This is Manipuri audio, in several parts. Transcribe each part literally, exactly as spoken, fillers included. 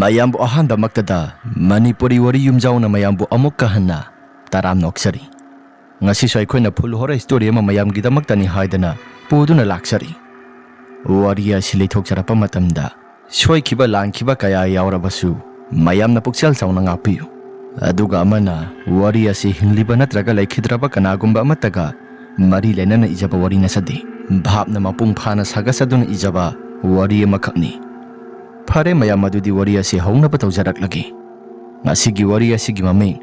ꯃꯌꯥꯝꯕꯨ ꯑꯍꯥꯟꯕꯃꯛꯇꯗ ꯃꯅꯤꯄꯨꯔꯤ ꯋꯥꯔꯤ ꯌꯨꯝꯖꯥꯎꯅ ꯃꯌꯥꯝꯕꯨ ꯑꯃꯨꯛꯀ ꯍꯟꯅ ꯇꯔꯥꯝꯅ ꯑꯣꯛꯆꯔꯤ꯫ ꯉꯁꯤꯁꯨ ꯑꯩꯈꯣꯏꯅ ꯐꯨꯜ ꯍꯣꯔꯔ ꯁ꯭ꯇꯣꯔꯤ ꯑꯃ ꯃꯌꯥꯝꯒꯤꯗꯃꯛꯇꯅꯤ ꯍꯥꯏꯗꯅ ꯄꯨꯗꯨꯅ ꯂꯥꯛꯆꯔꯤ꯫ ꯋꯥꯔꯤ ꯑꯁꯤ ꯂꯩꯊꯣꯛꯆꯔꯛꯄ ꯃꯇꯝꯗ ꯁꯣꯏꯈꯤꯕ ꯂꯥꯟꯈꯤꯕ ꯀꯌꯥ ꯌꯥꯎꯔꯕꯁꯨ ꯃꯌꯥꯝꯅ ꯄꯨꯛꯆꯦꯜ ꯆꯥꯎꯅ ꯉꯥꯛꯄꯤꯌꯨ꯫ ꯑꯗꯨꯒ ꯑꯃꯅ, ꯋꯥꯔꯤ ꯑꯁꯤ ꯍꯤꯡꯂꯤꯕ ꯅꯠꯇ꯭ꯔꯒ ꯂꯩꯈꯤꯗ꯭ꯔꯕ ꯀꯅꯥꯒꯨꯝꯕ ꯑꯃꯠꯇꯒ ꯃꯔꯤ ꯂꯩꯅꯅ ꯏꯖꯕ ꯋꯥꯔꯤ ꯅꯠꯆꯗꯦ꯫ ꯚꯥꯞꯅ ꯃꯄꯨꯡ ꯐꯥꯅ ꯁꯥꯒꯠꯆꯗꯨꯅ ꯏꯖꯕ ꯋꯥꯔꯤ ꯑꯃꯈꯛꯅꯤ꯫ ꯐꯔꯦ ꯃꯌꯥꯝ, ꯑꯗꯨꯗꯤ ꯋꯥꯔꯤ ꯑꯁꯤ ꯍꯧꯅꯕ ꯇꯧꯖꯔꯛꯂꯒꯦ꯫ ꯉꯁꯤꯒꯤ ꯋꯥꯔꯤ ꯑꯁꯤꯒꯤ ꯃꯃꯤꯡ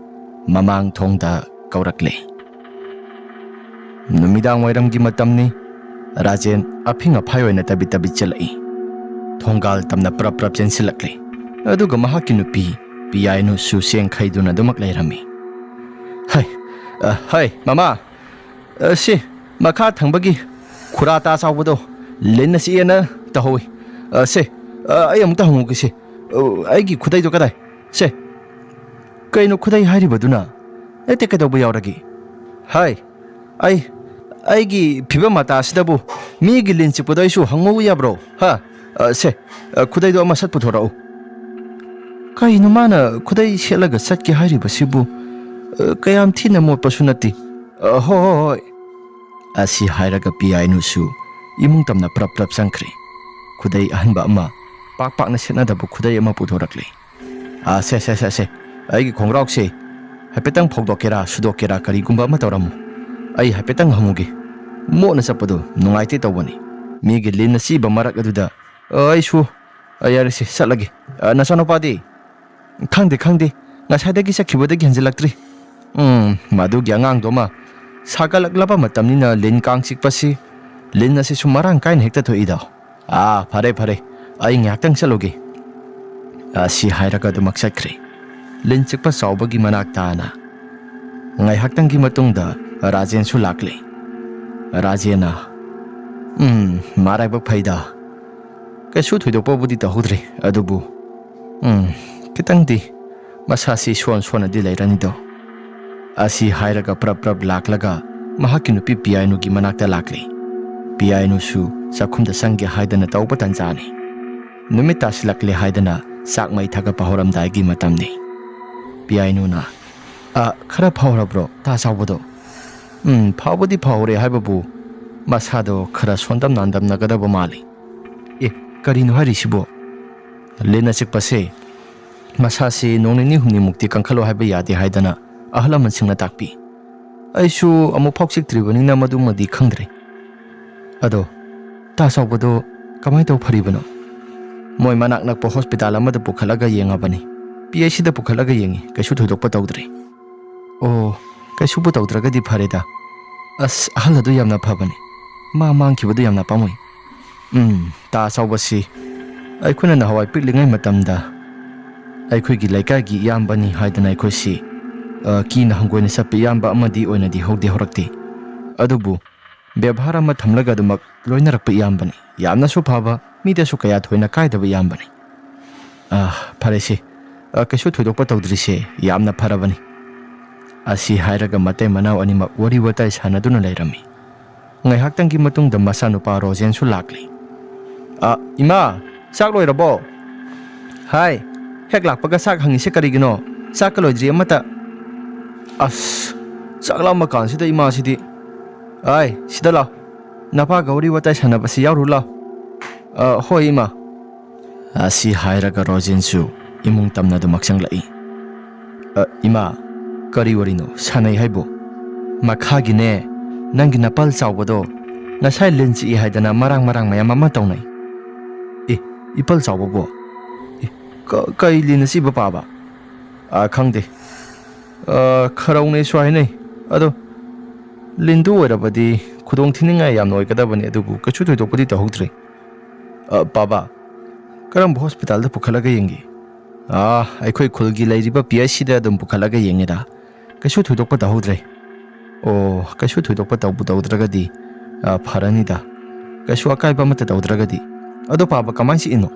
ꯃꯃꯥꯡ ꯊꯣꯡꯗ ꯀꯧꯔꯛꯂꯦ꯫ ꯅꯨꯃꯤꯗꯥꯡ ꯋꯥꯏꯔꯝꯒꯤ ꯃꯇꯝꯅꯤ꯫ ꯔꯥꯖꯦꯟ ꯑꯐꯤꯡ ꯑꯐꯥꯏ ꯑꯣꯏꯅ ꯇꯕꯤꯠ ꯇꯕꯤꯠ ꯆꯦꯜꯂꯛꯏ꯫ ꯊꯣꯡꯒꯥꯜ ꯇꯝꯅ ꯄ꯭ꯔꯞ ꯄ꯭ꯔꯞ ꯆꯦꯟꯁꯤꯜꯂꯛꯂꯦ꯫ ꯑꯗꯨꯒ ꯃꯍꯥꯛꯀꯤ ꯅꯨꯄꯤ ꯄꯤꯌꯥꯏꯅꯨꯁꯨ ꯆꯦꯡ ꯈꯩꯗꯨꯅ ꯑꯗꯨꯃꯛ ꯂꯩꯔꯝꯃꯤ꯫ "ꯍꯩ, ꯑ, ꯍꯩ, ꯃꯃꯥ, ꯑ, ꯁꯤ ꯃꯈꯥ ꯊꯪꯕꯒꯤ ꯈꯨꯔꯥ ꯇꯥ ꯆꯥꯎꯕꯗꯣ ꯂꯤꯟꯅ ꯆꯤꯛꯑꯦꯅ ꯇꯧꯍꯧꯏ꯫ ꯑ, ꯁꯦ, ꯑ, ꯑꯩ ꯑꯃꯨꯛꯇ ꯍꯪꯉꯨꯒꯦ ꯁꯦ꯫ ꯑ, ꯑꯩꯒꯤ ꯈꯨꯗꯩꯗꯣ ꯀꯗꯥꯏ? ꯁꯦ, ꯀꯩꯅꯣ ꯈꯨꯗꯩ ꯍꯥꯏꯔꯤꯕꯗꯨꯅ? ꯅꯠꯇꯦ, ꯀꯩꯗꯧꯕ ꯌꯥꯎꯔꯒꯦ? ꯍꯥꯏ, ꯑꯩ, ꯑꯩꯒꯤ ꯐꯤꯕꯝ ꯃꯇꯥꯁꯤꯗꯕꯨ ꯃꯤꯒꯤ ꯂꯤꯟ ꯆꯤꯛꯄꯗꯣ ꯑꯩꯁꯨ ꯍꯪꯉꯨ ꯌꯥꯕ꯭ꯔꯣ? ꯍꯥ? ꯑ, ꯁꯦ, ꯑ, ꯈꯨꯗꯩꯗꯣ ꯑꯃ ꯁꯠ ꯄꯨꯊꯣꯔꯛꯎ꯫ ꯀꯩꯅꯣ ꯃꯥꯅ ꯈꯨꯗꯩ ꯁꯦꯠꯂꯒ ꯆꯠꯀꯦ ꯍꯥꯏꯔꯤꯕꯁꯤꯕꯨ? ꯑ, ꯀꯌꯥꯝ ꯊꯤꯅ ꯃꯣꯠꯄꯁꯨ ꯅꯠꯇꯦ꯫ ꯑ, ꯍꯣ, ꯍꯣ, ꯍꯣꯏ꯫ ꯑꯁꯤ ꯍꯥꯏꯔꯒ ꯄꯤꯌꯥꯏꯅꯨꯁꯨ ꯏꯃꯨꯡ ꯇꯝꯅ ꯄ꯭ꯔꯞ ꯄ꯭ꯔꯞ ꯆꯪꯈ꯭ꯔꯦ꯫ ꯈꯨꯗꯩ ꯑꯍꯟꯕ ꯑꯃ, ꯄꯥꯛ ꯄꯥꯛꯅ ꯁꯦꯠꯅꯗꯕ ꯈꯨꯗꯩ ꯑꯃ ꯄꯨꯊꯣꯔꯛꯂꯦ꯫ "ꯑ, ꯁꯦ, ꯁꯦ, ꯁꯦ, ꯁꯦ, ꯑꯩꯒꯤ ꯈꯣꯡꯒ꯭ꯔꯥꯎꯁꯦ ꯍꯥꯏꯐꯦꯠꯇꯪ ꯐꯧꯗꯣꯛꯀꯦꯔꯥ, ꯁꯨꯗꯣꯛꯀꯦꯔꯥ, ꯀꯔꯤꯒꯨꯝꯕ ꯑꯃ ꯇꯧꯔꯝꯃꯨ꯫ ꯑꯩ ꯍꯥꯏꯐꯦꯠꯇꯪ ꯍꯪꯉꯨꯒꯦ꯫ ꯃꯣꯠꯅ ꯆꯠꯄꯗꯣ ꯅꯨꯡꯉꯥꯏꯇꯦ ꯇꯧꯕꯅꯤ꯫ ꯃꯤꯒꯤ ꯂꯤꯟꯅ ꯆꯤꯛꯏꯕ ꯃꯔꯛ ꯑꯗꯨꯗ, ꯑ, ꯑꯩꯁꯨ, ꯑ, ꯌꯥꯔꯦꯁꯦ, ꯆꯠꯂꯒꯦ꯫ ꯑ, ꯅꯆꯥꯅꯨꯄꯥꯗꯤ?" "ꯈꯪꯗꯦ, ꯈꯪꯗꯦ꯫ ꯉꯁꯥꯏꯗꯒꯤ ꯆꯠꯈꯤꯕꯗꯒꯤ ꯍꯟꯖꯤꯜꯂꯛꯇ꯭ꯔꯤ꯫" "ꯎꯝ, ꯃꯗꯨꯒꯤ ꯑꯉꯥꯡꯗꯣ ꯑꯃ꯫ ꯁꯥꯒꯠꯂꯛꯂꯕ ꯃꯇꯝꯅꯤꯅ ꯂꯤꯟ ꯀꯥꯡ ꯆꯤꯛꯄꯁꯤ, ꯂꯤꯟ ꯑꯁꯤꯁꯨ ꯃꯔꯥꯡ ꯀꯥꯏꯅ ꯍꯦꯛꯇ ꯊꯣꯛꯏꯗꯣ꯫ ꯑꯥ, ꯐꯔꯦ, ꯐꯔꯦ꯫ ꯑꯩ ꯉꯥꯏꯍꯥꯛꯇꯪ ꯆꯠꯂꯨꯒꯦ꯫" ꯑꯁꯤ ꯍꯥꯏꯔꯒ ꯑꯗꯨꯃꯛ ꯆꯠꯈ꯭ꯔꯦ꯫ ꯂꯤꯟ ꯆꯤꯛꯄ ꯆꯥꯎꯕꯒꯤ ꯃꯅꯥꯛ ꯇꯥꯅ꯫ ꯉꯥꯏꯍꯥꯛꯇꯪꯒꯤ ꯃꯇꯨꯡꯗ ꯔꯥꯖꯦꯟꯁꯨ ꯂꯥꯛꯂꯦ꯫ ꯔꯥꯖꯦꯟꯅ, "ꯎꯝ, ꯃꯔꯥꯏꯕꯛ ꯐꯩꯗ꯫ ꯀꯩꯁꯨ ꯊꯣꯏꯗꯣꯛꯄꯕꯨꯗꯤ ꯇꯧꯍꯧꯗ꯭ꯔꯦ, ꯑꯗꯨꯕꯨ, ꯎꯝ, ꯈꯤꯇꯪꯗꯤ ꯃꯁꯥꯁꯤ ꯁꯣꯟ ꯁꯣꯟꯅꯗꯤ ꯂꯩꯔꯅꯤꯗꯣ꯫" ꯑꯁꯤ ꯍꯥꯏꯔꯒ ꯄ꯭ꯔꯞ ꯄ꯭ꯔꯞ ꯂꯥꯛꯂꯒ ꯃꯍꯥꯛꯀꯤ ꯅꯨꯄꯤ ꯄꯤꯌꯥꯏꯅꯨꯒꯤ ꯃꯅꯥꯛꯇ ꯂꯥꯛꯂꯦ꯫ ꯄꯤꯌꯥꯏꯅꯨꯁꯨ ꯆꯥꯛꯈꯨꯝꯗ ꯆꯪꯒꯦ ꯍꯥꯏꯗꯅ ꯇꯧꯕ ꯇꯥꯟꯖꯥꯅꯤ꯫ ꯅꯨꯃꯤꯠ ꯇꯥꯁꯤꯜꯂꯛꯂꯦ ꯍꯥꯏꯗꯅ ꯆꯥꯛ ꯃꯩ ꯊꯥꯒꯠꯄ ꯍꯧꯔꯝꯗꯥꯏꯒꯤ ꯃꯇꯝꯅꯤ꯫ ꯄꯤꯌꯥꯏꯅꯨꯅ, "ꯑ, ꯈꯔ ꯐꯥꯎꯔꯕ꯭ꯔꯣ, ꯇꯥ ꯆꯥꯎꯕꯗꯣ?" "ꯎꯝ, ꯐꯥꯎꯕꯗꯤ ꯐꯥꯎꯔꯦ ꯍꯥꯏꯕꯕꯨ, ꯃꯁꯥꯗꯣ ꯈꯔ ꯁꯣꯟꯗꯝ ꯅꯥꯟꯗꯝꯅꯒꯗꯕ ꯃꯥꯜꯂꯤ꯫" "ꯑꯦ, ꯀꯔꯤꯅꯣ ꯍꯥꯏꯔꯤꯁꯤꯕꯣ?" "ꯂꯤꯟꯅ ꯆꯤꯛꯄꯁꯦ, ꯃꯁꯥꯁꯤ ꯅꯣꯡ ꯅꯤꯅꯤ ꯍꯨꯝꯅꯤꯃꯨꯛꯇꯤ ꯀꯟꯈꯠꯂꯣ ꯍꯥꯏꯕ ꯌꯥꯗꯦ ꯍꯥꯏꯗꯅ ꯑꯍꯜ ꯂꯃꯟꯁꯤꯡꯅ ꯇꯥꯛꯄꯤ꯫ ꯑꯩꯁꯨ ꯑꯃꯨꯛ ꯐꯥꯎ ꯆꯤꯛꯇ꯭ꯔꯤꯕꯅꯤꯅ ꯃꯗꯨꯃꯗꯤ ꯈꯪꯗ꯭ꯔꯦ꯫ ꯑꯗꯣ, ꯇꯥ ꯆꯥꯎꯕꯗꯣ ꯀꯃꯥꯏꯅ ꯇꯧ ꯐꯔꯤꯕꯅꯣ?" "ꯃꯣꯏ ꯃꯅꯥꯛ ꯅꯛꯄ ꯍꯣꯁꯄꯤꯇꯥꯜ ꯑꯃꯗ ꯄꯨꯈꯠꯂꯒ ꯌꯦꯡꯉꯕꯅꯤ꯫ ꯄꯤ ꯑꯩꯆ ꯁꯤꯗ ꯄꯨꯈꯠꯂꯒ ꯌꯦꯡꯉꯤ, ꯀꯩꯁꯨ ꯊꯣꯏꯗꯣꯛꯄ ꯇꯧꯗ꯭ꯔꯤ꯫" "ꯑꯣ, ꯀꯩꯁꯨꯕꯨ ꯇꯧꯗ꯭ꯔꯒꯗꯤ ꯐꯔꯦꯗ꯫ ꯑꯁ, ꯑꯍꯜ ꯑꯗꯨ ꯌꯥꯝꯅ ꯐꯕꯅꯤ꯫ ꯃꯥ ꯃꯥꯡꯈꯤꯕꯗꯨ ꯌꯥꯝꯅ ꯄꯥꯝꯃꯨꯏ꯫" "ꯎꯝ, ꯇꯥ ꯆꯥꯎꯕꯁꯤ ꯑꯩꯈꯣꯏꯅ ꯅꯍꯥꯟꯋꯥꯏ ꯄꯤꯛꯂꯤꯉꯩ ꯃꯇꯝꯗ ꯑꯩꯈꯣꯏꯒꯤ ꯂꯩꯀꯥꯏꯒꯤ ꯏꯌꯥꯝꯕꯅꯤ ꯍꯥꯏꯗꯅ ꯑꯩꯈꯣꯏꯁꯤ, ꯑ, ꯀꯤꯅ ꯍꯪꯒꯣꯏꯅ ꯆꯠꯄ ꯏꯌꯥꯝꯕ ꯑꯃꯗꯤ ꯑꯣꯏꯅꯗꯤ ꯍꯧꯗꯤ ꯍꯧꯔꯛꯇꯦ꯫ ꯑꯗꯨꯕꯨ ꯕꯦꯕꯥꯔ ꯑꯃ ꯊꯝꯂꯒ ꯑꯗꯨꯃꯛ ꯂꯣꯏꯅꯔꯛꯄ ꯏꯌꯥꯝꯕꯅꯤ꯫ ꯌꯥꯝꯅꯁꯨ ꯐꯕ, ꯃꯤꯗꯁꯨ ꯀꯌꯥ ꯊꯣꯏꯅ ꯀꯥꯏꯗꯕ ꯏꯌꯥꯝꯕꯅꯤ꯫" "ꯑ, ꯐꯔꯦꯁꯦ꯫ ꯑ, ꯀꯩꯁꯨ ꯊꯣꯏꯗꯣꯛꯄ ꯇꯧꯗ꯭ꯔꯤꯁꯦ ꯌꯥꯝꯅ ꯐꯔꯕꯅꯤ꯫" ꯑꯁꯤ ꯍꯥꯏꯔꯒ ꯃꯇꯩ ꯃꯅꯥꯎ ꯑꯅꯤꯃꯛ ꯋꯥꯔꯤ ꯋꯥꯇꯥꯏ ꯁꯥꯟꯅꯗꯨꯅ ꯂꯩꯔꯝꯃꯤ꯫ ꯉꯥꯏꯍꯥꯛꯇꯪꯒꯤ ꯃꯇꯨꯡꯗ ꯃꯆꯥꯅꯨꯄꯥ ꯔꯣꯖꯦꯟꯁꯨ ꯂꯥꯛꯂꯦ꯫ "ꯑ, ꯏꯃꯥ, ꯆꯥꯛ ꯂꯣꯏꯔꯕꯣ?" "ꯍꯥꯏ, ꯍꯦꯛ ꯂꯥꯛꯄꯒ ꯆꯥꯛ ꯍꯪꯉꯤꯁꯦ ꯀꯔꯤꯒꯤꯅꯣ? ꯆꯥꯛꯀ ꯂꯣꯏꯗ꯭ꯔꯤ ꯑꯃꯠꯇ꯫" "ꯑꯁ, ꯆꯥꯛ ꯂꯥꯝꯃ ꯀꯥꯟꯁꯤꯗ ꯏꯃꯥꯁꯤꯗꯤ꯫ ꯑꯥꯏ, ꯁꯤꯗ ꯂꯥꯎ꯫ ꯅꯄꯥꯒ ꯋꯥꯔꯤ ꯋꯥꯇꯥꯏ ꯁꯥꯟꯅꯕꯁꯤ ꯌꯥꯎꯔꯨ ꯂꯥꯎ꯫" "ꯑ, ꯍꯣꯏ, ꯏꯃꯥ꯫" ꯑꯁꯤ ꯍꯥꯏꯔꯒ ꯔꯣꯖꯦꯟꯁꯨ ꯏꯃꯨꯡ ꯇꯝꯅ ꯑꯗꯨꯃꯛ ꯆꯪꯂꯛꯏ꯫ "ꯑ, ꯏꯃꯥ, ꯀꯔꯤ ꯋꯥꯔꯤꯅꯣ ꯁꯥꯟꯅꯩ ꯍꯥꯏꯕꯨ?" "ꯃꯈꯥꯒꯤꯅꯦ, ꯅꯪꯒꯤ ꯅꯄꯜ ꯆꯥꯎꯕꯗꯣ ꯉꯁꯥꯏ ꯂꯤꯟ ꯆꯤꯛꯏ ꯍꯥꯏꯗꯅ ꯃꯔꯥꯡ ꯃꯔꯥꯡ ꯃꯌꯥꯝ ꯑꯃ ꯇꯧꯅꯩ꯫" "ꯑꯦ, ꯏꯄꯜ ꯆꯥꯎꯕꯕꯣ? ꯑꯦ, ꯀ-, ꯀꯩ ꯂꯤꯟꯅ ꯆꯤꯛꯏꯕ ꯄꯥꯕ?" "ꯑ, ꯈꯪꯗꯦ꯫ ꯑ, ꯈꯔꯧꯅꯦꯁꯨ ꯍꯥꯏꯅꯩ꯫ ꯑꯗꯣ ꯂꯤꯟꯗꯨ ꯑꯣꯏꯔꯕꯗꯤ ꯈꯨꯗꯣꯡ ꯊꯤꯅꯤꯡꯉꯥꯏ ꯌꯥꯝꯅ ꯑꯣꯏꯒꯗꯕꯅꯤ, ꯑꯗꯨꯕꯨ ꯀꯩꯁꯨ ꯊꯣꯏꯗꯣꯛꯄꯗꯤ ꯇꯧꯍꯧꯗ꯭ꯔꯤ꯫" "ꯑ, ꯄꯥꯕ, ꯀꯔꯝꯕ ꯍꯣꯁꯄꯤꯇꯥꯜꯗ ꯄꯨꯈꯠꯂꯒ ꯌꯦꯡꯒꯦ?" "ꯑ, ꯑꯩꯈꯣꯏ ꯈꯨꯜꯒꯤ ꯂꯩꯔꯤꯕ ꯄꯤ ꯑꯩꯆ ꯁꯤꯗ ꯑꯗꯨꯝ ꯄꯨꯈꯠꯂꯒ ꯌꯦꯡꯉꯦꯗ꯫ ꯀꯩꯁꯨ ꯊꯣꯏꯗꯣꯛꯄ ꯇꯧꯍꯧꯗ꯭ꯔꯦ꯫" "ꯑꯣ, ꯀꯩꯁꯨ ꯊꯣꯏꯗꯣꯛꯄ ꯇꯧꯕꯨ ꯇꯧꯗ꯭ꯔꯒꯗꯤ, ꯑ, ꯐꯔꯅꯤꯗ꯫ ꯀꯩꯁꯨ ꯑꯀꯥꯏꯕ ꯑꯃꯠꯇ ꯇꯧꯗ꯭ꯔꯒꯗꯤ꯫ ꯑꯗꯣ ꯄꯥꯕ ꯀꯃꯥꯏꯅ ꯆꯤꯛꯏꯅꯣ?"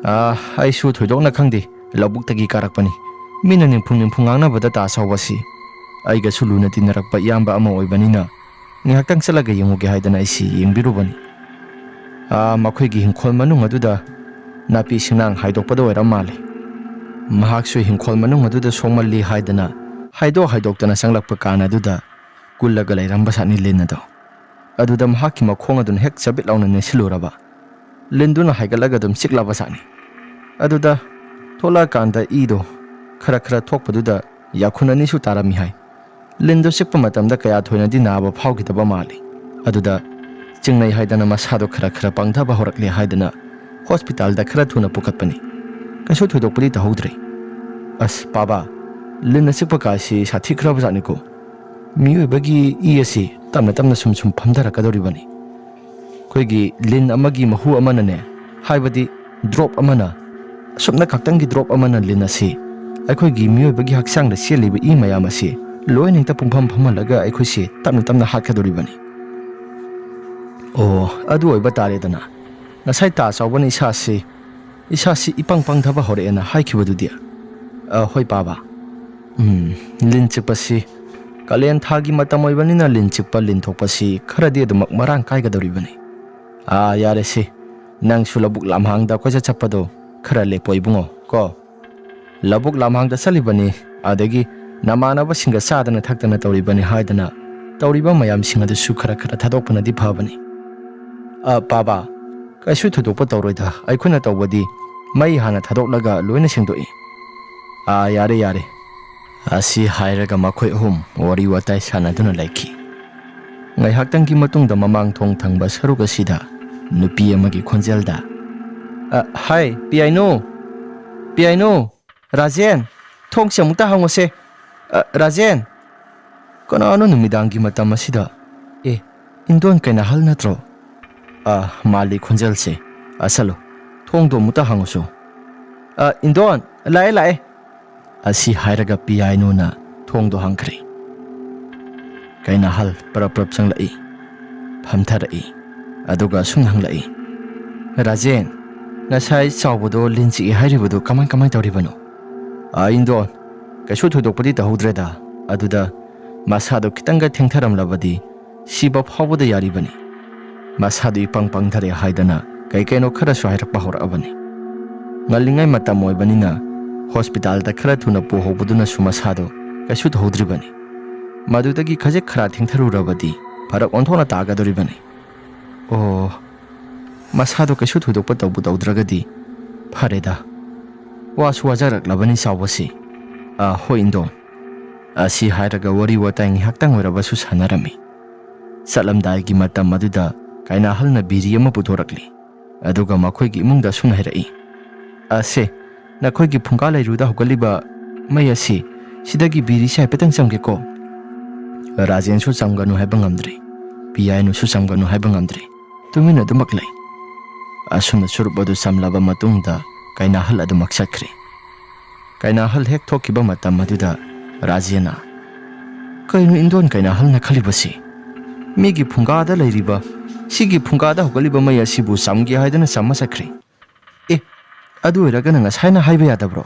"ꯑ, ꯑꯩꯁꯨ ꯊꯣꯏꯗꯣꯛꯅ ꯈꯪꯗꯦ꯫ ꯂꯧꯕꯨꯛꯇꯒꯤ ꯀꯥꯔꯛꯄꯅꯤ꯫ ꯃꯤꯅ ꯅꯤꯡꯐꯨ ꯅꯤꯡꯐꯨ ꯉꯥꯡꯅꯕꯗ ꯇꯥ ꯁꯥꯎꯕꯁꯤ ꯑꯩꯒꯁꯨ ꯂꯨꯅ ꯇꯤꯟꯅꯔꯛꯄ ꯏꯌꯥꯝꯕ ꯑꯃ ꯑꯣꯏꯕꯅꯤꯅ ꯉꯥꯏꯍꯥꯛꯇꯪ ꯆꯠꯂꯒ ꯌꯦꯡꯉꯨꯒꯦ ꯍꯥꯏꯗꯅ ꯑꯩꯁꯤ ꯌꯦꯡꯕꯤꯔꯨꯕꯅꯤ꯫ ꯑꯥ, ꯃꯈꯣꯏꯒꯤ ꯏꯪꯈꯣꯜ ꯃꯅꯨꯡ ꯑꯗꯨꯗ ꯅꯥꯄꯤ ꯁꯤꯡꯅꯥꯡ ꯍꯥꯏꯗꯣꯛꯄꯗ ꯑꯣꯏꯔꯝ ꯃꯥꯜꯂꯦ꯫ ꯃꯍꯥꯛꯁꯨ ꯍꯤꯡꯈꯣꯜ ꯃꯅꯨꯡ ꯑꯗꯨꯗ ꯁꯣꯛꯃꯜꯂꯤ ꯍꯥꯏꯗꯅ ꯍꯥꯏꯗꯣꯛ ꯍꯥꯏꯗꯣꯛꯇꯅ ꯆꯪꯂꯛꯄ ꯀꯥꯟ ꯑꯗꯨꯗ ꯀꯨꯜꯂꯒ ꯂꯩꯔꯝꯕ ꯖꯥꯠꯅꯤ ꯂꯤꯟ ꯑꯗꯣ꯫ ꯑꯗꯨꯗ ꯃꯍꯥꯛꯀꯤ ꯃꯈꯣꯡ ꯑꯗꯨꯅ ꯍꯦꯛ ꯆꯕꯤꯠ ꯂꯥꯎꯅ ꯅꯦꯠꯁꯤꯜꯂꯨꯔꯕ꯫ ꯂꯤꯟꯗꯨꯅ ꯍꯥꯏꯒꯠꯂꯒ ꯑꯗꯨꯝ ꯆꯤꯛꯂꯕ ꯖꯥꯠꯅꯤ꯫ ꯑꯗꯨꯗ ꯊꯣꯛꯂꯛꯑꯀꯥꯟꯗ ꯏꯗꯣ ꯈꯔ ꯈꯔ ꯊꯣꯛꯄꯗꯨꯗ ꯌꯥꯈꯨꯟ ꯑꯅꯤꯁꯨ ꯇꯥꯔꯝꯃꯤ ꯍꯥꯏ꯫ ꯂꯤꯟꯗꯣ ꯆꯤꯛꯄ ꯃꯇꯝꯗ ꯀꯌꯥ ꯊꯣꯏꯅꯗꯤ ꯅꯥꯕ ꯐꯥꯎꯈꯤꯗꯕ ꯃꯥꯜꯂꯤ꯫ ꯑꯗꯨꯗ ꯆꯤꯡꯅꯩ ꯍꯥꯏꯗꯅ ꯃꯁꯥꯗꯣ ꯈꯔ ꯈꯔ ꯄꯪꯊꯕ ꯍꯧꯔꯛꯂꯦ ꯍꯥꯏꯗꯅ ꯍꯣꯁꯄꯤꯇꯥꯜꯗ ꯈꯔ ꯊꯨꯅ ꯄꯨꯈꯠꯄꯅꯤ꯫ ꯀꯩꯁꯨ ꯊꯣꯏꯗꯣꯛꯄꯗꯤ ꯇꯧꯍꯧꯗ꯭ꯔꯦ꯫ ꯑꯁ ꯄꯥꯕ, ꯂꯤꯟꯅ ꯆꯤꯛꯄ ꯀꯥꯏꯁꯤ ꯁꯥꯊꯤꯈ꯭ꯔꯕ ꯖꯥꯠꯅꯤꯀꯣ꯫ ꯃꯤꯑꯣꯏꯕꯒꯤ ꯏ ꯑꯁꯤ ꯇꯞꯅ ꯇꯞꯅ ꯁꯨꯝ ꯁꯨꯝ ꯐꯝꯊꯔꯛꯀꯗꯧꯔꯤꯕꯅꯤ꯫ ꯑꯩꯈꯣꯏꯒꯤ ꯂꯤꯟ ꯑꯃꯒꯤ ꯃꯍꯨ ꯑꯃꯅꯅꯦ, ꯍꯥꯏꯕꯗꯤ ꯗ꯭ꯔꯣꯞ ꯑꯃꯅ, ꯑꯁꯨꯝꯅ ꯈꯛꯇꯪꯒꯤ ꯗ꯭ꯔꯣꯞ ꯑꯃꯅ ꯂꯤꯟ ꯑꯁꯤ ꯑꯩꯈꯣꯏꯒꯤ ꯃꯤꯑꯣꯏꯕꯒꯤ ꯍꯛꯆꯥꯡꯗ ꯆꯦꯜꯂꯤꯕ ꯏ ꯃꯌꯥꯝ ꯑꯁꯤ ꯂꯣꯏꯅ ꯍꯦꯛꯇ ꯄꯨꯡꯐꯝ ꯐꯝꯍꯜꯂꯒ ꯑꯩꯈꯣꯏꯁꯤ ꯇꯞꯅ ꯇꯞꯅ ꯍꯥꯠꯀꯗꯧꯔꯤꯕꯅꯤ꯫ ꯑꯣ, ꯑꯗꯨ ꯑꯣꯏꯕ ꯇꯥꯔꯦꯗꯅ꯫ ꯉꯁꯥꯏ ꯇꯥ ꯆꯥꯎꯕꯅ ꯏꯁꯥꯁꯤ, ꯏꯁꯥꯁꯤ ꯏꯄꯪ ꯄꯪꯊꯕ ꯍꯧꯔꯛꯑꯦꯅ ꯍꯥꯏꯈꯤꯕꯗꯨꯗꯤ? ꯑ, ꯍꯣꯏ ꯄꯥꯕ꯫ ꯎꯝ, ꯂꯤꯟ ꯆꯤꯛꯄꯁꯤ ꯀꯥꯂꯦꯟ ꯊꯥꯒꯤ ꯃꯇꯝ ꯑꯣꯏꯕꯅꯤꯅ ꯂꯤꯟ ꯆꯤꯛꯄ ꯂꯤꯟ ꯊꯣꯛꯄꯁꯤ ꯈꯔꯗꯤ ꯑꯗꯨꯃꯛ ꯃꯔꯥꯡ ꯀꯥꯏꯒꯗꯧꯔꯤꯕꯅꯤ꯫ ꯑꯥ, ꯌꯥꯔꯦꯁꯦ, ꯅꯪꯁꯨ ꯂꯧꯕꯨꯛ ꯂꯝꯍꯥꯡꯗ ꯀꯣꯏꯆꯠ ꯆꯠꯄꯗꯣ ꯈꯔ ꯂꯦꯞꯄꯣ ꯏꯕꯨꯡꯉꯣ, ꯀꯣ꯫ ꯂꯧꯕꯨꯛ ꯂꯝꯍꯥꯡꯗ ꯆꯠꯂꯤꯕꯅꯤ, ꯑꯗꯒꯤ ꯅꯃꯥꯟꯅꯕꯁꯤꯡꯒ ꯆꯥꯗꯅ ꯊꯛꯇꯅ ꯇꯧꯔꯤꯕꯅꯤ ꯍꯥꯏꯗꯅ ꯇꯧꯔꯤꯕ ꯃꯌꯥꯝꯁꯤꯡ ꯑꯗꯨꯁꯨ ꯈꯔ ꯈꯔ ꯊꯥꯗꯣꯛꯄꯅꯗꯤ ꯐꯕꯅꯤ꯫ ꯑ, ꯄꯥꯕ, ꯀꯩꯁꯨ ꯊꯣꯏꯗꯣꯛꯄ ꯇꯧꯔꯣꯏꯗ, ꯑꯩꯈꯣꯏꯅ ꯇꯧꯕꯗꯤ ꯃꯩ ꯍꯥꯟꯅ ꯊꯥꯗꯣꯛꯂꯒ ꯂꯣꯏꯅ ꯁꯦꯡꯗꯣꯛꯏ꯫ ꯑꯥ, ꯌꯥꯔꯦ, ꯌꯥꯔꯦ꯫ ꯑꯁꯤ ꯍꯥꯏꯔꯒ ꯃꯈꯣꯏ ꯑꯍꯨꯝ ꯋꯥꯔꯤ ꯋꯥꯇꯥꯏ ꯁꯥꯟꯅꯗꯨꯅ ꯂꯩꯈꯤ꯫ ꯉꯥꯏꯍꯥꯛꯇꯪꯒꯤ ꯃꯇꯨꯡꯗ ꯃꯃꯥꯡ ꯊꯣꯡ ꯊꯪꯕ ꯁꯔꯨꯛ ꯑꯁꯤꯗ ꯅꯨꯄꯤ ꯑꯃꯒꯤ ꯈꯣꯟꯖꯦꯜꯗ, "ꯑ, ꯍꯥꯏ, ꯄꯤꯌꯥꯏꯅꯨ! ꯄꯤꯌꯥꯏꯅꯨ! ꯔꯥꯖꯦꯟ! ꯊꯣꯡꯁꯦ ꯑꯃꯨꯛꯇ ꯍꯥꯡꯉꯨꯁꯦ꯫ ꯑ, ꯔꯥꯖꯦꯟ!" ꯀꯅꯥꯅꯣ ꯅꯨꯃꯤꯗꯥꯡꯒꯤ ꯃꯇꯝ ꯑꯁꯤꯗ? ꯑꯦ, ꯏꯟꯗꯣꯟ ꯀꯩꯅꯥꯍꯜ ꯅꯠꯇ꯭ꯔꯣ? ꯑ, ꯃꯥꯜꯂꯤ ꯈꯣꯟꯖꯦꯜꯁꯦ꯫ ꯑꯁꯂꯣ, ꯊꯣꯡꯗꯣ ꯑꯃꯨꯛꯇ ꯍꯥꯡꯉꯨꯁꯨ꯫ ꯑ, ꯏꯟꯗꯣꯟ, ꯂꯥꯛꯑꯦ, ꯂꯥꯛꯑꯦ꯫ ꯑꯁꯤ ꯍꯥꯏꯔꯒ ꯄꯤꯌꯥꯏꯅꯨꯅ ꯊꯣꯡꯗꯣ ꯍꯥꯡꯈ꯭ꯔꯦ꯫ ꯀꯩꯅꯥꯍꯜ ꯄꯔꯞ ꯄꯔꯞ ꯆꯪꯂꯛꯏ꯫ ꯐꯝꯊꯔꯛꯏ꯫ ꯑꯗꯨꯒ ꯑꯁꯨꯝꯅ ꯍꯪꯂꯛꯏ, "ꯔꯥꯖꯦꯟ, ꯉꯁꯥꯏ ꯆꯥꯎꯕꯗꯣ ꯂꯤꯟ ꯆꯤꯛꯏ ꯍꯥꯏꯔꯤꯕꯗꯨ ꯀꯃꯥꯏ ꯀꯃꯥꯏ ꯇꯧꯔꯤꯕꯅꯣ?" "ꯑ, ꯏꯟꯗꯣꯟ, ꯀꯩꯁꯨ ꯊꯣꯏꯗꯣꯛꯄꯗꯤ ꯇꯧꯍꯧꯗ꯭ꯔꯦꯗ꯫ ꯑꯗꯨꯗ ꯃꯁꯥꯗꯣ ꯈꯤꯇꯪꯒ ꯊꯦꯡꯊꯔꯝꯂꯕꯗꯤ ꯁꯤꯕ ꯐꯥꯎꯕꯗ ꯌꯥꯔꯤꯕꯅꯤ꯫ ꯃꯁꯥꯗꯨ ꯏꯄꯪ ꯄꯪꯊꯔꯦ ꯍꯥꯏꯗꯅ ꯀꯩ ꯀꯩꯅꯣ ꯈꯔꯁꯨ ꯍꯥꯏꯔꯛꯄ ꯍꯧꯔꯛꯑꯕꯅꯤ꯫ ꯉꯜꯂꯤꯉꯩ ꯃꯇꯝ ꯑꯣꯏꯕꯅꯤꯅ ꯍꯣꯁꯄꯤꯇꯥꯜꯗ ꯈꯔ ꯊꯨꯅ ꯄꯨꯍꯧꯕꯗꯨꯅꯁꯨ ꯃꯁꯥꯗꯣ ꯀꯩꯁꯨ ꯇꯧꯍꯧꯗ꯭ꯔꯤꯕꯅꯤ꯫ ꯃꯗꯨꯗꯒꯤ ꯈꯖꯤꯛ ꯈꯔ ꯊꯦꯡꯊꯔꯨꯔꯕꯗꯤ ꯐꯔꯛ ꯑꯣꯟꯊꯣꯛꯅ ꯇꯥꯒꯗꯧꯔꯤꯕꯅꯤ꯫ ꯑꯣ, ꯃꯁꯥꯗꯣ ꯀꯩꯁꯨ ꯊꯣꯏꯗꯣꯛꯄ ꯇꯧꯕꯨ ꯇꯧꯗ꯭ꯔꯒꯗꯤ ꯐꯔꯦꯗ꯫ ꯋꯥꯁꯨ ꯋꯥꯖꯔꯛꯂꯕꯅꯤ ꯆꯥꯎꯕꯁꯤ꯫ ꯑ, ꯍꯣꯏ ꯏꯟꯗꯣꯟ꯫ ꯑꯁꯤ ꯍꯥꯏꯔꯒ ꯋꯥꯔꯤ ꯋꯥꯇꯥꯏ ꯉꯥꯏꯍꯥꯛꯇꯪ ꯑꯣꯏꯔꯕꯁꯨ ꯁꯥꯟꯅꯔꯝꯃꯤ꯫ ꯆꯠꯂꯝꯗꯥꯏꯒꯤ ꯃꯇꯝ ꯑꯗꯨꯗ ꯀꯩꯅꯥꯍꯜꯅ ꯕꯤꯔꯤ ꯑꯃ ꯄꯨꯊꯣꯔꯛꯂꯤ꯫ ꯑꯗꯨꯒ ꯃꯈꯣꯏꯒꯤ ꯏꯃꯨꯡꯗ ꯑꯁꯨꯝꯅ ꯍꯥꯏꯔꯛꯏ, "ꯑꯁꯦ, ꯅꯈꯣꯏꯒꯤ ꯐꯨꯡꯒꯥ ꯂꯩꯔꯨꯗ ꯍꯧꯒꯠꯂꯤꯕ ꯃꯩ ꯑꯁꯤ, ꯁꯤꯗꯒꯤ ꯕꯤꯔꯤꯁꯤ ꯍꯥꯏꯐꯦꯠꯇꯪ ꯆꯝꯒꯦꯀꯣ?" ꯔꯥꯖꯦꯟꯁꯨ ꯆꯝꯒꯅꯨ ꯍꯥꯏꯕ ꯉꯝꯗ꯭ꯔꯦ, ꯄꯤꯌꯥꯏꯅꯨꯁꯨ ꯆꯝꯒꯅꯨ ꯍꯥꯏꯕ ꯉꯝꯗ꯭ꯔꯦ, ꯇꯨꯃꯤꯟꯅ ꯑꯗꯨꯃꯛ ꯂꯩ꯫ ꯑꯁꯨꯝꯅ ꯆꯨꯔꯨꯞ ꯑꯗꯨ ꯆꯝꯂꯕ ꯃꯇꯨꯡꯗ ꯀꯩꯅꯥꯍꯜ ꯑꯗꯨꯃꯛ ꯆꯠꯈ꯭ꯔꯦ꯫ ꯀꯩꯅꯥꯍꯜ ꯍꯦꯛ ꯊꯣꯛꯈꯤꯕ ꯃꯇꯝ ꯑꯗꯨꯗ ꯔꯥꯖꯦꯟꯅ, "ꯀꯩꯅꯣ ꯏꯟꯗꯣꯟ ꯀꯩꯅꯥꯍꯜꯅ ꯈꯜꯂꯤꯕꯁꯤ? ꯃꯤꯒꯤ ꯐꯨꯡꯒꯥꯗ ꯂꯩꯔꯤꯕ, ꯁꯤꯒꯤ ꯐꯨꯡꯒꯥꯗ ꯍꯧꯒꯠꯂꯤꯕ ꯃꯩ ꯑꯁꯤꯕꯨ ꯆꯝꯒꯦ ꯍꯥꯏꯗꯨꯅ ꯆꯝꯃ ꯆꯠꯈ꯭ꯔꯦ꯫ ꯑꯦ, ꯑꯗꯨ ꯑꯣꯏꯔꯒꯅ ꯉꯁꯥꯏꯅ ꯍꯥꯏꯕ ꯌꯥꯗꯕ꯭ꯔꯣ?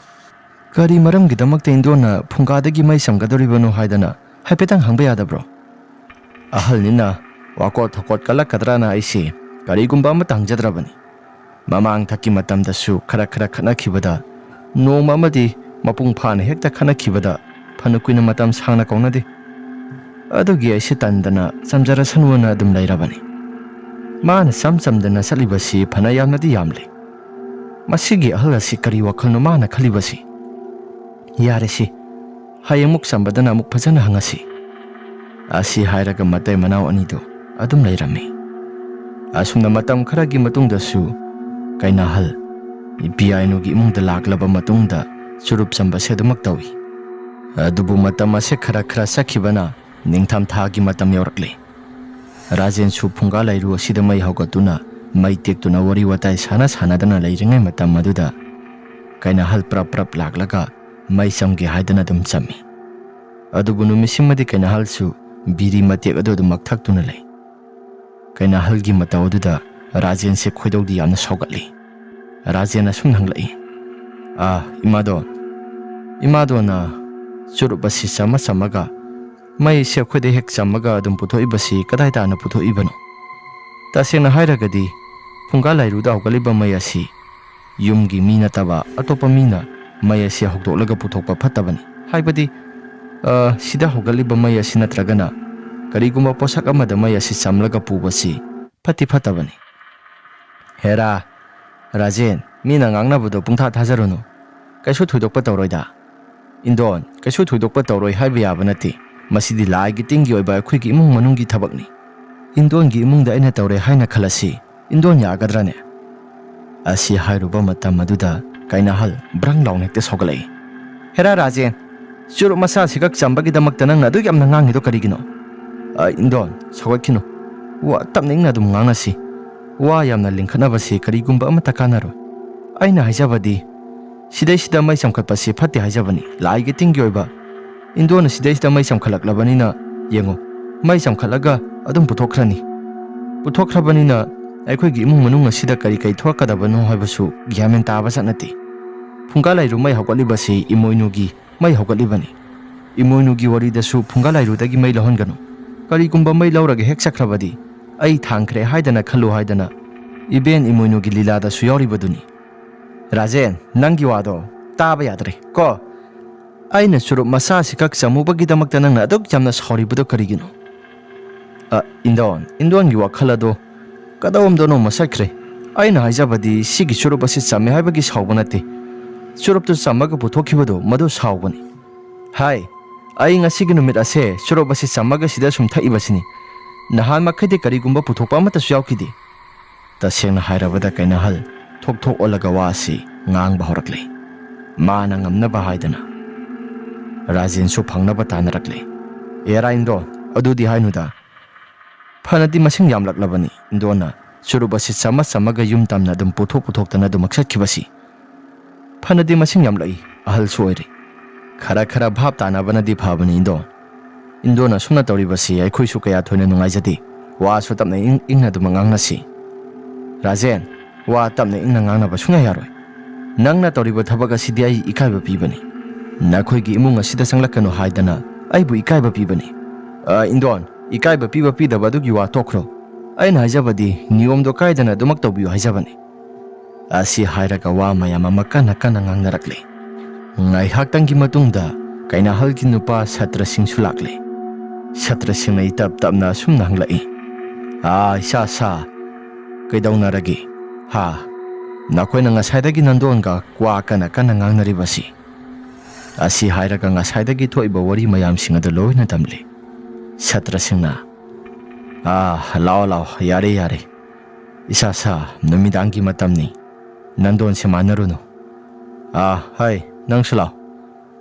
ꯀꯔꯤ ꯃꯔꯝꯒꯤꯗꯃꯛꯇ ꯏꯟꯗꯣꯟꯅ ꯐꯨꯡꯒꯥꯗꯒꯤ ꯃꯩ ꯆꯝꯒꯗꯧꯔꯤꯕꯅꯣ ꯍꯥꯏꯗꯅ ꯍꯥꯏꯐꯦꯠꯇꯪ ꯍꯪꯕ ꯌꯥꯗꯕ꯭ꯔꯣ?" ꯑꯍꯜꯅꯤꯅ ꯋꯥꯀꯣꯠ ꯊꯀꯣꯠ ꯀꯜꯂꯛꯀꯗ꯭ꯔꯥꯅ ꯑꯩꯁꯦ ꯀꯔꯤꯒꯨꯝꯕ ꯑꯃꯠꯇ ꯍꯪꯖꯗ꯭ꯔꯕꯅꯤ꯫ ꯃꯃꯥꯡ ꯊꯛꯀꯤ ꯃꯇꯝꯗꯁꯨ ꯈꯔ ꯈꯔ ꯈꯠꯅꯈꯤꯕꯗ, ꯅꯣꯡꯃ ꯑꯃꯗꯤ ꯃꯄꯨꯡ ꯐꯥꯅ ꯍꯦꯛꯇ ꯈꯠꯅꯈꯤꯕꯗ ꯐꯅ ꯀꯨꯏꯅ ꯃꯇꯝ ꯁꯥꯡꯅ ꯀꯧꯅꯗꯦ꯫ ꯑꯗꯨꯒꯤ ꯑꯩꯁꯦ ꯇꯟꯗꯅ ꯆꯝꯖꯔꯁꯅꯨꯅ ꯑꯗꯨꯝ ꯂꯩꯔꯕꯅꯤ꯫ ꯃꯥꯅ ꯆꯝ ꯆꯝꯗꯅ ꯆꯠꯂꯤꯕꯁꯤ ꯐꯅ ꯌꯥꯝꯅꯗꯤ ꯌꯥꯝꯂꯦ꯫ ꯃꯁꯤꯒꯤ ꯑꯍꯜ ꯑꯁꯤ ꯀꯔꯤ ꯋꯥꯈꯜꯅꯣ ꯃꯥꯅ ꯈꯜꯂꯤꯕꯁꯤ? ꯌꯥꯔꯦꯁꯤ, ꯍꯌꯦꯡꯃꯨꯛ ꯆꯝꯕꯗꯅ ꯑꯃꯨꯛ ꯐꯖꯅ ꯍꯪꯉꯁꯤ꯫ ꯑꯁꯤ ꯍꯥꯏꯔꯒ ꯃꯇꯩ ꯃꯅꯥꯎ ꯑꯅꯤꯗꯨ ꯑꯗꯨꯝ ꯂꯩꯔꯝꯃꯤ꯫ ꯑꯁꯨꯝꯅ ꯃꯇꯝ ꯈꯔꯒꯤ ꯃꯇꯨꯡꯗꯁꯨ ꯀꯩꯅꯥꯍꯜ ꯄꯤꯌꯥꯏꯅꯨꯒꯤ ꯏꯃꯨꯡꯗ ꯂꯥꯛꯂꯕ ꯃꯇꯨꯡꯗ ꯆꯨꯔꯨꯞ ꯆꯝꯕꯁꯦ ꯑꯗꯨꯃꯛ ꯇꯧꯏ꯫ ꯑꯗꯨꯕꯨ ꯃꯇꯝ ꯑꯁꯦ ꯈꯔ ꯈꯔ ꯆꯠꯈꯤꯕꯅ ꯅꯤꯡꯊꯝꯊꯥꯒꯤ ꯃꯇꯝ ꯌꯧꯔꯛꯂꯦ꯫ ꯔꯥꯖꯦꯟꯁꯨ ꯐꯨꯡꯒꯥ ꯂꯩꯔꯨ ꯑꯁꯤꯗ ꯃꯩ ꯍꯧꯒꯠꯇꯨꯅ ꯃꯩ ꯇꯦꯛꯇꯨꯅ ꯋꯥꯔꯤ ꯋꯥꯇꯥꯏ ꯁꯥꯟꯅ ꯁꯥꯟꯅꯗꯅ ꯂꯩꯔꯤꯉꯩ ꯃꯇꯝ ꯑꯗꯨꯗ ꯀꯩꯅꯥꯍꯜ ꯄ꯭ꯔꯞ ꯄ꯭ꯔꯞ ꯂꯥꯛꯂꯒ ꯃꯩ ꯆꯝꯒꯦ ꯍꯥꯏꯗꯅ ꯑꯗꯨꯝ ꯆꯝꯃꯤ꯫ ꯑꯗꯨꯕꯨ ꯅꯨꯃꯤꯠꯁꯤꯃꯗꯤ ꯀꯩꯅꯥꯍꯜꯁꯨ ꯕꯤꯔꯤ ꯃꯇꯦꯛ ꯑꯗꯨ ꯑꯗꯨꯃꯛ ꯊꯛꯇꯨꯅ ꯂꯩ꯫ ꯀꯩꯅꯥꯍꯜꯒꯤ ꯃꯇꯧ ꯑꯗꯨꯗ ꯔꯥꯖꯦꯟꯁꯦ ꯈꯣꯏꯗꯧꯗꯤ ꯌꯥꯝꯅ ꯁꯥꯎꯒꯠꯂꯤ꯫ ꯔꯥꯖꯦꯟ ꯑꯁꯨꯝꯅ ꯍꯪꯂꯛꯏ, "ꯑꯥ, ꯏꯃꯥꯗꯣꯟ, ꯏꯃꯥꯗꯣꯟꯅ ꯆꯨꯔꯨꯞ ꯑꯁꯤ ꯆꯝꯃ ꯆꯝꯃꯒ ꯃꯩꯁꯦ ꯑꯩꯈꯣꯏꯗ ꯍꯦꯛ ꯆꯝꯃꯒ ꯑꯗꯨꯝ ꯄꯨꯊꯣꯛꯏꯕꯁꯤ ꯀꯗꯥꯏ ꯇꯥꯅ ꯄꯨꯊꯣꯛꯏꯕꯅꯣ? ꯇꯁꯦꯡꯅ ꯍꯥꯏꯔꯒꯗꯤ ꯐꯨꯡꯒꯥ ꯂꯥꯏꯔꯨꯗ ꯍꯧꯒꯠꯂꯤꯕ ꯃꯩ ꯑꯁꯤ ꯌꯨꯝꯒꯤ ꯃꯤ ꯅꯠꯇꯕ ꯑꯇꯣꯞꯄ ꯃꯤꯅ ꯃꯩ ꯑꯁꯤ ꯍꯧꯗꯣꯛꯂꯒ ꯄꯨꯊꯣꯛꯄ ꯐꯠꯇꯕꯅꯤ꯫ ꯍꯥꯏꯕꯗꯤ, ꯑ, ꯁꯤꯗ ꯍꯧꯒꯠꯂꯤꯕ ꯃꯩ ꯑꯁꯤ ꯅꯠꯇ꯭ꯔꯒꯅ ꯀꯔꯤꯒꯨꯝꯕ ꯄꯣꯠꯁꯛ ꯑꯃꯗ ꯃꯩ ꯑꯁꯤ ꯆꯝꯂꯒ ꯄꯨꯕꯁꯤ ꯐꯠꯇꯤ ꯐꯠꯇꯕꯅꯤ꯫ ꯍꯦꯔꯥ, ꯔꯥꯖꯦꯟ, ꯃꯤꯅ ꯉꯥꯡꯅꯕꯗꯣ ꯄꯨꯡꯊꯥ ꯊꯥꯖꯔꯨꯅꯨ꯫ ꯀꯩꯁꯨ ꯊꯣꯏꯗꯣꯛꯄ ꯇꯧꯔꯣꯏꯗ꯫ ꯏꯟꯗꯣꯟ, ꯀꯩꯁꯨ ꯊꯣꯏꯗꯣꯛꯄ ꯇꯧꯔꯣꯏ ꯍꯥꯏꯕ ꯌꯥꯕ ꯅꯠꯇꯦ꯫ ꯃꯁꯤꯗꯤ ꯂꯥꯏꯒꯤ ꯇꯤꯟꯒꯤ ꯑꯣꯏꯕ ꯑꯩꯈꯣꯏꯒꯤ ꯏꯃꯨꯡ ꯃꯅꯨꯡꯒꯤ ꯊꯕꯛꯅꯤ꯫ ꯏꯟꯗꯣꯟꯒꯤ ꯏꯃꯨꯡꯗ ꯑꯩꯅ ꯇꯧꯔꯦ ꯍꯥꯏꯅ ꯈꯜꯂꯁꯤ꯫ ꯏꯟꯗꯣꯟ ꯌꯥꯒꯗ꯭ꯔꯅꯦ? ꯑꯁꯤ ꯍꯥꯏꯔꯨꯕ ꯃꯇꯝ ꯑꯗꯨꯗ ꯀꯩꯅꯥꯍꯜ ꯕ꯭ꯔꯪ ꯂꯥꯎꯅ ꯍꯦꯛꯇ ꯁꯧꯒꯠꯂꯛꯏ꯫ ꯍꯦꯔꯥ ꯔꯥꯖꯦꯟ, ꯆꯨꯔꯨꯞ ꯃꯆꯥꯁꯤꯈꯛ ꯆꯝꯕꯒꯤꯗꯃꯛꯇ ꯅꯪꯅ ꯑꯗꯨꯛ ꯌꯥꯝꯅ ꯉꯥꯡꯉꯤꯗꯣ ꯀꯔꯤꯒꯤꯅꯣ? ꯑ, ꯏꯟꯗꯣꯟ, ꯁꯧꯒꯠꯈꯤꯅꯨ꯫ ꯋꯥ ꯇꯞꯅ ꯏꯪꯅ ꯑꯗꯨꯝ ꯉꯥꯡꯅꯁꯤ꯫ ꯋꯥ ꯌꯥꯝꯅ ꯂꯤꯡꯈꯠꯅꯕꯁꯤ ꯀꯔꯤꯒꯨꯝꯕ ꯑꯃꯠꯇ ꯀꯥꯟꯅꯔꯣꯏ꯫ ꯑꯩꯅ ꯍꯥꯏꯖꯕꯗꯤ, ꯁꯤꯗꯩꯁꯤꯗ ꯃꯩ ꯆꯝꯈꯠꯄꯁꯤ ꯐꯠꯇꯦ ꯍꯥꯏꯖꯕꯅꯤ, ꯂꯥꯏꯒꯤ ꯇꯤꯟꯒꯤ ꯑꯣꯏꯕ꯫ ꯏꯟꯗꯣꯟꯅ ꯁꯤꯗꯩꯁꯤꯗ ꯃꯩ ꯆꯝꯈꯠꯂꯛꯂꯕꯅꯤꯅ, ꯌꯦꯡꯉꯨ, ꯃꯩ ꯆꯝꯈꯠꯂꯒ ꯑꯗꯨꯝ ꯄꯨꯊꯣꯛꯈ꯭ꯔꯅꯤ꯫ ꯄꯨꯊꯣꯛꯈ꯭ꯔꯕꯅꯤꯅ ꯑꯩꯈꯣꯏꯒꯤ ꯏꯃꯨꯡ ꯃꯅꯨꯡ ꯑꯁꯤꯗ ꯀꯔꯤ ꯀꯔꯤ ꯊꯣꯛꯂꯛꯀꯗꯕꯅꯣ ꯍꯥꯏꯕꯁꯨ ꯒ꯭ꯌꯥꯟ ꯃꯦꯟ ꯇꯥꯕ ꯖꯥꯠ ꯅꯠꯇꯦ꯫ ꯐꯨꯡꯒꯥ ꯂꯥꯏꯔꯨ ꯃꯩ ꯍꯧꯒꯠꯂꯤꯕꯁꯤ ꯏꯃꯣꯏꯅꯨꯒꯤ ꯃꯩ ꯍꯧꯒꯠꯂꯤꯕꯅꯤ꯫ ꯏꯃꯣꯏꯅꯨꯒꯤ ꯋꯥꯔꯤꯗꯁꯨ ꯐꯨꯡꯒꯥ ꯂꯥꯏꯔꯨꯗꯒꯤ ꯃꯩ ꯂꯧꯍꯟꯒꯅꯨ꯫ ꯀꯔꯤꯒꯨꯝꯕ ꯃꯩ ꯂꯧꯔꯒ ꯍꯦꯛ ꯆꯠꯈ꯭ꯔꯕꯗꯤ ꯑꯩ ꯊꯥꯡꯈ꯭ꯔꯦ ꯍꯥꯏꯗꯅ ꯈꯜꯂꯨ ꯍꯥꯏꯗꯅ ꯏꯕꯦꯟ ꯏꯃꯣꯏꯅꯨꯒꯤ ꯂꯤꯂꯥꯗꯁꯨ ꯌꯥꯎꯔꯤꯕꯗꯨꯅꯤ꯫ ꯔꯥꯖꯦꯟ, ꯅꯪꯒꯤ ꯋꯥꯗꯣ ꯇꯥꯕ ꯌꯥꯗ꯭ꯔꯦ ꯀꯣ꯫ ꯑꯩꯅ ꯆꯨꯔꯨꯞ ꯃꯆꯥꯁꯤꯈꯛ ꯆꯝꯃꯨꯕꯒꯤꯗꯃꯛꯇ ꯅꯪꯅ ꯑꯗꯨꯛ ꯌꯥꯝꯅ ꯁꯥꯎꯔꯤꯕꯗꯣ ꯀꯔꯤꯒꯤꯅꯣ? ꯑ, ꯏꯟꯗꯣꯟ, ꯏꯟꯗꯣꯟꯒꯤ ꯋꯥꯈꯜ ꯑꯗꯣ ꯀꯗꯣꯝꯗꯅꯣ ꯃꯁꯠꯈ꯭ꯔꯦ꯫ ꯑꯩꯅ ꯍꯥꯏꯖꯕꯗꯤ ꯁꯤꯒꯤ ꯆꯨꯔꯨꯞ ꯑꯁꯤ ꯆꯝꯃꯦ ꯍꯥꯏꯕꯒꯤ ꯁꯥꯎꯕ ꯅꯠꯇꯦ꯫ ꯆꯨꯔꯨꯞꯇꯨ ꯆꯝꯃꯒ ꯄꯨꯊꯣꯛꯈꯤꯕꯗꯣ ꯃꯗꯨ ꯁꯥꯎꯕꯅꯤ꯫ ꯍꯥꯏ, ꯑꯩ ꯉꯁꯤꯒꯤ ꯅꯨꯃꯤꯠ ꯑꯁꯦ ꯆꯨꯔꯨꯞ ꯑꯁꯤ ꯆꯝꯃꯒ ꯁꯤꯗ ꯁꯨꯝ ꯊꯛꯏꯕꯁꯤꯅꯤ꯫ ꯅꯍꯥꯟ ꯃꯈꯩꯗꯤ ꯀꯔꯤꯒꯨꯝꯕ ꯄꯨꯊꯣꯛꯄ ꯑꯃꯠꯇꯁꯨ ꯌꯥꯎꯈꯤꯗꯦ꯫ ꯇꯁꯦꯡꯅ ꯍꯥꯏꯔꯕꯗ ꯀꯩꯅꯥꯍꯜ ꯊꯣꯛ ꯊꯣꯛ ꯑꯣꯜꯂꯒ ꯋꯥ ꯑꯁꯤ ꯉꯥꯡꯕ ꯍꯧꯔꯛꯂꯦ꯫ ꯃꯥꯅ ꯉꯝꯅꯕ ꯍꯥꯏꯗꯅ꯫ ꯔꯥꯖꯦꯟꯁꯨ ꯐꯪꯅꯕ ꯇꯥꯟꯅꯔꯛꯂꯦ꯫ ꯑꯦꯔꯥ ꯏꯟꯗꯣꯟ, ꯑꯗꯨꯗꯤ ꯍꯥꯏꯅꯨꯗ꯫ ꯐꯅꯗꯤ ꯃꯁꯤꯡ ꯌꯥꯝꯂꯛꯂꯕꯅꯤ ꯏꯟꯗꯣꯟꯅ ꯆꯨꯔꯨꯞ ꯑꯁꯤ ꯆꯝꯃ ꯆꯝꯃꯒ ꯌꯨꯝ ꯇꯝꯅ ꯑꯗꯨꯝ ꯄꯨꯊꯣꯛ ꯄꯨꯊꯣꯛꯇꯅ ꯑꯗꯨꯃꯛ ꯆꯠꯈꯤꯕꯁꯤ꯫ ꯐꯅꯗꯤ ꯃꯁꯤꯡ ꯌꯥꯝꯂꯛꯏ, ꯑꯍꯜꯁꯨ ꯑꯣꯏꯔꯦ꯫ ꯈꯔ ꯈꯔ ꯚꯥꯞ ꯇꯥꯅꯕꯅꯗꯤ ꯐꯕꯅꯤ ꯏꯟꯗꯣꯟ꯫ ꯏꯟꯗꯣꯟ ꯑꯁꯨꯝꯅ ꯇꯧꯔꯤꯕꯁꯤ ꯑꯩꯈꯣꯏꯁꯨ ꯀꯌꯥ ꯊꯣꯏꯅ ꯅꯨꯡꯉꯥꯏꯖꯗꯦ꯫ ꯋꯥꯁꯨ ꯇꯞꯅ ꯏꯪ ꯏꯪꯅ ꯑꯗꯨꯃꯛ ꯉꯥꯡꯅꯁꯤ꯫ ꯔꯥꯖꯦꯟ, ꯋꯥ ꯇꯞꯅ ꯏꯪꯅ ꯉꯥꯡꯅꯕ ꯁꯨꯡꯌꯥ ꯌꯥꯔꯣꯏ꯫ ꯅꯪꯅ ꯇꯧꯔꯤꯕ ꯊꯕꯛ ꯑꯁꯤꯗꯤ ꯑꯩ ꯏꯀꯥꯏꯕ ꯄꯤꯕꯅꯤ꯫ ꯅꯈꯣꯏꯒꯤ ꯏꯃꯨꯡ ꯑꯁꯤꯗ ꯆꯪꯂꯛꯀꯅꯨ ꯍꯥꯏꯗꯅ ꯑꯩꯕꯨ ꯏꯀꯥꯏꯕ ꯄꯤꯕꯅꯤ꯫ ꯑ, ꯏꯟꯗꯣꯟ, ꯏꯀꯥꯏꯕ ꯄꯤꯕ ꯄꯤꯗꯕ ꯑꯗꯨꯒꯤ ꯋꯥ ꯇꯣꯛꯈ꯭ꯔꯣ꯫ ꯑꯩꯅ ꯍꯥꯏꯖꯕꯗꯤ ꯅꯤꯌꯣꯝꯗꯣ ꯀꯥꯏꯗꯅ ꯑꯗꯨꯃꯛ ꯇꯧꯕꯤꯌꯨ ꯍꯥꯏꯖꯕꯅꯤ꯫ ꯑꯁꯤ ꯍꯥꯏꯔꯒ ꯋꯥ ꯃꯌꯥꯝ ꯑꯃ ꯀꯟꯅ ꯀꯟꯅ ꯉꯥꯡꯅꯔꯛꯂꯦ꯫ ꯉꯥꯏꯍꯥꯛꯇꯪꯒꯤ ꯃꯇꯨꯡꯗ ꯀꯩꯅꯥꯍꯜꯒꯤ ꯅꯨꯄꯥ ꯁꯥꯇ꯭ꯔꯁꯤꯡꯁꯨ ꯂꯥꯛꯂꯦ꯫ ꯁꯥꯇ꯭ꯔꯁꯤꯡꯅ ꯏꯇꯞ ꯇꯞꯅ ꯑꯁꯨꯝꯅ ꯍꯪꯂꯛꯏ, "ꯑꯥ, ꯏꯁꯥ ꯁꯥ, ꯀꯩꯗꯧꯅꯔꯒꯦ? ꯍꯥ? ꯅꯈꯣꯏꯅ ꯉꯁꯥꯏꯗꯒꯤ ꯅꯟꯗꯣꯟꯒ ꯀ꯭ꯋꯥ ꯀꯟꯅ ꯀꯟꯅ ꯉꯥꯡꯅꯔꯤꯕꯁꯤ?" ꯑꯁꯤ ꯍꯥꯏꯔꯒ ꯉꯁꯥꯏꯗꯒꯤ ꯊꯣꯛꯏꯕ ꯋꯥꯔꯤ ꯃꯌꯥꯝꯁꯤꯡ ꯑꯗꯨ ꯂꯣꯏꯅ ꯇꯝꯂꯤ꯫ ꯁꯥꯇ꯭ꯔꯁꯤꯡꯅ, "ꯑꯥ, ꯂꯥꯛꯑꯣ, ꯂꯥꯛꯑꯣ, ꯌꯥꯔꯦ, ꯌꯥꯔꯦ꯫ ꯏꯁꯥ ꯁꯥ, ꯅꯨꯃꯤꯗꯥꯡꯒꯤ ꯃꯇꯝꯅꯤ꯫ ꯅꯟꯗꯣꯟꯁꯦ ꯃꯥꯟꯅꯔꯨꯅꯨ꯫ ꯑꯥ, ꯍꯩ, ꯅꯪꯁꯨ ꯂꯥꯛꯑꯣ꯫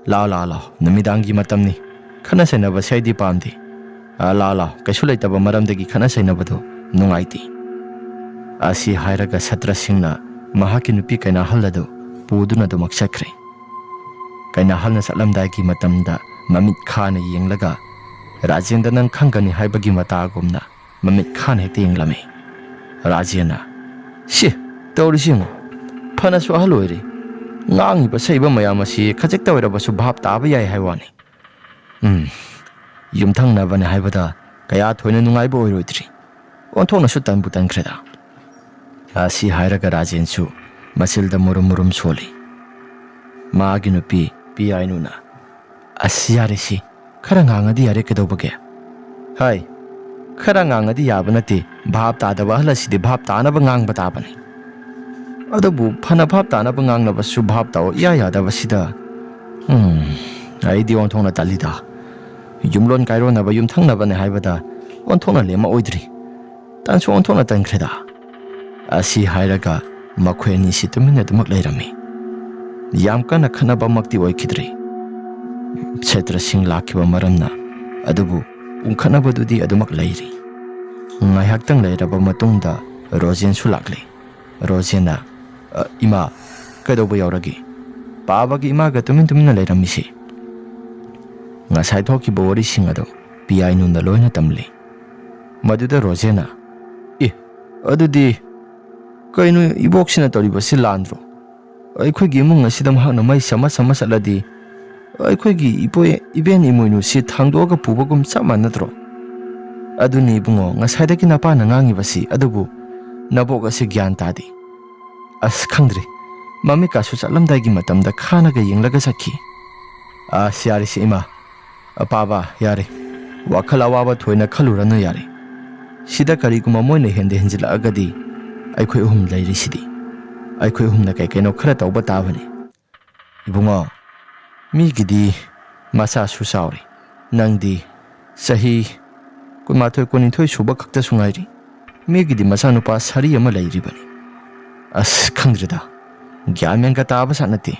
ꯂꯥꯛꯑꯣ, ꯂꯥꯛꯑꯣ, ꯂꯥꯛꯑꯣ, ꯅꯨꯃꯤꯗꯥꯡꯒꯤ ꯃꯇꯝꯅꯤ꯫ ꯈꯠꯅ ꯆꯩꯅꯕꯁꯦ ꯑꯩꯗꯤ ꯄꯥꯝꯗꯦ꯫ ꯑꯥ, ꯂꯥꯛꯑꯣ, ꯂꯥꯛꯑꯣ, ꯀꯩꯁꯨ ꯂꯩꯇꯕ ꯃꯔꯝꯗꯒꯤ ꯈꯠꯅ ꯆꯩꯅꯕꯗꯨ ꯅꯨꯡꯉꯥꯏꯇꯦ"꯫ ꯑꯁꯤ ꯍꯥꯏꯔꯒ ꯁꯥꯇ꯭ꯔꯁꯤꯡꯅ ꯃꯍꯥꯛꯀꯤ ꯅꯨꯄꯤ ꯀꯩꯅꯥꯍꯜ ꯑꯗꯨ ꯄꯨꯗꯨꯅ ꯑꯗꯨꯃꯛ ꯆꯠꯈ꯭ꯔꯦ꯫ ꯀꯩꯅꯥꯍꯜꯅ ꯆꯠꯂꯝꯗꯥꯏꯒꯤ ꯃꯇꯝꯗ ꯃꯃꯤꯠ ꯈꯥꯅ ꯌꯦꯡꯂꯒ, "ꯔꯥꯖꯦꯟꯗ, ꯅꯪ ꯈꯪꯒꯅꯤ" ꯍꯥꯏꯕꯒꯤ ꯃꯇꯥꯒꯨꯝꯅ ꯃꯃꯤꯠ ꯈꯥꯅ ꯍꯦꯛꯇ ꯌꯦꯡꯂꯝꯃꯤ꯫ ꯔꯥꯖꯦꯟꯅ, "ꯁꯤ, ꯇꯧꯔꯤꯁꯤ ꯌꯦꯡꯉꯨ꯫ ꯐꯅꯁꯨ ꯑꯍꯜ ꯑꯣꯏꯔꯦ꯫ ꯉꯥꯡꯉꯤꯕ ꯁꯛꯏꯕ ꯃꯌꯥꯝ ꯑꯁꯤ ꯈꯖꯤꯛꯇ ꯑꯣꯏꯔꯕꯁꯨ ꯚꯥꯞ ꯇꯥꯕ ꯌꯥꯏ ꯍꯥꯏ ꯋꯥꯅꯤ꯫ ꯎꯝ, ꯌꯨꯝꯊꯪꯅꯕꯅꯦ ꯍꯥꯏꯕꯗ ꯀꯌꯥ ꯊꯣꯏꯅ ꯅꯨꯡꯉꯥꯏꯕ ꯑꯣꯏꯔꯣꯏꯗ꯭ꯔꯤ꯫ ꯑꯣꯟꯊꯣꯛꯅꯁꯨ ꯇꯟꯕꯨ ꯇꯟꯈ꯭ꯔꯦꯗ"꯫ ꯑꯁꯤ ꯍꯥꯏꯔꯒ ꯔꯥꯖꯦꯟꯁꯨ ꯃꯆꯤꯜꯗ ꯃꯨꯔꯨꯝ ꯃꯨꯔꯨꯝ ꯁꯣꯜꯂꯤ꯫ ꯃꯥꯒꯤ ꯅꯨꯄꯤ ꯄꯤꯌꯥꯏꯅꯨꯅ, "ꯑꯁ, ꯌꯥꯔꯦ ꯁꯤ, ꯈꯔ ꯉꯥꯡꯉꯗꯤ ꯌꯥꯔꯦ, ꯀꯩꯗꯧꯕꯒꯦ?" ꯍꯥꯏ, "ꯈꯔ ꯉꯥꯡꯉꯗꯤ ꯌꯥꯕ ꯅꯠꯇꯦ, ꯚꯥꯞ ꯇꯥꯗꯕ ꯑꯍꯜ ꯑꯁꯤꯗꯤ ꯚꯥꯞ ꯇꯥꯅꯕ ꯉꯥꯡꯕ ꯇꯥꯕꯅꯤ"꯫ ꯑꯗꯨꯕꯨ ꯐꯅ ꯚꯥꯞ ꯇꯥꯅꯕ ꯉꯥꯡꯅꯕꯁꯨ ꯚꯥꯞ ꯇꯥꯎ ꯏꯌꯥ ꯌꯥꯗꯕꯁꯤꯗ, ꯎꯝ, ꯑꯩꯗꯤ ꯑꯣꯟꯊꯣꯛꯅ ꯇꯜꯂꯤꯗ꯫ ꯌꯨꯝꯂꯣꯟ ꯀꯥꯏꯔꯣꯟꯅꯕ ꯌꯨꯝꯊꯪꯅꯕꯅꯦ ꯍꯥꯏꯕꯗ ꯑꯣꯟꯊꯣꯛꯅ ꯂꯦꯝꯃꯛꯑꯣꯏꯗ꯭ꯔꯤ꯫ ꯇꯟꯁꯨ ꯑꯣꯟꯊꯣꯛꯅ ꯇꯟꯈ꯭ꯔꯦꯗ꯫ ꯑꯁꯤ ꯍꯥꯏꯔꯒ ꯃꯈꯣꯏ ꯑꯅꯤꯁꯤ ꯇꯨꯃꯤꯟꯅ ꯑꯗꯨꯃꯛ ꯂꯩꯔꯝꯃꯤ꯫ ꯌꯥꯝ ꯀꯟꯅ ꯈꯠꯅꯕꯃꯛꯇꯤ ꯑꯣꯏꯈꯤꯗ꯭ꯔꯤ꯫ ꯁꯥꯇ꯭ꯔꯁꯤꯡ ꯂꯥꯛꯈꯤꯕ ꯃꯔꯝꯅ, ꯑꯗꯨꯕꯨ ꯎꯪꯈꯠꯅꯕꯗꯨꯗꯤ ꯑꯗꯨꯃꯛ ꯂꯩꯔꯤ꯫ ꯉꯥꯏꯍꯥꯛꯇꯪ ꯂꯩꯔꯕ ꯃꯇꯨꯡꯗ ꯔꯣꯖꯦꯟꯁꯨ ꯂꯥꯛꯂꯦ꯫ ꯔꯣꯖꯦꯟꯅ, "ꯑ, ꯏꯃꯥ, ꯀꯩꯗꯧꯕ ꯌꯥꯎꯔꯒꯦ? ꯄꯥꯕꯒꯤ ꯏꯃꯥꯒ ꯇꯨꯃꯤꯟ ꯇꯨꯃꯤꯟꯅ ꯂꯩꯔꯝꯃꯤꯁꯤ?" ꯉꯁꯥꯏ ꯊꯣꯛꯈꯤꯕ ꯋꯥꯔꯤꯁꯤꯡ ꯑꯗꯨ ꯄꯤꯌꯥꯏꯅꯨꯅ ꯂꯣꯏꯅ ꯇꯝꯂꯤ꯫ ꯃꯗꯨꯗ ꯔꯣꯖꯦꯟꯅ, "ꯑꯦ, ꯑꯗꯨꯗꯤ ꯀꯩꯅꯣ ꯏꯕꯣꯛꯁꯤꯅ ꯇꯧꯔꯤꯕꯁꯤ ꯂꯥꯟꯗ꯭ꯔꯣ? ꯑꯩꯈꯣꯏꯒꯤ ꯏꯃꯨꯡ ꯑꯁꯤꯗ ꯃꯍꯥꯛꯅ ꯃꯩ ꯁꯝꯃ ꯁꯝꯃ ꯆꯠꯂꯗꯤ ꯑꯩꯈꯣꯏꯒꯤ ꯏꯕꯣꯏ-, ꯏꯕꯦꯟ ꯏꯃꯣꯏꯅꯨꯁꯤ ꯊꯥꯡꯗꯣꯛꯑꯒ ꯄꯨꯕꯒꯨꯝ ꯆꯞ ꯃꯥꯟꯅꯗ꯭ꯔꯣ?" "ꯑꯗꯨꯅꯤ ꯏꯕꯨꯡꯉꯣ, ꯉꯁꯥꯏꯗꯒꯤ ꯅꯄꯥꯅ ꯉꯥꯡꯉꯤꯕꯁꯤ, ꯑꯗꯨꯕꯨ ꯅꯕꯣꯛ ꯑꯁꯤ ꯒ꯭ꯌꯥꯟ ꯇꯥꯗꯦ"꯫ ꯑꯁ, ꯈꯪꯗ꯭ꯔꯦ꯫ ꯃꯃꯤꯠꯀꯥꯁꯨ ꯆꯠꯂꯝꯗꯥꯏꯒꯤ ꯃꯇꯝꯗ ꯈꯥꯅꯒ ꯌꯦꯡꯂꯒ ꯆꯠꯈꯤ꯫ ꯑꯁ, ꯌꯥꯔꯦꯁꯦ ꯏꯃꯥ꯫ ꯑꯄꯥꯕ, ꯌꯥꯔꯦ꯫ ꯋꯥꯈꯜ ꯑꯋꯥꯕ ꯊꯣꯏꯅ ꯈꯜꯂꯨꯔꯅꯨ, ꯌꯥꯔꯦ꯫ ꯁꯤꯗ ꯀꯔꯤꯒꯨꯝꯕ ꯃꯣꯏꯅ ꯍꯦꯟꯗ ꯍꯦꯟꯖꯤꯜꯂꯛꯑꯒꯗꯤ ꯑꯩꯈꯣꯏ ꯑꯍꯨꯝ ꯂꯩꯔꯤꯁꯤꯗꯤ꯫ ꯑꯩꯈꯣꯏ ꯑꯍꯨꯝꯅ ꯀꯩ ꯀꯩꯅꯣ ꯈꯔ ꯇꯧꯕ ꯇꯥꯕꯅꯤ꯫ ꯏꯕꯨꯡꯉꯣ, ꯃꯤꯒꯤꯗꯤ ꯃꯆꯥꯁꯨ ꯆꯥꯎꯔꯦ꯫ ꯅꯪꯗꯤ ꯆꯍꯤ ꯀꯨꯟꯃꯥꯊꯣꯏ, ꯀꯨꯟꯅꯤꯊꯣꯏ ꯁꯨꯕ ꯈꯛꯇꯁꯨ ꯉꯥꯏꯔꯤ꯫ ꯃꯤꯒꯤꯗꯤ ꯃꯆꯥꯅꯨꯄꯥ ꯁꯥꯔꯤ ꯑꯃ ꯂꯩꯔꯤꯕꯅꯤ꯫ ꯑꯁ, ꯈꯪꯗ꯭ꯔꯦꯗ꯫ ꯒ꯭ꯌꯥꯟ ꯃꯦꯟꯒ ꯇꯥꯕ ꯖꯥꯠ ꯅꯠꯇꯦ꯫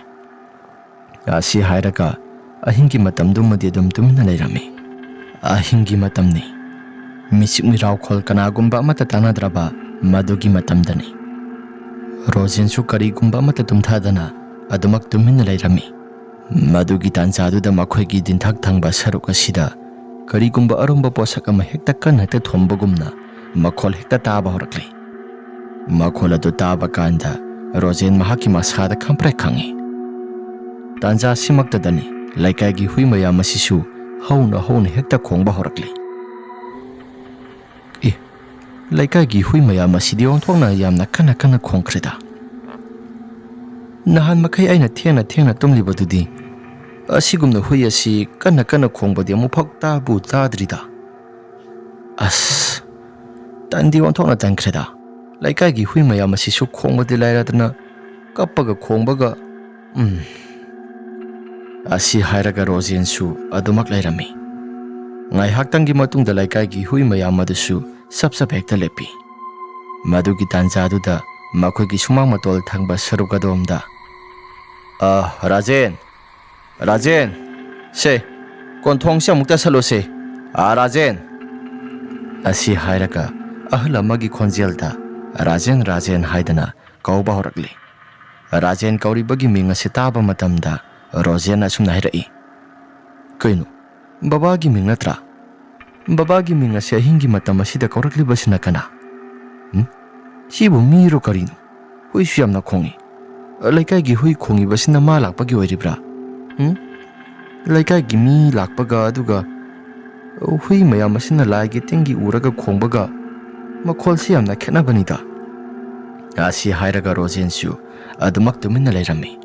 ꯑꯁꯤ ꯍꯥꯏꯔꯒ ꯑꯍꯤꯡꯒꯤ ꯃꯇꯝꯗꯨꯃꯗꯤ ꯑꯗꯨꯝ ꯇꯨꯃꯤꯟꯅ ꯂꯩꯔꯝꯃꯤ꯫ ꯑꯍꯤꯡꯒꯤ ꯃꯇꯝꯅꯤ꯫ ꯃꯤꯆꯤꯛ ꯃꯤꯔꯥꯎꯈꯣꯜ ꯀꯅꯥꯒꯨꯝꯕ ꯑꯃꯠꯇ ꯇꯥꯟꯅꯗ꯭ꯔꯕ ꯃꯗꯨꯒꯤ ꯃꯇꯝꯗꯅꯤ꯫ ꯔꯣꯖꯦꯟꯁꯨ ꯀꯔꯤꯒꯨꯝꯕ ꯑꯃꯠꯇ ꯇꯨꯝꯊꯗꯅ ꯑꯗꯨꯃꯛ ꯇꯨꯃꯤꯟꯅ ꯂꯩꯔꯝꯃꯤ꯫ ꯃꯗꯨꯒꯤ ꯇꯥꯟꯖꯥꯗꯨꯗ ꯃꯈꯣꯏꯒꯤ ꯗꯤꯟꯊꯛ ꯊꯪꯕ ꯁꯔꯨꯛ ꯑꯁꯤꯗ ꯀꯔꯤꯒꯨꯝꯕ ꯑꯔꯨꯝꯕ ꯄꯣꯠꯁꯛ ꯑꯃ ꯍꯦꯛꯇ ꯀꯟꯅ ꯍꯦꯛꯇ ꯊꯣꯝꯕꯒꯨꯝꯅ ꯃꯈꯣꯜ ꯍꯦꯛꯇ ꯇꯥꯕ ꯍꯧꯔꯛꯂꯦ꯫ ꯃꯈꯣꯜ ꯑꯗꯨ ꯇꯥꯕ ꯀꯥꯟꯗ ꯔꯣꯖꯦꯟ ꯃꯍꯥꯛꯀꯤ ꯃꯁꯥꯗ ꯈꯪꯄ꯭ꯔꯦꯛ ꯈꯪꯉꯤ꯫ ꯇꯥꯟꯖꯥ ꯑꯁꯤꯃꯛꯇꯗꯅꯤ ꯂꯩꯀꯥꯏꯒꯤ ꯍꯨꯏ ꯃꯌꯥꯝ ꯑꯁꯤꯁꯨ ꯍꯧꯅ ꯍꯧꯅ ꯍꯦꯛꯇ ꯈꯣꯡꯕ ꯍꯧꯔꯛꯂꯤ꯫ ꯑꯦ, ꯂꯩꯀꯥꯏꯒꯤ ꯍꯨꯏ ꯃꯌꯥꯝ ꯑꯁꯤꯗꯤ ꯑꯣꯟꯊꯣꯛꯅ ꯌꯥꯝꯅ ꯀꯟꯅ ꯀꯟꯅ ꯈꯣꯡꯈ꯭ꯔꯦꯗ꯫ ꯅꯍꯥꯟ ꯃꯈꯩ ꯑꯩꯅ ꯊꯦꯡꯅ ꯊꯦꯡꯅ ꯇꯨꯝꯂꯤꯕꯗꯨꯗꯤ ꯑꯁꯤꯒꯨꯝꯅ ꯍꯨꯏ ꯑꯁꯤ ꯀꯟꯅ ꯀꯟꯅ ꯈꯣꯡꯕꯗꯤ ꯑꯃꯨꯛꯐꯥꯎ ꯇꯥꯕꯨ ꯇꯥꯗ꯭ꯔꯤꯗ꯫ ꯑꯁ, ꯇꯟꯗꯤ ꯑꯣꯟꯊꯣꯛꯅ ꯇꯟꯈ꯭ꯔꯦꯗ꯫ ꯂꯩꯀꯥꯏꯒꯤ ꯍꯨꯏ ꯃꯌꯥꯝ ꯑꯁꯤꯁꯨ ꯈꯣꯡꯕꯗꯤ ꯂꯥꯏꯔꯗꯅ ꯀꯞꯄꯒ ꯈꯣꯡꯕꯒ, ꯎꯝ꯫ ꯑꯁꯤ ꯍꯥꯏꯔꯒ ꯔꯣꯖꯦꯟꯁꯨ ꯑꯗꯨꯃꯛ ꯂꯩꯔꯝꯃꯤ꯫ ꯉꯥꯏꯍꯥꯛꯇꯪꯒꯤ ꯃꯇꯨꯡꯗ ꯂꯩꯀꯥꯏꯒꯤ ꯍꯨꯏ ꯃꯌꯥꯝ ꯑꯗꯨꯁꯨ ꯆꯞ ꯆꯞ ꯍꯦꯛꯇ ꯂꯦꯞꯄꯤ꯫ ꯃꯗꯨꯒꯤ ꯇꯥꯟꯖꯥꯗꯨꯗ ꯃꯈꯣꯏꯒꯤ ꯁꯨꯃꯥꯡ ꯃꯇꯣꯜ ꯊꯪꯕ ꯁꯔꯨꯛ ꯑꯗꯣꯝꯗ, "ꯑ, ꯔꯥꯖꯦꯟ! ꯔꯥꯖꯦꯟ! ꯁꯦ, ꯀꯣꯟꯊꯣꯡꯁꯦ ꯑꯃꯨꯛꯇ ꯁꯠꯂꯨꯁꯦ꯫ ꯑ, ꯔꯥꯖꯦꯟ!" ꯑꯁꯤ ꯍꯥꯏꯔꯒ ꯑꯍꯜ ꯑꯃꯒꯤ ꯈꯣꯟꯖꯦꯜꯗ "ꯔꯥꯖꯦꯟ, ꯔꯥꯖꯦꯟ" ꯍꯥꯏꯗꯅ ꯀꯧꯕ ꯍꯧꯔꯛꯂꯤ꯫ ꯔꯥꯖꯦꯟ ꯀꯧꯔꯤꯕꯒꯤ ꯃꯤꯡ ꯑꯁꯤ ꯇꯥꯕ ꯃꯇꯝꯗ ꯔꯣꯖꯦꯟ ꯑꯁꯨꯝꯅ ꯍꯥꯏꯔꯛꯏ, "ꯀꯩꯅꯣ, ꯕꯕꯥꯒꯤ ꯃꯤꯡ ꯅꯠꯇ꯭ꯔꯥ? ꯕꯕꯥꯒꯤ ꯃꯤꯡ ꯑꯁꯤ ꯑꯍꯤꯡꯒꯤ ꯃꯇꯝ ꯑꯁꯤꯗ ꯀꯧꯔꯛꯂꯤꯕꯁꯤꯅ ꯀꯅꯥ? ꯎꯝ? ꯁꯤꯕꯨ ꯃꯤꯔꯣ ꯀꯔꯤꯅꯣ? ꯍꯨꯏꯁꯨ ꯌꯥꯝꯅ ꯈꯣꯡꯏ꯫ ꯂꯩꯀꯥꯏꯒꯤ ꯍꯨꯏ ꯈꯣꯡꯉꯤꯕꯁꯤꯅ ꯃꯥ ꯂꯥꯛꯄꯒꯤ ꯑꯣꯏꯔꯤꯕ꯭ꯔꯥ? ꯎꯝ? ꯂꯩꯀꯥꯏꯒꯤ ꯃꯤ ꯂꯥꯛꯄꯒ ꯑꯗꯨꯒ ꯍꯨꯏ ꯃꯌꯥꯝ ꯑꯁꯤꯅ ꯂꯥꯏꯒꯤ ꯇꯤꯟꯒꯤ ꯎꯔꯒ ꯈꯣꯡꯕꯒ ꯃꯈꯣꯜꯁꯤ ꯌꯥꯝꯅ ꯈꯦꯠꯅꯕꯅꯤꯗ꯫ ꯑꯁꯤ ꯍꯥꯏꯔꯒ ꯔꯣꯖꯦꯟꯁꯨ ꯑꯗꯨꯃꯛ ꯇꯨꯃꯤꯟꯅ ꯂꯩꯔꯝꯃꯤ꯫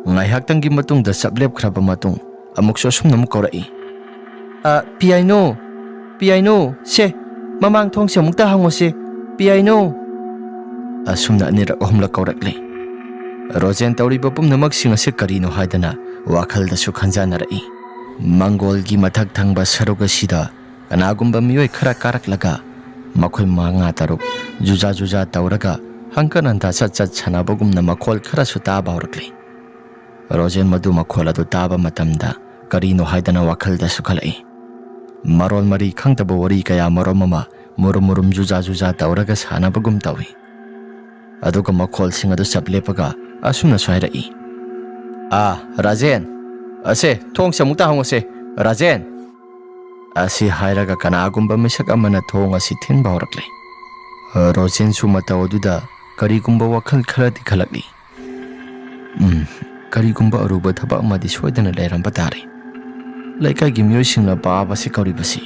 ꯉꯥꯏꯍꯥꯛꯇꯪꯒꯤ ꯃꯇꯨꯡꯗ ꯆꯞ ꯂꯦꯞꯈ꯭ꯔꯕ ꯃꯇꯨꯡ ꯑꯃꯨꯛꯁꯨ ꯑꯁꯨꯝꯅ ꯑꯃꯨꯛ ꯀꯧꯔꯛꯏ, "ꯑ, ꯄꯤꯌꯥꯏꯅꯣ, ꯄꯤꯌꯥꯏꯅꯣ, ꯁꯦ, ꯃꯃꯥꯡ ꯊꯣꯡꯁꯦ ꯑꯃꯨꯛꯇ ꯍꯥꯡꯉꯨꯁꯦ, ꯄꯤꯌꯥꯏꯅꯣ!" ꯑꯁꯨꯝꯅ ꯑꯅꯤꯔꯛ ꯑꯍꯨꯝꯂꯛ ꯀꯧꯔꯛꯂꯦ꯫ ꯔꯣꯖꯦꯟ ꯇꯧꯔꯤꯕ ꯄꯨꯝꯅꯃꯛꯁꯤꯡ ꯑꯁꯤ ꯀꯔꯤꯅꯣ ꯍꯥꯏꯗꯅ ꯋꯥꯈꯜꯗꯁꯨ ꯈꯟꯖꯥꯟꯅꯔꯛꯏ꯫ ꯃꯪꯒꯣꯜꯒꯤ ꯃꯊꯛ ꯊꯪꯕ ꯁꯔꯨꯛ ꯑꯁꯤꯗ ꯀꯅꯥꯒꯨꯝꯕ ꯃꯤꯑꯣꯏ ꯈꯔ ꯀꯥꯔꯛꯂꯒ ꯃꯈꯣꯏ ꯃꯉꯥ ꯇꯔꯨꯛ ꯖꯨꯖꯥ ꯖꯨꯖꯥ ꯇꯧꯔꯒ ꯍꯪꯀꯠ ꯍꯟꯗꯥ ꯆꯠ ꯆꯠ ꯁꯥꯟꯅꯕꯒꯨꯝꯅ ꯃꯈꯣꯜ ꯈꯔꯁꯨ ꯇꯥꯕ ꯍꯧꯔꯛꯂꯤ꯫ ꯔꯣꯖꯦꯟ ꯃꯗꯨ ꯃꯈꯣꯜ ꯑꯗꯨ ꯇꯥꯕ ꯃꯇꯝꯗ ꯀꯔꯤꯅꯣ ꯍꯥꯏꯗꯅ ꯋꯥꯈꯜꯗꯁꯨ ꯈꯜꯂꯛꯏ꯫ ꯃꯔꯣꯜ ꯃꯔꯤ ꯈꯪꯗꯕ ꯋꯥꯔꯤ ꯀꯌꯥ ꯃꯔꯨꯝ ꯑꯃ ꯃꯨꯔꯨꯝ ꯃꯨꯔꯨꯝ ꯖꯨꯖꯥ ꯖꯨꯖꯥ ꯇꯧꯔꯒ ꯁꯥꯟꯅꯕꯒꯨꯝ ꯇꯧꯏ꯫ ꯑꯗꯨꯒ ꯃꯈꯣꯜꯁꯤꯡ ꯑꯗꯨ ꯆꯞ ꯂꯦꯞꯄꯒ ꯑꯁꯨꯝꯅꯁꯨ ꯍꯥꯏꯔꯛꯏ, "ꯑꯥ, ꯔꯥꯖꯦꯟ, ꯑꯁꯦ, ꯊꯣꯡꯁꯦ ꯑꯃꯨꯛꯇ ꯍꯥꯡꯉꯨꯁꯦ, ꯔꯥꯖꯦꯟ!" ꯑꯁꯤ ꯍꯥꯏꯔꯒ ꯀꯅꯥꯒꯨꯝꯕ ꯃꯤꯁꯛ ꯑꯃꯅ ꯊꯣꯡ ꯑꯁꯤ ꯊꯤꯟꯕ ꯍꯧꯔꯛꯂꯦ꯫ ꯔꯣꯖꯦꯟꯁꯨ ꯃꯇꯧ ꯑꯗꯨꯗ ꯀꯔꯤꯒꯨꯝꯕ ꯋꯥꯈꯜ ꯈꯔꯗꯤ ꯈꯜꯂꯛꯂꯤ꯫ "ꯎꯝ, ꯀꯔꯤꯒꯨꯝꯕ ꯑꯔꯨꯕ ꯊꯕꯛ ꯑꯃꯗꯤ ꯁꯣꯏꯗꯅ ꯂꯩꯔꯝꯕ ꯇꯥꯔꯦ꯫ ꯂꯩꯀꯥꯏꯒꯤ ꯃꯤꯑꯣꯏꯁꯤꯡꯅ ꯕꯥꯕꯥꯁꯤ ꯀꯧꯔꯤꯕꯁꯤ꯫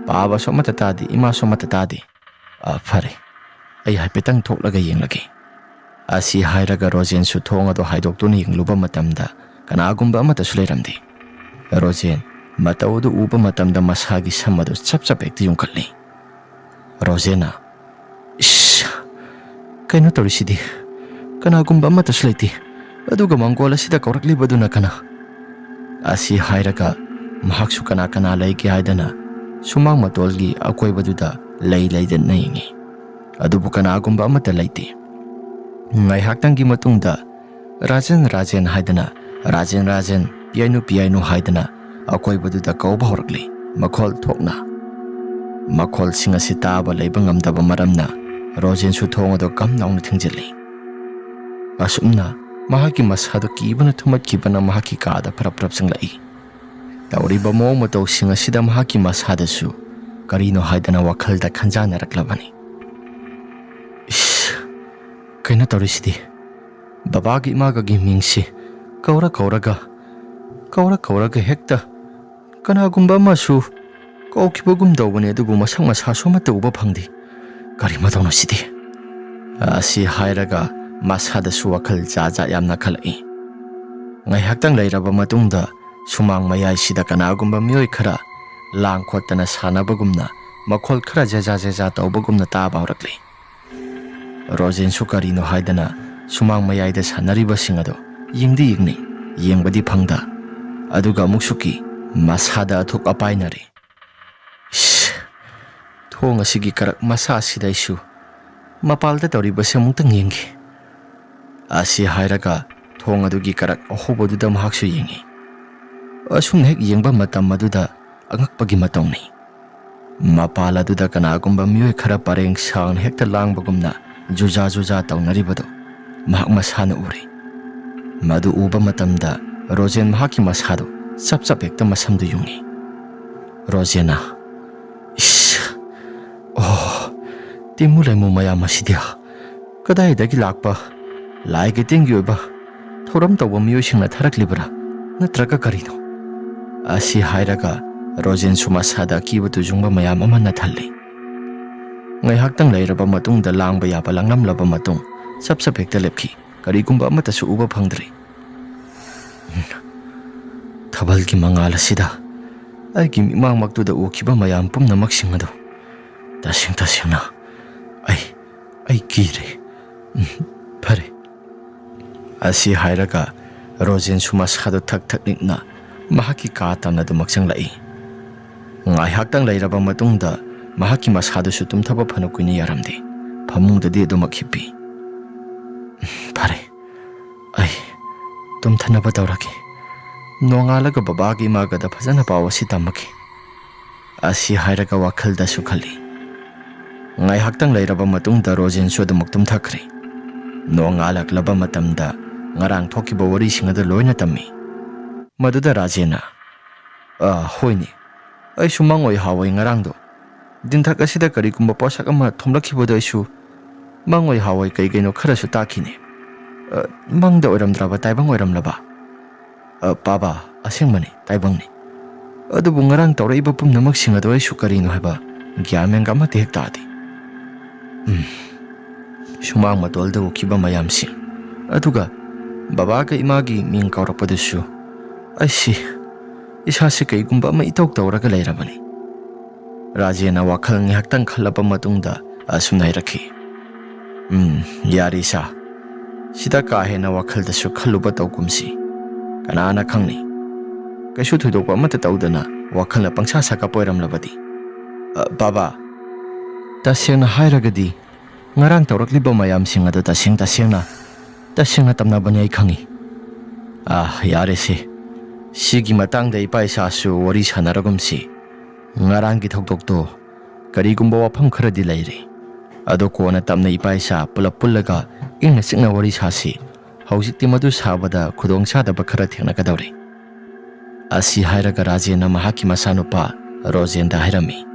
ꯕꯥꯕꯥꯁꯨ ꯑꯃꯠꯇ ꯇꯥꯗꯦ, ꯏꯃꯥꯁꯨ ꯑꯃꯠꯇ ꯇꯥꯗꯦ꯫ ꯑ, ꯐꯔꯦ, ꯑꯩ ꯍꯥꯏꯐꯦꯠꯇꯪ ꯊꯣꯛꯂꯒ ꯌꯦꯡꯂꯒꯦ꯫" ꯑꯁꯤ ꯍꯥꯏꯔꯒ ꯔꯣꯖꯦꯟꯁꯨ ꯊꯣꯡ ꯑꯗꯨ ꯍꯥꯏꯗꯣꯛꯇꯨꯅ ꯌꯦꯡꯂꯨꯕ ꯃꯇꯝꯗ ꯀꯅꯥꯒꯨꯝꯕ ꯑꯃꯠꯇꯁꯨ ꯂꯩꯔꯝꯗꯦ꯫ ꯔꯣꯖꯦꯟ ꯃꯇꯧ ꯑꯗꯨ ꯎꯕ ꯃꯇꯝꯗ ꯃꯁꯥꯒꯤ ꯁꯝ ꯑꯗꯨ ꯆꯞ ꯆꯞ ꯍꯦꯛꯇ ꯌꯨꯡꯈꯠꯂꯤ꯫ ꯔꯣꯖꯦꯟꯅ, "ꯏꯁ! ꯀꯩꯅꯣ ꯇꯧꯔꯤꯁꯤꯗꯤ? ꯀꯅꯥꯒꯨꯝꯕ ꯑꯃꯠꯇꯁꯨ ꯂꯩꯇꯦ꯫ ꯑꯗꯨꯒ ꯃꯪꯒꯣꯜ ꯑꯁꯤꯗ ꯀꯧꯔꯛꯂꯤꯕꯗꯨꯅ ꯀꯅꯥ?" ꯑꯁꯤ ꯍꯥꯏꯔꯒ ꯃꯍꯥꯛꯁꯨ ꯀꯅꯥ ꯀꯅꯥ ꯂꯩꯒꯦ ꯍꯥꯏꯗꯅ ꯁꯨꯃꯥꯡ ꯃꯇꯣꯜꯒꯤ ꯑꯀꯣꯏꯕꯗꯨꯗ ꯂꯩ ꯂꯩꯗꯅ ꯌꯦꯡꯉꯤ꯫ ꯑꯗꯨꯕꯨ ꯀꯅꯥꯒꯨꯝꯕ ꯑꯃꯠꯇ ꯂꯩꯇꯦ꯫ ꯉꯥꯏꯍꯥꯛꯇꯪꯒꯤ ꯃꯇꯨꯡꯗ "ꯔꯥꯖꯦꯟ, ꯔꯥꯖꯦꯟ" ꯍꯥꯏꯗꯅ "ꯔꯥꯖꯦꯟ, ꯔꯥꯖꯦꯟ, ꯄꯤꯌꯥꯏꯅꯨ, ꯄꯤꯌꯥꯏꯅꯨ" ꯍꯥꯏꯗꯅ ꯑꯀꯣꯏꯕꯗꯨꯗ ꯀꯧꯕ ꯍꯧꯔꯛꯂꯤ, ꯃꯈꯣꯜ ꯊꯣꯛꯅ꯫ ꯃꯈꯣꯜꯁꯤꯡ ꯑꯁꯤ ꯇꯥꯕ ꯂꯩꯕ ꯉꯝꯗꯕ ꯃꯔꯝꯅ ꯔꯣꯖꯦꯟꯁꯨ ꯊꯣꯡ ꯑꯗꯨ ꯀꯝ ꯂꯥꯎꯅ ꯊꯤꯡꯖꯤꯜꯂꯤ꯫ ꯑꯁꯨꯝꯅ ꯃꯍꯥꯛꯀꯤ ꯃꯁꯥꯗꯨ ꯀꯤꯕꯅ ꯊꯨꯝꯃꯠꯈꯤꯕꯅ ꯃꯍꯥꯛꯀꯤ ꯀꯥꯗ ꯐꯔꯞ ꯐꯔꯞ ꯆꯪꯂꯛꯏ꯫ ꯇꯧꯔꯤꯕ ꯃꯑꯣꯡ ꯃꯇꯧꯁꯤꯡ ꯑꯁꯤꯗ ꯃꯍꯥꯛꯀꯤ ꯃꯁꯥꯗꯁꯨ ꯀꯔꯤꯅꯣ ꯍꯥꯏꯗꯅ ꯋꯥꯈꯜꯗ ꯈꯟꯖꯥꯟꯅꯔꯛꯂꯕꯅꯤ꯫ "ꯏꯁ, ꯀꯩꯅꯣ ꯇꯧꯔꯤꯁꯤꯗꯤ? ꯕꯕꯥꯒꯤ ꯏꯃꯥꯒꯒꯤ ꯃꯤꯡꯁꯤ ꯀꯧꯔ ꯀꯧꯔꯒ, ꯀꯧꯔ ꯀꯧꯔꯒ ꯍꯦꯛꯇ ꯀꯅꯥꯒꯨꯝꯕ ꯑꯃꯁꯨ ꯀꯧꯈꯤꯕꯒꯨꯝ ꯇꯧꯕꯅꯤ, ꯑꯗꯨꯕꯨ ꯃꯁꯛ ꯃꯁꯥꯁꯨ ꯑꯃꯠꯇ ꯎꯕ ꯐꯪꯗꯦ꯫ ꯀꯔꯤ ꯃꯇꯧꯅꯣ ꯁꯤꯗꯤ?" ꯑꯁꯤ ꯍꯥꯏꯔꯒ ꯃꯁꯥꯗꯁꯨ ꯋꯥꯈꯜ ꯖꯥꯠ ꯖꯥꯠ ꯌꯥꯝꯅ ꯈꯜꯂꯛꯏ꯫ ꯉꯥꯏꯍꯥꯛꯇꯪ ꯂꯩꯔꯕ ꯃꯇꯨꯡꯗ ꯁꯨꯃꯥꯡ ꯃꯌꯥꯏꯁꯤꯗ ꯀꯅꯥꯒꯨꯝꯕ ꯃꯤꯑꯣꯏ ꯈꯔ ꯂꯥꯡ ꯈꯣꯠꯇꯅ ꯁꯥꯟꯅꯕꯒꯨꯝꯅ ꯃꯈꯣꯜ ꯈꯔ ꯖꯦꯖꯥ ꯖꯦꯖꯥ ꯇꯧꯕꯒꯨꯝꯅ ꯇꯥꯕ ꯍꯧꯔꯛꯂꯤ꯫ ꯔꯣꯖꯦꯟꯁꯨ ꯀꯔꯤꯅꯣ ꯍꯥꯏꯗꯅ ꯁꯨꯃꯥꯡ ꯃꯌꯥꯏꯗ ꯁꯥꯟꯅꯔꯤꯕꯁꯤꯡ ꯑꯗꯨ ꯌꯦꯡꯗꯤ ꯌꯦꯡꯅꯤꯡ, ꯌꯦꯡꯕꯗꯤ ꯐꯪꯗ꯫ ꯑꯗꯨꯒ ꯑꯃꯨꯛꯁꯨ ꯀꯤ, ꯃꯁꯥꯗ ꯑꯊꯨꯞ ꯑꯄꯥꯏꯅꯔꯤ꯫ "ꯏꯁ, ꯊꯣꯡ ꯑꯁꯤꯒꯤ ꯀꯔꯛ ꯃꯁꯥ ꯑꯁꯤꯗ ꯑꯩꯁꯨ ꯃꯄꯥꯜꯗ ꯇꯧꯔꯤꯕꯁꯦ ꯑꯃꯨꯛꯇꯪ ꯌꯦꯡꯒꯦ"꯫ ꯑꯁꯤ ꯍꯥꯏꯔꯒ ꯊꯣꯡ ꯑꯗꯨꯒꯤ ꯀꯔꯛ ꯑꯍꯣꯕꯗꯨꯗ ꯃꯍꯥꯛꯁꯨ ꯌꯦꯡꯉꯤ꯫ ꯑꯁꯨꯝꯅ ꯍꯦꯛ ꯌꯦꯡꯕ ꯃꯇꯝ ꯑꯗꯨꯗ ꯑꯉꯛꯄꯒꯤ ꯃꯇꯧꯅꯤ꯫ ꯃꯄꯥꯜ ꯑꯗꯨꯗ ꯀꯅꯥꯒꯨꯝꯕ ꯃꯤꯑꯣꯏ ꯈꯔ ꯄꯔꯦꯡ ꯁꯥꯡꯅ ꯍꯦꯛꯇ ꯂꯥꯡꯕꯒꯨꯝꯅ ꯖꯨꯖꯥ ꯖꯨꯖꯥ ꯇꯧꯅꯔꯤꯕꯗꯨ ꯃꯍꯥꯛ ꯃꯁꯥꯅ ꯎꯔꯤ꯫ ꯃꯗꯨ ꯎꯕ ꯃꯇꯝꯗ ꯔꯣꯖꯦꯟ ꯃꯍꯥꯛꯀꯤ ꯃꯁꯥꯗꯨ ꯆꯞ ꯆꯞ ꯍꯦꯛꯇ ꯃꯁꯝꯗꯨ ꯌꯨꯡꯉꯤ꯫ ꯔꯣꯖꯦꯟꯅ, "ꯏꯁ, ꯑꯣ, ꯇꯤꯃꯨ ꯂꯩꯃꯨ ꯃꯌꯥꯝ ꯑꯁꯤꯗꯤ ꯀꯗꯥꯏꯗꯒꯤ ꯂꯥꯛꯄ ꯂꯥꯏꯒꯤ ꯇꯤꯟꯒꯤ ꯑꯣꯏꯕ ꯊꯧꯔꯝ ꯇꯧꯕ ꯃꯤꯑꯣꯏꯁꯤꯡꯅ ꯊꯥꯔꯛꯂꯤꯕ꯭ꯔꯥ, ꯅꯠꯇ꯭ꯔꯒ ꯀꯔꯤꯅꯣ?" ꯑꯁꯤ ꯍꯥꯏꯔꯒ ꯔꯣꯖꯦꯟꯁꯨ ꯃꯁꯥꯗ ꯑꯀꯤꯕ ꯇꯨꯖꯨꯡꯕ ꯃꯌꯥꯝ ꯑꯃꯅ ꯊꯜꯂꯤ꯫ ꯉꯥꯏꯍꯥꯛꯇꯪ ꯂꯩꯔꯕ ꯃꯇꯨꯡꯗ ꯂꯥꯡꯕ ꯌꯥꯕ ꯂꯥꯡꯂꯝꯂꯕ ꯃꯇꯨꯡ ꯆꯞ ꯆꯞ ꯍꯦꯛꯇ ꯂꯦꯞꯈꯤ꯫ ꯀꯔꯤꯒꯨꯝꯕ ꯑꯃꯠꯇꯁꯨ ꯎꯕ ꯐꯪꯗ꯭ꯔꯤ꯫ ꯊꯥꯕꯜꯒꯤ ꯃꯉꯥꯜ ꯑꯁꯤꯗ ꯑꯩꯒꯤ ꯃꯤꯠꯃꯥꯡꯃꯛꯇꯨꯗ ꯎꯈꯤꯕ ꯃꯌꯥꯝ ꯄꯨꯝꯅꯃꯛꯁꯤꯡ ꯑꯗꯨ ꯇꯁꯦꯡ ꯇꯁꯦꯡꯅ ꯑꯩ, ꯑꯩ ꯀꯤꯔꯦ꯫ ꯎꯝ, ꯐꯔꯦ꯫ ꯑꯁꯤ ꯍꯥꯏꯔꯒ ꯔꯣꯖꯦꯟꯁꯨ ꯃꯁꯥꯗꯨ ꯊꯛ ꯊꯛ ꯅꯤꯛꯅ ꯃꯍꯥꯛꯀꯤ ꯀꯥ ꯇꯝꯅ ꯑꯗꯨꯃꯛ ꯆꯪꯂꯛꯏ꯫ ꯉꯥꯏꯍꯥꯛꯇꯪ ꯂꯩꯔꯕ ꯃꯇꯨꯡꯗ ꯃꯍꯥꯛꯀꯤ ꯃꯁꯥꯗꯨꯁꯨ ꯇꯨꯝꯊꯕ ꯐꯅ ꯀꯨꯏꯅ ꯌꯥꯔꯝꯗꯦ꯫ ꯐꯃꯨꯡꯗꯗꯤ ꯑꯗꯨꯃꯛ ꯍꯤꯞꯄꯤ꯫ "ꯎꯝ, ꯐꯔꯦ, ꯑꯩ ꯇꯨꯝꯊꯅꯕ ꯇꯧꯔꯒꯦ꯫ ꯅꯣꯡꯉꯥꯜꯂꯒ ꯕꯕꯥꯒ ꯏꯃꯥꯒꯗ ꯐꯖꯅ ꯄꯥꯎ ꯑꯁꯤ ꯇꯝꯃꯒꯦ"꯫ ꯑꯁꯤ ꯍꯥꯏꯔꯒ ꯋꯥꯈꯜꯗꯁꯨ ꯈꯜꯂꯤ꯫ ꯉꯥꯏꯍꯥꯛꯇꯪ ꯂꯩꯔꯕ ꯃꯇꯨꯡꯗ ꯔꯣꯖꯦꯟꯁꯨ ꯑꯗꯨꯃꯛ ꯇꯨꯝꯊꯈ꯭ꯔꯦ꯫ ꯅꯣꯡꯉꯥꯜꯂꯛꯂꯕ ꯃꯇꯝꯗ ꯉꯔꯥꯡ ꯊꯣꯛꯈꯤꯕ ꯋꯥꯔꯤꯁꯤꯡ ꯑꯗꯨ ꯂꯣꯏꯅ ꯇꯝꯃꯤ꯫ ꯃꯗꯨꯗ ꯔꯥꯖꯦꯟꯅ, "ꯑ, ꯍꯣꯏꯅꯦ, ꯑꯩꯁꯨ ꯃꯪꯑꯣꯏ ꯍꯥꯎꯋꯦ ꯉꯔꯥꯡꯗꯣ꯫ ꯗꯤꯟꯊꯛ ꯑꯁꯤꯗ ꯀꯔꯤꯒꯨꯝꯕ ꯄꯣꯠꯁꯛ ꯑꯃ ꯊꯣꯝꯂꯛꯈꯤꯕꯗꯣ ꯑꯩꯁꯨ ꯃꯪꯑꯣꯏ ꯍꯥꯎꯋꯣꯏ ꯀꯩ ꯀꯩꯅꯣ ꯈꯔꯁꯨ ꯇꯥꯈꯤꯅꯦ꯫ ꯑ, ꯃꯪꯗ ꯑꯣꯏꯔꯝꯗ꯭ꯔꯕ, ꯇꯥꯏꯕꯪ ꯑꯣꯏꯔꯝꯂꯕ?" "ꯑ, ꯄꯥꯕ, ꯑꯁꯦꯡꯕꯅꯤ, ꯇꯥꯏꯕꯪꯅꯤ꯫ ꯑꯗꯨꯕꯨ ꯉꯔꯥꯡ ꯇꯧꯔꯛꯏꯕ ꯄꯨꯝꯅꯃꯛꯁꯤꯡ ꯑꯗꯨ ꯑꯩꯁꯨ ꯀꯔꯤꯅꯣ ꯍꯥꯏꯕ ꯒ꯭ꯌꯥꯟ ꯃꯦꯟꯒ ꯑꯃꯠꯇ ꯍꯦꯛ ꯇꯥꯗꯦ"꯫ "ꯎꯝ, ꯁꯨꯃꯥꯡ ꯃꯇꯣꯜꯗ ꯎꯈꯤꯕ ꯃꯌꯥꯝꯁꯤ, ꯑꯗꯨꯒ ꯕꯕꯥꯒ ꯏꯃꯥꯒꯤ ꯃꯤꯡ ꯀꯧꯔꯛꯄꯗꯨꯁꯨ꯫ ꯑꯩꯁꯤ, ꯏꯁꯥꯁꯤ ꯀꯩꯒꯨꯝꯕ ꯑꯃ ꯏꯇꯧ ꯇꯧꯔꯒ ꯂꯩꯔꯕꯅꯤ꯫ ꯔꯥꯖꯦꯟꯅ ꯋꯥꯈꯜ ꯉꯥꯏꯍꯥꯛꯇꯪ ꯈꯜꯂꯕ ꯃꯇꯨꯡꯗ ꯑꯁꯨꯝꯅ ꯍꯥꯏꯔꯛꯈꯤ, "ꯎꯝ, ꯌꯥꯔꯦ ꯏꯁꯥ, ꯁꯤꯗ ꯀꯥ ꯍꯦꯟꯅ ꯋꯥꯈꯜꯗꯁꯨ ꯈꯜꯂꯨꯕ ꯇꯧꯒꯨꯝꯁꯤ꯫ ꯀꯅꯥꯅ ꯈꯪꯅꯤ? ꯀꯩꯁꯨ ꯊꯣꯏꯗꯣꯛꯄ ꯑꯃꯠꯇ ꯇꯧꯗꯅ ꯋꯥꯈꯜꯅ ꯄꯪꯁꯥ ꯁꯥꯒꯠꯄ ꯑꯣꯏꯔꯝꯂꯕꯗꯤ?" "ꯑ, ꯕꯥꯕꯥ, ꯇꯁꯦꯡꯅ ꯍꯥꯏꯔꯒꯗꯤ ꯉꯔꯥꯡ ꯇꯧꯔꯛꯂꯤꯕ ꯃꯌꯥꯝꯁꯤꯡ ꯑꯗꯨ ꯇꯁꯦꯡ ꯇꯁꯦꯡꯅ, ꯇꯁꯦꯡꯅ ꯇꯝꯅꯕꯅꯤ ꯑꯩ ꯈꯪꯏ꯫ ꯑꯥ, ꯌꯥꯔꯦꯁꯦ, ꯁꯤꯒꯤ ꯃꯇꯥꯡꯗ ꯏꯄꯥ ꯏꯆꯥꯁꯨ ꯋꯥꯔꯤ ꯁꯥꯟꯅꯔꯒꯨꯝꯁꯤ꯫ ꯉꯔꯥꯡꯒꯤ ꯊꯧꯗꯣꯛꯇꯣ ꯀꯔꯤꯒꯨꯝꯕ ꯋꯥꯐꯝ ꯈꯔꯗꯤ ꯂꯩꯔꯤ꯫ ꯑꯗꯣ ꯀꯣꯟꯅ ꯇꯞꯅ ꯏꯄꯥ ꯏꯆꯥ ꯄꯨꯂꯞ ꯄꯨꯜꯂꯒ ꯏꯪꯅ ꯆꯤꯛꯅ ꯋꯥꯔꯤ ꯁꯥꯁꯤ꯫ ꯍꯧꯖꯤꯛꯇꯤ ꯃꯗꯨ ꯁꯥꯕꯗ ꯈꯨꯗꯣꯡꯆꯥꯗꯕ ꯈꯔ ꯊꯦꯡꯅꯒꯗꯧꯔꯤ," ꯑꯁꯤ ꯍꯥꯏꯔꯒ ꯔꯥꯖꯦꯟꯅ ꯃꯍꯥꯛꯀꯤ ꯃꯆꯥꯅꯨꯄꯥ ꯔꯣꯖꯦꯟꯗ ꯍꯥꯏꯔꯝꯃꯤ꯫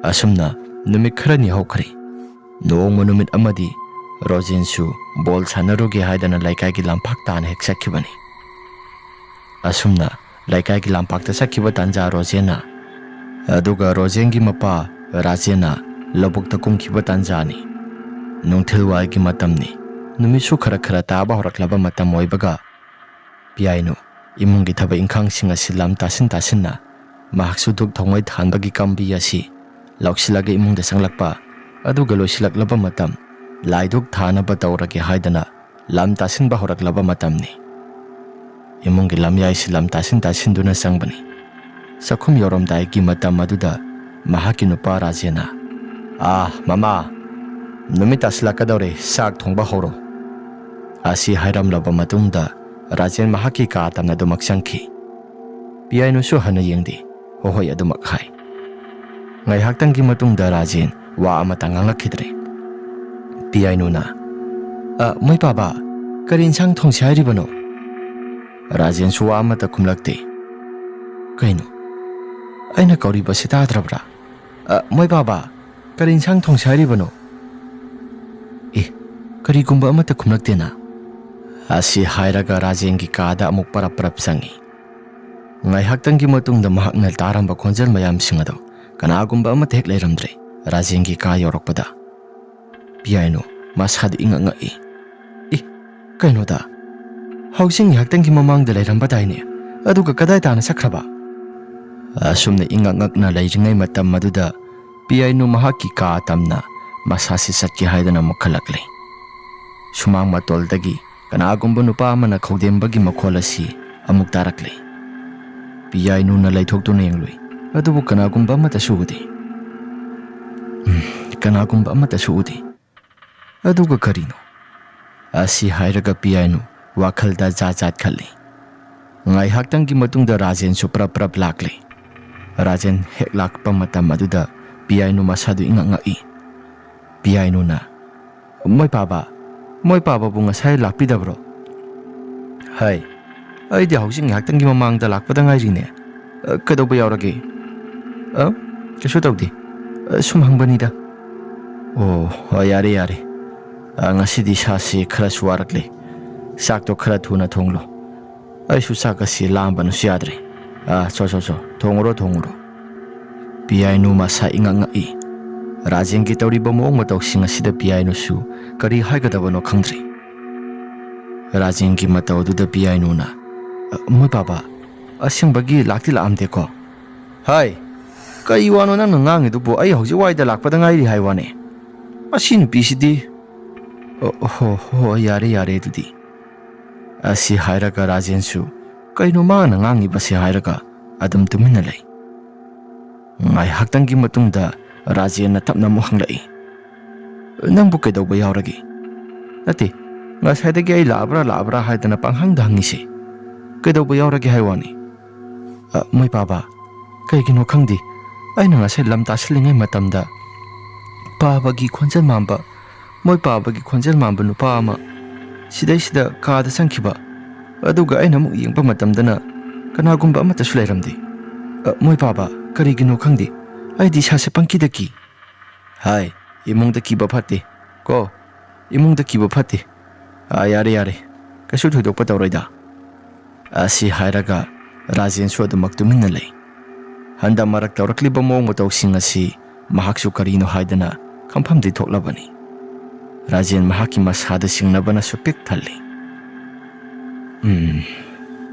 ꯑꯁꯨꯝꯅ ꯅꯨꯃꯤꯠ ꯈꯔꯅꯤ ꯍꯧꯈ꯭ꯔꯦ꯫ ꯅꯣꯡꯃ ꯅꯨꯃꯤꯠ ꯑꯃꯗꯤ ꯔꯣꯖꯦꯟꯁꯨ ꯕꯣꯜ ꯁꯥꯟꯅꯔꯨꯒꯦ ꯍꯥꯏꯗꯅ ꯂꯩꯀꯥꯏꯒꯤ ꯂꯝꯄꯥꯛ ꯇꯥꯟꯅ ꯍꯦꯛ ꯆꯠꯈꯤꯕꯅꯤ꯫ ꯑꯁꯨꯝꯅ ꯂꯩꯀꯥꯏꯒꯤ ꯂꯝꯄꯥꯛꯇ ꯆꯠꯈꯤꯕ ꯇꯥꯟꯖꯥ ꯔꯣꯖꯦꯟꯅ, ꯑꯗꯨꯒ ꯔꯣꯖꯦꯟꯒꯤ ꯃꯄꯥ ꯔꯥꯖꯦꯟꯅ ꯂꯧꯕꯨꯛꯇ ꯀꯨꯝꯈꯤꯕ ꯇꯥꯟꯖꯥꯅꯤ꯫ ꯅꯨꯡꯊꯤꯜꯋꯥꯏꯒꯤ ꯃꯇꯝꯅꯤ꯫ ꯅꯨꯃꯤꯠꯁꯨ ꯈꯔ ꯈꯔ ꯇꯥꯕ ꯍꯧꯔꯛꯂꯕ ꯃꯇꯝ ꯑꯣꯏꯕꯒ ꯄꯤꯌꯥꯏꯅꯨ ꯏꯃꯨꯡꯒꯤ ꯊꯕꯛ ꯏꯪꯈꯥꯡꯁꯤꯡ ꯑꯁꯤ ꯂꯝ ꯇꯥꯁꯤꯟ ꯇꯥꯁꯤꯟꯅ ꯃꯍꯥꯛꯁꯨ ꯙꯨꯞ ꯊꯥꯎꯃꯩ ꯊꯥꯟꯕꯒꯤ ꯀꯝꯕꯤ ꯑꯁꯤ ꯂꯧꯁꯤꯜꯂꯒ ꯏꯃꯨꯡꯗ ꯆꯪꯂꯛꯄ, ꯑꯗꯨꯒ ꯂꯣꯏꯁꯤꯜꯂꯛꯂꯕ ꯃꯇꯝ, ꯂꯥꯏ ꯙꯨꯛ ꯊꯥꯅꯕ ꯇꯧꯔꯒꯦ ꯍꯥꯏꯗꯅ ꯂꯝ ꯇꯥꯁꯤꯟꯕ ꯍꯧꯔꯛꯂꯕ ꯃꯇꯝꯅꯤ꯫ ꯏꯃꯨꯡꯒꯤ ꯂꯝꯌꯥꯏꯁꯤ ꯂꯝ ꯇꯥꯁꯤꯟ ꯇꯥꯁꯤꯟꯗꯨꯅ ꯆꯪꯕꯅꯤ꯫ ꯆꯥꯛꯈꯨꯝ ꯌꯧꯔꯝꯗꯥꯏꯒꯤ ꯃꯇꯝ ꯑꯗꯨꯗ ꯃꯍꯥꯛꯀꯤ ꯅꯨꯄꯥ ꯔꯥꯖꯦꯟꯅ, "ꯑꯥ, ꯃꯃꯥ, ꯅꯨꯃꯤꯠ ꯇꯥꯁꯤꯜꯂꯛꯀꯗꯧꯔꯦ, ꯆꯥꯛ ꯊꯣꯡꯕ ꯍꯧꯔꯣ," ꯑꯁꯤ ꯍꯥꯏꯔꯝꯂꯕ ꯃꯇꯨꯡꯗ ꯔꯥꯖꯦꯟ ꯃꯍꯥꯛꯀꯤ ꯀꯥ ꯇꯝꯅ ꯑꯗꯨꯃꯛ ꯆꯪꯈꯤ꯫ ꯄꯤꯌꯥꯏꯅꯨꯁꯨ ꯍꯟꯅ ꯌꯦꯡꯗꯦ, ꯍꯣꯏ ꯍꯣꯏ ꯑꯗꯨꯃꯛ ꯍꯥꯏ꯫ ꯉꯥꯏꯍꯥꯛꯇꯪꯒꯤ ꯃꯇꯨꯡꯗ ꯔꯥꯖꯦꯟ ꯋꯥ ꯑꯃꯇ ꯉꯥꯡꯂꯛꯈꯤꯗ꯭ꯔꯦ꯫ ꯄꯤꯌꯥꯏꯅꯨꯅ, "ꯑ, ꯃꯣꯏ ꯄꯥꯕ, ꯀꯔꯤ ꯏꯟꯁꯥꯡ ꯊꯣꯡꯁꯤ ꯍꯥꯏꯔꯤꯕꯅꯣ?" ꯔꯥꯖꯦꯟꯁꯨ ꯋꯥ ꯑꯃꯠꯇ ꯈꯨꯝꯂꯛꯇꯦ꯫ "ꯀꯩꯅꯣ? ꯑꯩꯅ ꯀꯧꯔꯤꯕꯁꯤ ꯇꯥꯗ꯭ꯔꯕ꯭ꯔꯥ? ꯑ, ꯃꯣꯏ ꯄꯥꯕ, ꯀꯔꯤ ꯏꯟꯁꯥꯡ ꯊꯣꯡꯁꯤ ꯍꯥꯏꯔꯤꯕꯅꯣ?" "ꯑꯦ, ꯀꯔꯤꯒꯨꯝꯕ ꯑꯃꯠꯇ ꯈꯨꯝꯂꯛꯇꯦꯅ?" ꯑꯁꯤ ꯍꯥꯏꯔꯒ ꯔꯥꯖꯦꯟꯒꯤ ꯀꯥꯗ ꯑꯃꯨꯛ ꯄꯔꯞ ꯄꯔꯞ ꯆꯪꯏ꯫ ꯉꯥꯏꯍꯥꯛꯇꯪꯒꯤ ꯃꯇꯨꯡꯗ ꯃꯍꯥꯛꯅ ꯇꯥꯔꯝꯕ ꯈꯣꯟꯖꯦꯜ ꯃꯌꯥꯝꯁꯤꯡ ꯑꯗꯨ ꯀꯅꯥꯒꯨꯝꯕ ꯑꯃꯠꯇ ꯍꯦꯛ ꯂꯩꯔꯝꯗ꯭ꯔꯦ꯫ ꯔꯥꯖꯦꯟꯒꯤ ꯀꯥ ꯌꯧꯔꯛꯄꯗ, ꯄꯤꯌꯥꯏꯅꯨ ꯃꯁꯥꯗꯨ ꯏꯉꯛ ꯉꯛꯏ꯫ "ꯏ, ꯀꯩꯅꯣꯗ? ꯍꯧꯖꯤꯛ ꯉꯥꯏꯍꯥꯛꯇꯪꯒꯤ ꯃꯃꯥꯡꯗ ꯂꯩꯔꯝꯕꯗꯥꯏꯅꯦ? ꯑꯗꯨꯒ ꯀꯗꯥꯏ ꯇꯥꯅ ꯆꯠꯈ꯭ꯔꯕ?" ꯑꯁꯨꯝꯅ ꯏꯉꯛ ꯉꯛꯅ ꯂꯩꯔꯤꯉꯩ ꯃꯇꯝ ꯑꯗꯨꯗ ꯄꯤꯌꯥꯏꯅꯨ ꯃꯍꯥꯛꯀꯤ ꯀꯥ ꯇꯝꯅ ꯃꯁꯥꯁꯤ ꯆꯠꯀꯦ ꯍꯥꯏꯗꯅ ꯑꯃꯨꯛ ꯈꯜꯂꯛꯂꯦ꯫ ꯁꯨꯃꯥꯡ ꯃꯇꯣꯜꯗꯒꯤ ꯀꯅꯥꯒꯨꯝꯕ ꯅꯨꯄꯥ ꯑꯃꯅ ꯈꯧꯗꯦꯝꯕꯒꯤ ꯃꯈꯣꯜ ꯑꯁꯤ ꯑꯃꯨꯛ ꯇꯥꯔꯛꯂꯦ꯫ ꯄꯤꯌꯥꯏꯅꯨꯅ ꯂꯩꯊꯣꯛꯇꯨꯅ ꯌꯦꯡꯂꯨꯏ, ꯑꯗꯨꯕꯨ ꯀꯅꯥꯒꯨꯝꯕ ꯑꯃꯠꯇꯁꯨ ꯎꯗꯦ꯫ "ꯎꯝ, ꯀꯅꯥꯒꯨꯝꯕ ꯑꯃꯠꯇꯁꯨ ꯎꯗꯦ꯫ ꯑꯗꯨꯒ ꯀꯔꯤꯅꯣ?" ꯑꯁꯤ ꯍꯥꯏꯔꯒ ꯄꯤꯌꯥꯏꯅꯨ ꯋꯥꯈꯜꯗ ꯖꯥꯠ ꯖꯥꯠ ꯈꯜꯂꯤ꯫ ꯉꯥꯏꯍꯥꯛꯇꯪꯒꯤ ꯃꯇꯨꯡꯗ ꯔꯥꯖꯦꯟꯁꯨ ꯄ꯭ꯔꯞ ꯄ꯭ꯔꯞ ꯂꯥꯛꯂꯦ꯫ ꯔꯥꯖꯦꯟ ꯍꯦꯛ ꯂꯥꯛꯄ ꯃꯇꯝ ꯑꯗꯨꯗ ꯄꯤꯌꯥꯏꯅꯨ ꯃꯁꯥꯗꯨ ꯏꯉꯛ ꯉꯛꯏ꯫ ꯄꯤꯌꯥꯏꯅꯨꯅ, "ꯃꯣꯏ ꯄꯥꯕ, ꯃꯣꯏ ꯄꯥꯕꯕꯨ ꯉꯁꯥꯏ ꯂꯥꯛꯄꯤꯗꯕ꯭ꯔꯣ?" "ꯍꯥꯏ, ꯑꯩꯗꯤ ꯍꯧꯖꯤꯛ ꯉꯥꯏꯍꯥꯛꯇꯪꯒꯤ ꯃꯃꯥꯡꯗ ꯂꯥꯛꯄꯗ ꯉꯥꯏꯔꯤꯅꯦ꯫ ꯑ, ꯀꯩꯗꯧꯕ ꯌꯥꯎꯔꯒꯦ?" "ꯑ, ꯀꯩꯁꯨ ꯇꯧꯗꯦ꯫ ꯑ, ꯁꯨꯝ ꯍꯪꯕꯅꯤꯗ꯫" "ꯑꯣ, ꯍꯣꯏ, ꯌꯥꯔꯦ, ꯌꯥꯔꯦ꯫ ꯑ, ꯉꯁꯤꯗꯤ ꯏꯁꯥꯁꯤ ꯈꯔꯁꯨ ꯋꯥꯔꯛꯂꯦ꯫ ꯆꯥꯛꯇꯣ ꯈꯔ ꯊꯨꯅ ꯊꯣꯡꯂꯣ꯫ ꯑꯩꯁꯨ ꯆꯥꯛ ꯑꯁꯤ ꯂꯥꯝꯕꯅꯁꯨ ꯌꯥꯗ꯭ꯔꯦ꯫ ꯑ, ꯆꯣ, ꯆꯣ, ꯆꯣ, ꯊꯣꯡꯉꯨꯔꯣ, ꯊꯣꯡꯉꯨꯔꯣ꯫" ꯄꯤꯌꯥꯏꯅꯨ ꯃꯁꯥ ꯏꯉꯛ ꯉꯛꯏ꯫ ꯔꯥꯖꯦꯟꯒꯤ ꯇꯧꯔꯤꯕ ꯃꯑꯣꯡ ꯃꯇꯧꯁꯤꯡ ꯑꯁꯤꯗ ꯄꯤꯌꯥꯏꯅꯨꯁꯨ ꯀꯔꯤ ꯍꯥꯏꯒꯗꯕꯅꯣ ꯈꯪꯗ꯭ꯔꯦ꯫ ꯔꯥꯖꯦꯟꯒꯤ ꯃꯇꯧ ꯑꯗꯨꯗ ꯄꯤꯌꯥꯏꯅꯨꯅ, "ꯑ, ꯃꯣꯏ ꯄꯥꯕ, ꯑꯁꯦꯡꯕꯒꯤ ꯂꯥꯛꯇꯤ ꯂꯥꯛꯑꯝꯗꯦꯀꯣ?" "ꯍꯥꯏ, ꯀꯔꯤ ꯋꯥꯅꯣ ꯅꯪꯅ ꯉꯥꯡꯉꯤꯗꯨꯕꯨ? ꯑꯩ ꯍꯧꯖꯤꯛ ꯋꯥꯏꯗ ꯂꯥꯛꯄꯗ ꯉꯥꯏꯔꯤ ꯍꯥꯏ ꯋꯥꯅꯦ꯫ ꯃꯁꯤ ꯅꯨꯄꯤꯁꯤꯗꯤ꯫" "ꯑꯣ, ꯍꯣ, ꯍꯣ, ꯌꯥꯔꯦ, ꯌꯥꯔꯦ ꯑꯗꯨꯗꯤ꯫" ꯑꯁꯤ ꯍꯥꯏꯔꯒ ꯔꯥꯖꯦꯟꯁꯨ, "ꯀꯩꯅꯣ ꯃꯥꯅ ꯉꯥꯡꯉꯤꯕꯁꯦ?" ꯍꯥꯏꯔꯒ ꯑꯗꯨꯝ ꯇꯨꯃꯤꯟꯅ ꯂꯩ꯫ ꯉꯥꯏꯍꯥꯛꯇꯪꯒꯤ ꯃꯇꯨꯡꯗ ꯔꯥꯖꯦꯟꯅ ꯇꯞꯅ ꯑꯃꯨꯛ ꯍꯪꯂꯛꯏ, "ꯅꯪꯕꯨ ꯀꯩꯗꯧꯕ ꯌꯥꯎꯔꯒꯦ?" "ꯅꯠꯇꯦ, ꯉꯁꯥꯏꯗꯒꯤ ꯑꯩ ꯂꯥꯛꯑꯕ꯭ꯔꯥ ꯂꯥꯛꯑꯕ꯭ꯔꯥ ꯍꯥꯏꯗꯅ ꯄꯪꯍꯪꯗ ꯍꯪꯉꯤꯁꯦ꯫ ꯀꯩꯗꯧꯕ ꯌꯥꯎꯔꯒꯦ ꯍꯥꯏ ꯋꯥꯅꯤ꯫" "ꯑ, ꯃꯣꯏ ꯄꯥꯕ, ꯀꯩꯒꯤꯅꯣ ꯈꯪꯗꯦ, ꯑꯩꯅ ꯉꯁꯥꯏ ꯂꯝ ꯇꯥꯁꯤꯜꯂꯤꯉꯩ ꯃꯇꯝꯗ ꯄꯥꯕꯒꯤ ꯈꯣꯟꯖꯦꯜ ꯃꯥꯟꯕ, ꯃꯣꯏ ꯄꯥꯕꯒꯤ ꯈꯣꯟꯖꯦꯜ ꯃꯥꯟꯕ ꯅꯨꯄꯥ ꯑꯃ ꯁꯤꯗꯩꯁꯤꯗ ꯀꯥꯗ ꯆꯪꯈꯤꯕ꯫ ꯑꯗꯨꯒ ꯑꯩꯅ ꯑꯃꯨꯛ ꯌꯦꯡꯕ ꯃꯇꯝꯗꯅ ꯀꯅꯥꯒꯨꯝꯕ ꯑꯃꯠꯇꯁꯨ ꯂꯩꯔꯝꯗꯦ꯫ ꯑ, ꯃꯣꯏ ꯄꯥꯕ, ꯀꯔꯤꯒꯤꯅꯣ ꯈꯪꯗꯦ, ꯑꯩꯗꯤ ꯏꯁꯥꯁꯦ ꯄꯪꯀꯤꯗ ꯀꯤ꯫" "ꯍꯥꯏ, ꯏꯃꯨꯡꯗ ꯀꯤꯕ ꯐꯠꯇꯦ ꯀꯣ, ꯏꯃꯨꯡꯗ ꯀꯤꯕ ꯐꯠꯇꯦ꯫ ꯑꯥ, ꯌꯥꯔꯦ, ꯌꯥꯔꯦ, ꯀꯩꯁꯨ ꯊꯣꯏꯗꯣꯛꯄ ꯇꯧꯔꯣꯏꯗ꯫" ꯑꯁꯤ ꯍꯥꯏꯔꯒ ꯔꯥꯖꯦꯟꯁꯨ ꯑꯗꯨꯃꯛ ꯇꯨꯃꯤꯟꯅ ꯂꯩ꯫ ꯍꯟꯗꯛ ꯃꯔꯛ ꯇꯧꯔꯛꯂꯤꯕ ꯃꯑꯣꯡ ꯃꯇꯧꯁꯤꯡ ꯑꯁꯤ ꯃꯍꯥꯛꯁꯨ ꯀꯔꯤꯅꯣ ꯍꯥꯏꯗꯅ ꯈꯪꯐꯝꯗꯤ ꯊꯣꯛꯂꯕꯅꯤ꯫ ꯔꯥꯖꯦꯟ ꯃꯍꯥꯛꯀꯤ ꯃꯁꯥꯗ ꯆꯤꯡꯅꯕꯅꯁꯨ ꯄꯤꯛ ꯊꯜꯂꯤ꯫ "ꯎꯝ,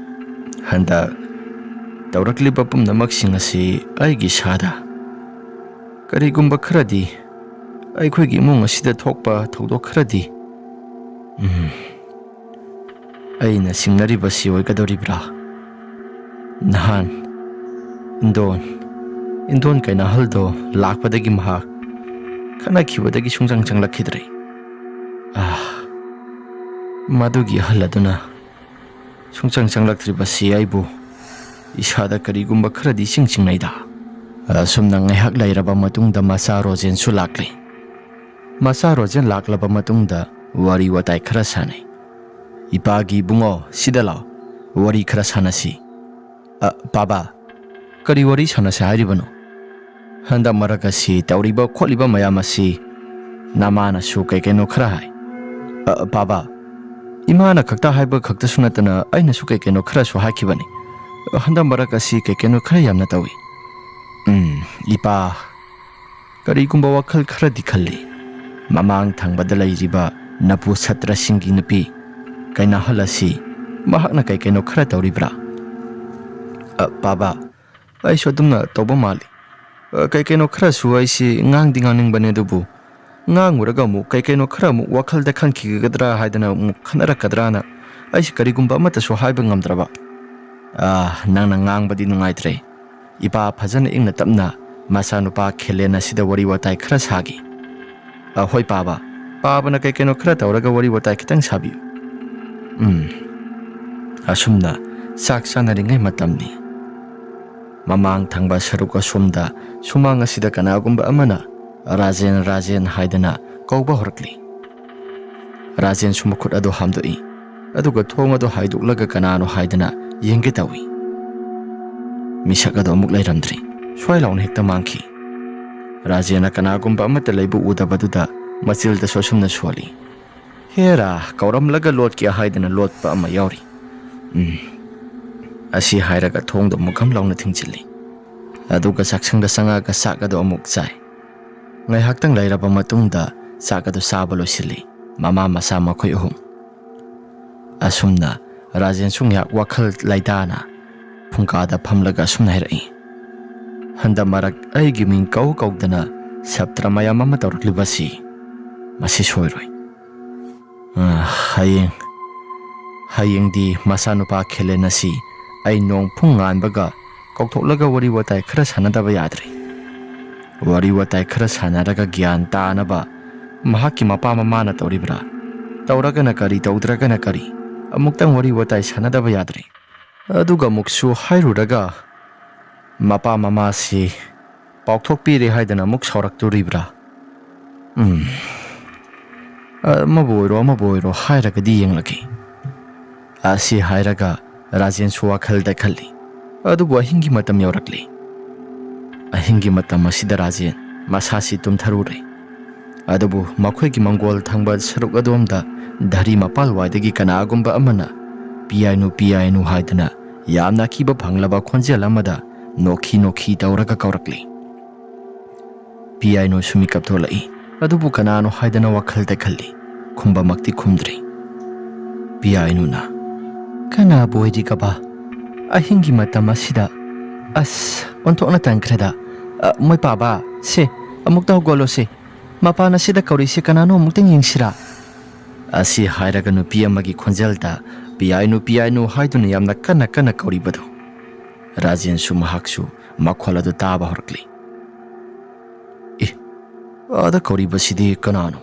ꯍꯟꯗꯛ ꯇꯧꯔꯛꯂꯤꯕ ꯄꯨꯝꯅꯃꯛꯁꯤꯡ ꯑꯁꯤ ꯑꯩꯒꯤ ꯏꯁꯥꯗ, ꯀꯔꯤꯒꯨꯝꯕ ꯈꯔꯗꯤ, ꯑꯩꯈꯣꯏꯒꯤ ꯏꯃꯨꯡ ꯑꯁꯤꯗ ꯊꯣꯛꯄ ꯊꯧꯗꯣꯛ ꯈꯔꯗꯤ, ꯎꯝ, ꯑꯩꯅ ꯆꯤꯡꯅꯔꯤꯕꯁꯤ ꯑꯣꯏꯒꯗꯧꯔꯤꯕ꯭ꯔꯥ?" ꯅꯍꯥꯟ ꯏꯟꯗꯣꯟ, ꯏꯟꯗꯣꯟ ꯀꯩꯅꯥꯍꯜꯗꯣ ꯂꯥꯛꯄꯗꯒꯤ ꯃꯍꯥꯛ ꯈꯠꯅꯈꯤꯕꯗꯒꯤ ꯁꯨꯡꯆꯪ ꯆꯪꯂꯛꯈꯤꯗ꯭ꯔꯦ꯫ ꯑꯥ, ꯃꯗꯨꯒꯤ ꯑꯍꯜ ꯑꯗꯨꯅ ꯁꯨꯡꯆꯪ ꯆꯪꯂꯛꯇ꯭ꯔꯤꯕꯁꯤ ꯑꯩꯕꯨ ꯏꯁꯥꯗ ꯀꯔꯤꯒꯨꯝꯕ ꯈꯔꯗꯤ ꯏꯆꯤꯡ ꯆꯤꯡꯅꯩꯗ꯫ ꯑꯁꯨꯝꯅ ꯉꯥꯏꯍꯥꯛ ꯂꯩꯔꯕ ꯃꯇꯨꯡꯗ ꯃꯆꯥ ꯔꯣꯖꯦꯟꯁꯨ ꯂꯥꯛꯂꯦ꯫ ꯃꯆꯥ ꯔꯣꯖꯦꯟ ꯂꯥꯛꯂꯕ ꯃꯇꯨꯡꯗ ꯋꯥꯔꯤ ꯋꯥꯇꯥꯏ ꯈꯔ ꯁꯥꯟꯅꯩ꯫ "ꯏꯄꯥꯒꯤ ꯏꯕꯨꯡꯉꯣ, ꯁꯤꯗ ꯂꯥꯛꯑꯣ, ꯋꯥꯔꯤ ꯈꯔ ꯁꯥꯟꯅꯁꯤ꯫" "ꯑ, ꯄꯥꯕ, ꯀꯔꯤ ꯋꯥꯔꯤ ꯁꯥꯟꯅꯁꯦ ꯍꯥꯏꯔꯤꯕꯅꯣ? ꯍꯟꯗꯛ ꯃꯔꯛ ꯑꯁꯤ ꯇꯧꯔꯤꯕ ꯈꯣꯠꯂꯤꯕ ꯃꯌꯥꯝ ꯑꯁꯤ ꯅꯃꯥꯅꯁꯨ ꯀꯩ ꯀꯩꯅꯣ ꯈꯔ ꯍꯥꯏ꯫" "ꯑ, ꯄꯥꯕ, ꯏꯃꯥꯅ ꯈꯛꯇ ꯍꯥꯏꯕ ꯈꯛꯇꯁꯨ ꯅꯠꯇꯅ ꯑꯩꯅꯁꯨ ꯀꯩ ꯀꯩꯅꯣ ꯈꯔꯁꯨ ꯍꯥꯏꯈꯤꯕꯅꯤ꯫ ꯍꯟꯗꯛ ꯃꯔꯛ ꯑꯁꯤ ꯀꯩ ꯀꯩꯅꯣ ꯈꯔ ꯌꯥꯝꯅ ꯇꯧꯏ꯫" "ꯎꯝ, ꯏꯄꯥ, ꯀꯔꯤꯒꯨꯝꯕ ꯋꯥꯈꯜ ꯈꯔꯗꯤ ꯈꯜꯂꯤ꯫ ꯃꯃꯥꯡ ꯊꯪꯕꯗ ꯂꯩꯔꯤꯕ ꯅꯄꯨ ꯁꯇ꯭ꯔꯁꯤꯡꯒꯤ ꯅꯨꯄꯤ ꯀꯩꯅꯥꯍꯜ ꯑꯁꯤ ꯃꯍꯥꯛꯅ ꯀꯩ ꯀꯩꯅꯣ ꯈꯔ ꯇꯧꯔꯤꯕ꯭ꯔꯥ?" "ꯑ, ꯄꯥꯕ, ꯑꯩꯁꯨ ꯑꯗꯨꯝꯅ ꯇꯧꯕ ꯃꯥꯜꯂꯤ꯫ ꯑ, ꯀꯩ ꯀꯩꯅꯣ ꯈꯔꯁꯨ ꯑꯩꯁꯤ ꯉꯥꯡꯗꯤ ꯉꯥꯡꯅꯤꯡꯕꯅꯦ, ꯑꯗꯨꯕꯨ ꯉꯥꯡꯉꯨꯔꯒ ꯑꯃꯨꯛ ꯀꯩ ꯀꯩꯅꯣ ꯈꯔ ꯑꯃꯨꯛ ꯋꯥꯈꯜꯗ ꯈꯟꯈꯤꯒꯗ꯭ꯔꯥ ꯍꯥꯏꯗꯅ ꯑꯃꯨꯛ ꯈꯟꯅꯔꯛꯀꯗ꯭ꯔꯥꯅ ꯑꯩꯁꯤ ꯀꯔꯤꯒꯨꯝꯕ ꯑꯃꯠꯇꯁꯨ ꯍꯥꯏꯕ ꯉꯝꯗ꯭ꯔꯕ꯫" "ꯑ, ꯅꯪꯅ ꯉꯥꯡꯕꯗꯤ ꯅꯨꯡꯉꯥꯏꯇ꯭ꯔꯦ꯫ ꯏꯄꯥ ꯐꯖꯅ ꯏꯪꯅ ꯇꯞꯅ ꯃꯆꯥꯅꯨꯄꯥ ꯈꯦꯂꯦꯟ ꯑꯁꯤꯗ ꯋꯥꯔꯤ ꯋꯥꯇꯥꯏ ꯈꯔ ꯁꯥꯒꯦ꯫" "ꯑ, ꯍꯣꯏ ꯄꯥꯕ, ꯄꯥꯕꯅ ꯀꯩ ꯀꯩꯅꯣ ꯈꯔ ꯇꯧꯔꯒ ꯋꯥꯔꯤ ꯋꯥꯇꯥꯏ ꯈꯤꯇꯪ ꯁꯥꯕꯤꯌꯨ꯫" ꯎꯝ, ꯑꯁꯨꯝꯅ ꯆꯥꯛ ꯆꯥꯅꯔꯤꯉꯩ ꯃꯇꯝꯅꯤ꯫ ꯃꯃꯥꯡ ꯊꯪꯕ ꯁꯔꯨꯛ ꯑꯁꯣꯝꯗ ꯁꯨꯃꯥꯡ ꯑꯁꯤꯗ ꯀꯅꯥꯒꯨꯝꯕ ꯑꯃꯅ "ꯔꯥꯖꯦꯟ, ꯔꯥꯖꯦꯟ" ꯍꯥꯏꯗꯅ ꯀꯧꯕ ꯍꯧꯔꯛꯂꯤ꯫ ꯔꯥꯖꯦꯟꯁꯨ ꯃꯈꯨꯠ ꯑꯗꯨ ꯍꯥꯝꯗꯣꯛꯏ, ꯑꯗꯨꯒ ꯊꯣꯡ ꯑꯗꯨ ꯍꯥꯏꯗꯣꯛꯂꯒ ꯀꯅꯥꯅꯣ ꯍꯥꯏꯗꯅ ꯌꯦꯡꯒꯦ ꯇꯧꯏ꯫ ꯃꯤꯁꯛ ꯑꯗꯨ ꯑꯃꯨꯛ ꯂꯩꯔꯝꯗ꯭ꯔꯤ꯫ ꯁ꯭ꯋꯥꯏ ꯂꯥꯎꯅ ꯍꯦꯛꯇ ꯃꯥꯡꯈꯤ꯫ ꯔꯥꯖꯦꯟꯅ ꯀꯅꯥꯒꯨꯝꯕ ꯑꯃꯠꯇ ꯂꯩꯕ ꯎꯗꯕꯗꯨꯗ ꯃꯆꯤꯜꯗꯁꯨ ꯑꯁꯨꯝꯅ ꯁꯣꯜꯂꯤ꯫ "ꯍꯦꯔꯥ, ꯀꯧꯔꯝꯂꯒ ꯂꯣꯠꯀꯦ ꯍꯥꯏꯗꯅ ꯂꯣꯠꯄ ꯑꯃ ꯌꯥꯎꯔꯤ꯫ ꯎꯝ꯫" ꯑꯁꯤ ꯍꯥꯏꯔꯒ ꯊꯣꯡꯗꯣ ꯑꯃꯨꯛ ꯈꯝ ꯂꯥꯎꯅ ꯊꯤꯡꯖꯤꯜꯂꯤ꯫ ꯑꯗꯨꯒ ꯆꯥꯛꯁꯪꯗ ꯆꯪꯉꯛꯑꯒ ꯆꯥꯛ ꯑꯗꯨ ꯑꯃꯨꯛ ꯆꯥꯏ꯫ ꯉꯥꯏꯍꯥꯛꯇꯪ ꯂꯩꯔꯕ ꯃꯇꯨꯡꯗ ꯆꯥꯛ ꯑꯗꯨ ꯆꯥꯕ ꯂꯣꯏꯁꯤꯜꯂꯤ꯫ ꯃꯃꯥ ꯃꯆꯥ ꯃꯈꯣꯏ ꯑꯍꯨꯝ꯫ ꯑꯁꯨꯝꯅ ꯔꯥꯖꯦꯟꯁꯨ ꯉꯥꯏꯍꯥꯛ ꯋꯥꯈꯜ ꯂꯩꯇꯥꯅ ꯐꯨꯡꯒꯥꯗ ꯐꯝꯂꯒ ꯑꯁꯨꯝꯅ ꯍꯥꯏꯔꯛꯏ, "ꯍꯟꯗꯛ ꯃꯔꯛ ꯑꯩꯒꯤ ꯃꯤꯡ ꯀꯧ ꯀꯧꯗꯅ ꯁꯞꯇ꯭ꯔ ꯃꯌꯥꯝ ꯑꯃ ꯇꯧꯔꯛꯂꯤꯕꯁꯤ ꯃꯁꯤ ꯁꯣꯏꯔꯣꯏ꯫ ꯑ, ꯍꯌꯦꯡ, ꯍꯌꯦꯡꯗꯤ ꯃꯆꯥꯅꯨꯄꯥ ꯈꯦꯂꯦꯟ ꯑꯁꯤ ꯑꯩ ꯅꯣꯡ ꯐꯨꯡ ꯉꯥꯟꯕꯒ ꯀꯧꯊꯣꯛꯂꯒ ꯋꯥꯔꯤ ꯋꯥꯇꯥꯏ ꯈꯔ ꯁꯥꯟꯅꯗꯕ ꯌꯥꯗ꯭ꯔꯦ꯫ ꯋꯥꯔꯤ ꯋꯥꯇꯥꯏ ꯈꯔ ꯁꯥꯟꯅꯔꯒ ꯒ꯭ꯌꯥꯟ ꯇꯥꯅꯕ, ꯃꯍꯥꯛꯀꯤ ꯃꯄꯥ ꯃꯃꯥꯅ ꯇꯧꯔꯤꯕ꯭ꯔꯥ? ꯇꯧꯔꯒꯅ ꯀꯔꯤ, ꯇꯧꯗ꯭ꯔꯒꯅ ꯀꯔꯤ? ꯑꯃꯨꯛꯇꯪ ꯋꯥꯔꯤ ꯋꯥꯇꯥꯏ ꯁꯥꯟꯅꯗꯕ ꯌꯥꯗ꯭ꯔꯦ꯫ ꯑꯗꯨꯒ ꯑꯃꯨꯛꯁꯨ ꯍꯥꯏꯔꯨꯔꯒ ꯃꯄꯥ ꯃꯃꯥꯁꯤ ꯄꯥꯎꯊꯣꯛꯄꯤꯔꯦ ꯍꯥꯏꯗꯅ ꯑꯃꯨꯛ ꯁꯥꯎꯔꯛꯇꯣꯔꯤꯕ꯭ꯔꯥ? ꯎꯝ, ꯑꯃꯕꯨ ꯑꯣꯏꯔꯣ ꯑꯃꯕꯨ ꯑꯣꯏꯔꯣ ꯍꯥꯏꯔꯒꯗꯤ ꯌꯦꯡꯂꯒꯦ," ꯑꯁꯤ ꯍꯥꯏꯔꯒ ꯔꯥꯖꯦꯟꯁꯨ ꯋꯥꯈꯜꯗ ꯈꯜꯂꯤ꯫ ꯑꯗꯨꯕꯨ ꯑꯍꯤꯡꯒꯤ ꯃꯇꯝ ꯌꯧꯔꯛꯂꯤ꯫ ꯑꯍꯤꯡꯒꯤ ꯃꯇꯝ ꯑꯁꯤꯗ ꯔꯥꯖꯦꯟ ꯃꯁꯥꯁꯤ ꯇꯨꯝꯊꯔꯨꯔꯦ꯫ ꯑꯗꯨꯕꯨ ꯃꯈꯣꯏꯒꯤ ꯃꯪꯒꯣꯜ ꯊꯪꯕ ꯁꯔꯨꯛ ꯑꯗꯣꯝꯗ ꯙꯔꯤ ꯃꯄꯥꯜꯋꯥꯏꯗꯒꯤ ꯀꯅꯥꯒꯨꯝꯕ ꯑꯃꯅ "ꯄꯤꯌꯥꯏꯅꯨ, ꯄꯤꯌꯥꯏꯅꯨ" ꯍꯥꯏꯗꯨꯅ ꯌꯥꯝꯅ ꯑꯀꯤꯕ ꯐꯪꯂꯕ ꯈꯣꯟꯖꯦꯜ ꯑꯃꯗ ꯅꯣꯛꯈꯤ ꯅꯣꯛꯈꯤ ꯇꯧꯔꯒ ꯀꯧꯔꯛꯂꯤ꯫ ꯄꯤꯌꯥꯏꯅꯨꯁꯨ ꯃꯤꯀꯞ ꯊꯣꯛꯂꯛꯏ꯫ ꯑꯗꯨꯕꯨ ꯀꯅꯥꯅꯣ ꯍꯥꯏꯗꯅ ꯋꯥꯈꯜꯗ ꯈꯜꯂꯤ꯫ ꯈꯨꯝꯕꯃꯛꯇꯤ ꯈꯨꯝꯗ꯭ꯔꯤ꯫ ꯄꯤꯌꯥꯏꯅꯨꯅ, "ꯀꯅꯥꯕꯨ ꯑꯣꯏꯔꯤꯒꯕ? ꯑꯍꯤꯡꯒꯤ ꯃꯇꯝ ꯑꯁꯤꯗ? ꯑꯁ, ꯑꯣꯟꯊꯣꯛꯅ ꯇꯟꯈ꯭ꯔꯦꯗ꯫ ꯑ, ꯃꯣꯏ ꯄꯥꯕ, ꯁꯦ, ꯑꯃꯨꯛꯇ ꯍꯧꯒꯠꯂꯣꯁꯦ꯫ ꯃꯄꯥꯟ ꯑꯁꯤꯗ ꯀꯧꯔꯤꯁꯦ ꯀꯅꯥꯅꯣ ꯑꯃꯨꯛꯇꯪ ꯌꯦꯡꯁꯤꯔꯥ?" ꯑꯁꯤ ꯍꯥꯏꯔꯒ ꯅꯨꯄꯤ ꯑꯃꯒꯤ ꯈꯣꯟꯖꯦꯜꯗ "ꯄꯤꯌꯥꯏꯅꯨ, ꯄꯤꯌꯥꯏꯅꯨ" ꯍꯥꯏꯗꯨꯅ ꯌꯥꯝꯅ ꯀꯟꯅ ꯀꯟꯅ ꯀꯧꯔꯤꯕꯗꯨ꯫ ꯔꯥꯖꯦꯟꯁꯨ ꯃꯍꯥꯛꯁꯨ ꯃꯈꯣꯜ ꯑꯗꯨ ꯇꯥꯕ ꯍꯧꯔꯛꯂꯤ꯫ "ꯑꯦ, ꯑꯥꯗ ꯀꯧꯔꯤꯕꯁꯤꯗꯤ ꯀꯅꯥꯅꯣ?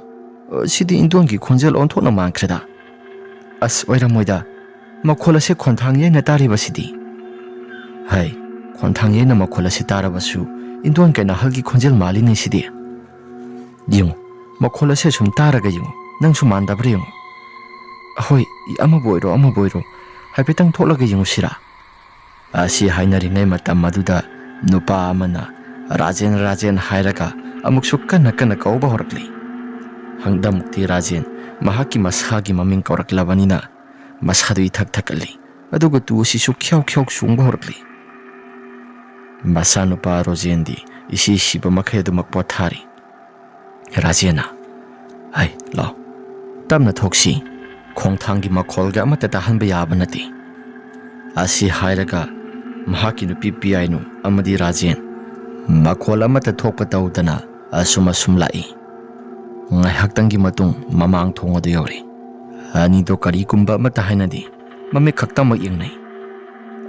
ꯁꯤꯗꯤ ꯏꯟꯗꯣꯟꯒꯤ ꯈꯣꯟꯖꯦꯜ ꯑꯣꯟꯊꯣꯛꯅ ꯃꯥꯟꯈ꯭ꯔꯦꯗ꯫ ꯑꯁ, ꯑꯣꯏꯔꯝꯃꯣꯏꯗ꯫ ꯃꯈꯣꯜ ꯑꯁꯦ ꯈꯣꯟꯊꯥꯡ ꯌꯩꯅ ꯇꯥꯔꯤꯕꯁꯤꯗꯤ꯫ ꯍꯥꯏ, ꯈꯣꯟꯊꯥꯡ ꯌꯩꯅ ꯃꯈꯣꯜ ꯑꯁꯤ ꯇꯥꯔꯕꯁꯨ ꯏꯟꯗꯣꯟ ꯀꯩꯅꯥꯍꯜꯒꯤ ꯈꯣꯟꯖꯦꯜ ꯃꯥꯜꯂꯤꯅꯦ ꯁꯤꯗꯤ꯫ ꯌꯦꯡꯉꯨ, ꯃꯈꯣꯜ ꯑꯁꯦ ꯁꯨꯝ ꯇꯥꯔꯒ ꯌꯦꯡꯉꯨ, ꯅꯪꯁꯨ ꯃꯥꯟꯗꯕ꯭ꯔꯥ ꯌꯦꯡꯉꯨ꯫ ꯍꯣꯏ, ꯑꯃꯕꯨ ꯑꯣꯏꯔꯣ, ꯑꯃꯕꯨ ꯑꯣꯏꯔꯣ, ꯍꯥꯏꯐꯦꯠꯇꯪ ꯊꯣꯛꯂꯒ ꯌꯦꯡꯉꯨꯁꯤꯔꯥ?" ꯑꯁꯤ ꯍꯥꯏꯅꯔꯤꯉꯩ ꯃꯇꯝ ꯑꯗꯨꯗ ꯅꯨꯄꯥ ꯑꯃꯅ "ꯔꯥꯖꯦꯟ, ꯔꯥꯖꯦꯟ" ꯍꯥꯏꯔꯒ ꯑꯃꯨꯛꯁꯨ ꯀꯟꯅ ꯀꯟꯅ ꯀꯧꯕ ꯍꯧꯔꯛꯂꯤ꯫ ꯍꯟꯗꯛꯃꯨꯛꯇꯤ ꯔꯥꯖꯦꯟ ꯃꯍꯥꯛꯀꯤ ꯃꯁꯥꯒꯤ ꯃꯃꯤꯡ ꯀꯧꯔꯛꯂꯕꯅꯤꯅ ꯃꯁꯥꯗꯨ ꯏꯊꯛ ꯊꯛꯀꯠꯂꯤ, ꯑꯗꯨꯒ ꯇꯨ ꯑꯁꯤꯁꯨ ꯈ꯭ꯌꯥꯎ ꯈ꯭ꯌꯥꯎ ꯆꯣꯡꯕ ꯍꯧꯔꯛꯂꯤ꯫ ꯃꯆꯥꯅꯨꯄꯥ ꯔꯣꯖꯦꯟꯗꯤ ꯏꯁꯤ ꯁꯤꯕ ꯃꯈꯩ ꯑꯗꯨꯃꯛ ꯄꯣꯊꯥꯔꯤ꯫ ꯔꯥꯖꯦꯟꯅ, "ꯍꯩ, ꯂꯥꯎ, ꯇꯞꯅ ꯊꯣꯛꯁꯤ, ꯈꯣꯡꯊꯥꯡꯒꯤ ꯃꯈꯣꯜꯒ ꯑꯃꯠꯇ ꯇꯥꯍꯟꯕ ꯌꯥꯕ ꯅꯠꯇꯦ"꯫ ꯑꯁꯤ ꯍꯥꯏꯔꯒ ꯃꯍꯥꯛꯀꯤ ꯅꯨꯄꯤ ꯄꯤꯌꯥꯏꯅꯨ ꯑꯃꯗꯤ ꯔꯥꯖꯦꯟ ꯃꯈꯣꯜ ꯑꯃꯠꯇ ꯊꯣꯛꯄ ꯇꯧꯗꯅ ꯑꯁꯨꯝ ꯑꯁꯨꯝ ꯂꯥꯛꯏ꯫ ꯉꯥꯏꯍꯥꯛꯇꯪꯒꯤ ꯃꯇꯨꯡ ꯃꯃꯥꯡ ꯊꯣꯡ ꯑꯗꯨ ꯌꯧꯔꯦ꯫ ꯑꯅꯤꯗꯣ ꯀꯔꯤꯒꯨꯝꯕ ꯑꯃꯠꯇ ꯍꯥꯏꯅꯗꯦ, ꯃꯃꯤꯠ ꯈꯛꯇꯃꯛ ꯌꯦꯡꯅꯩ꯫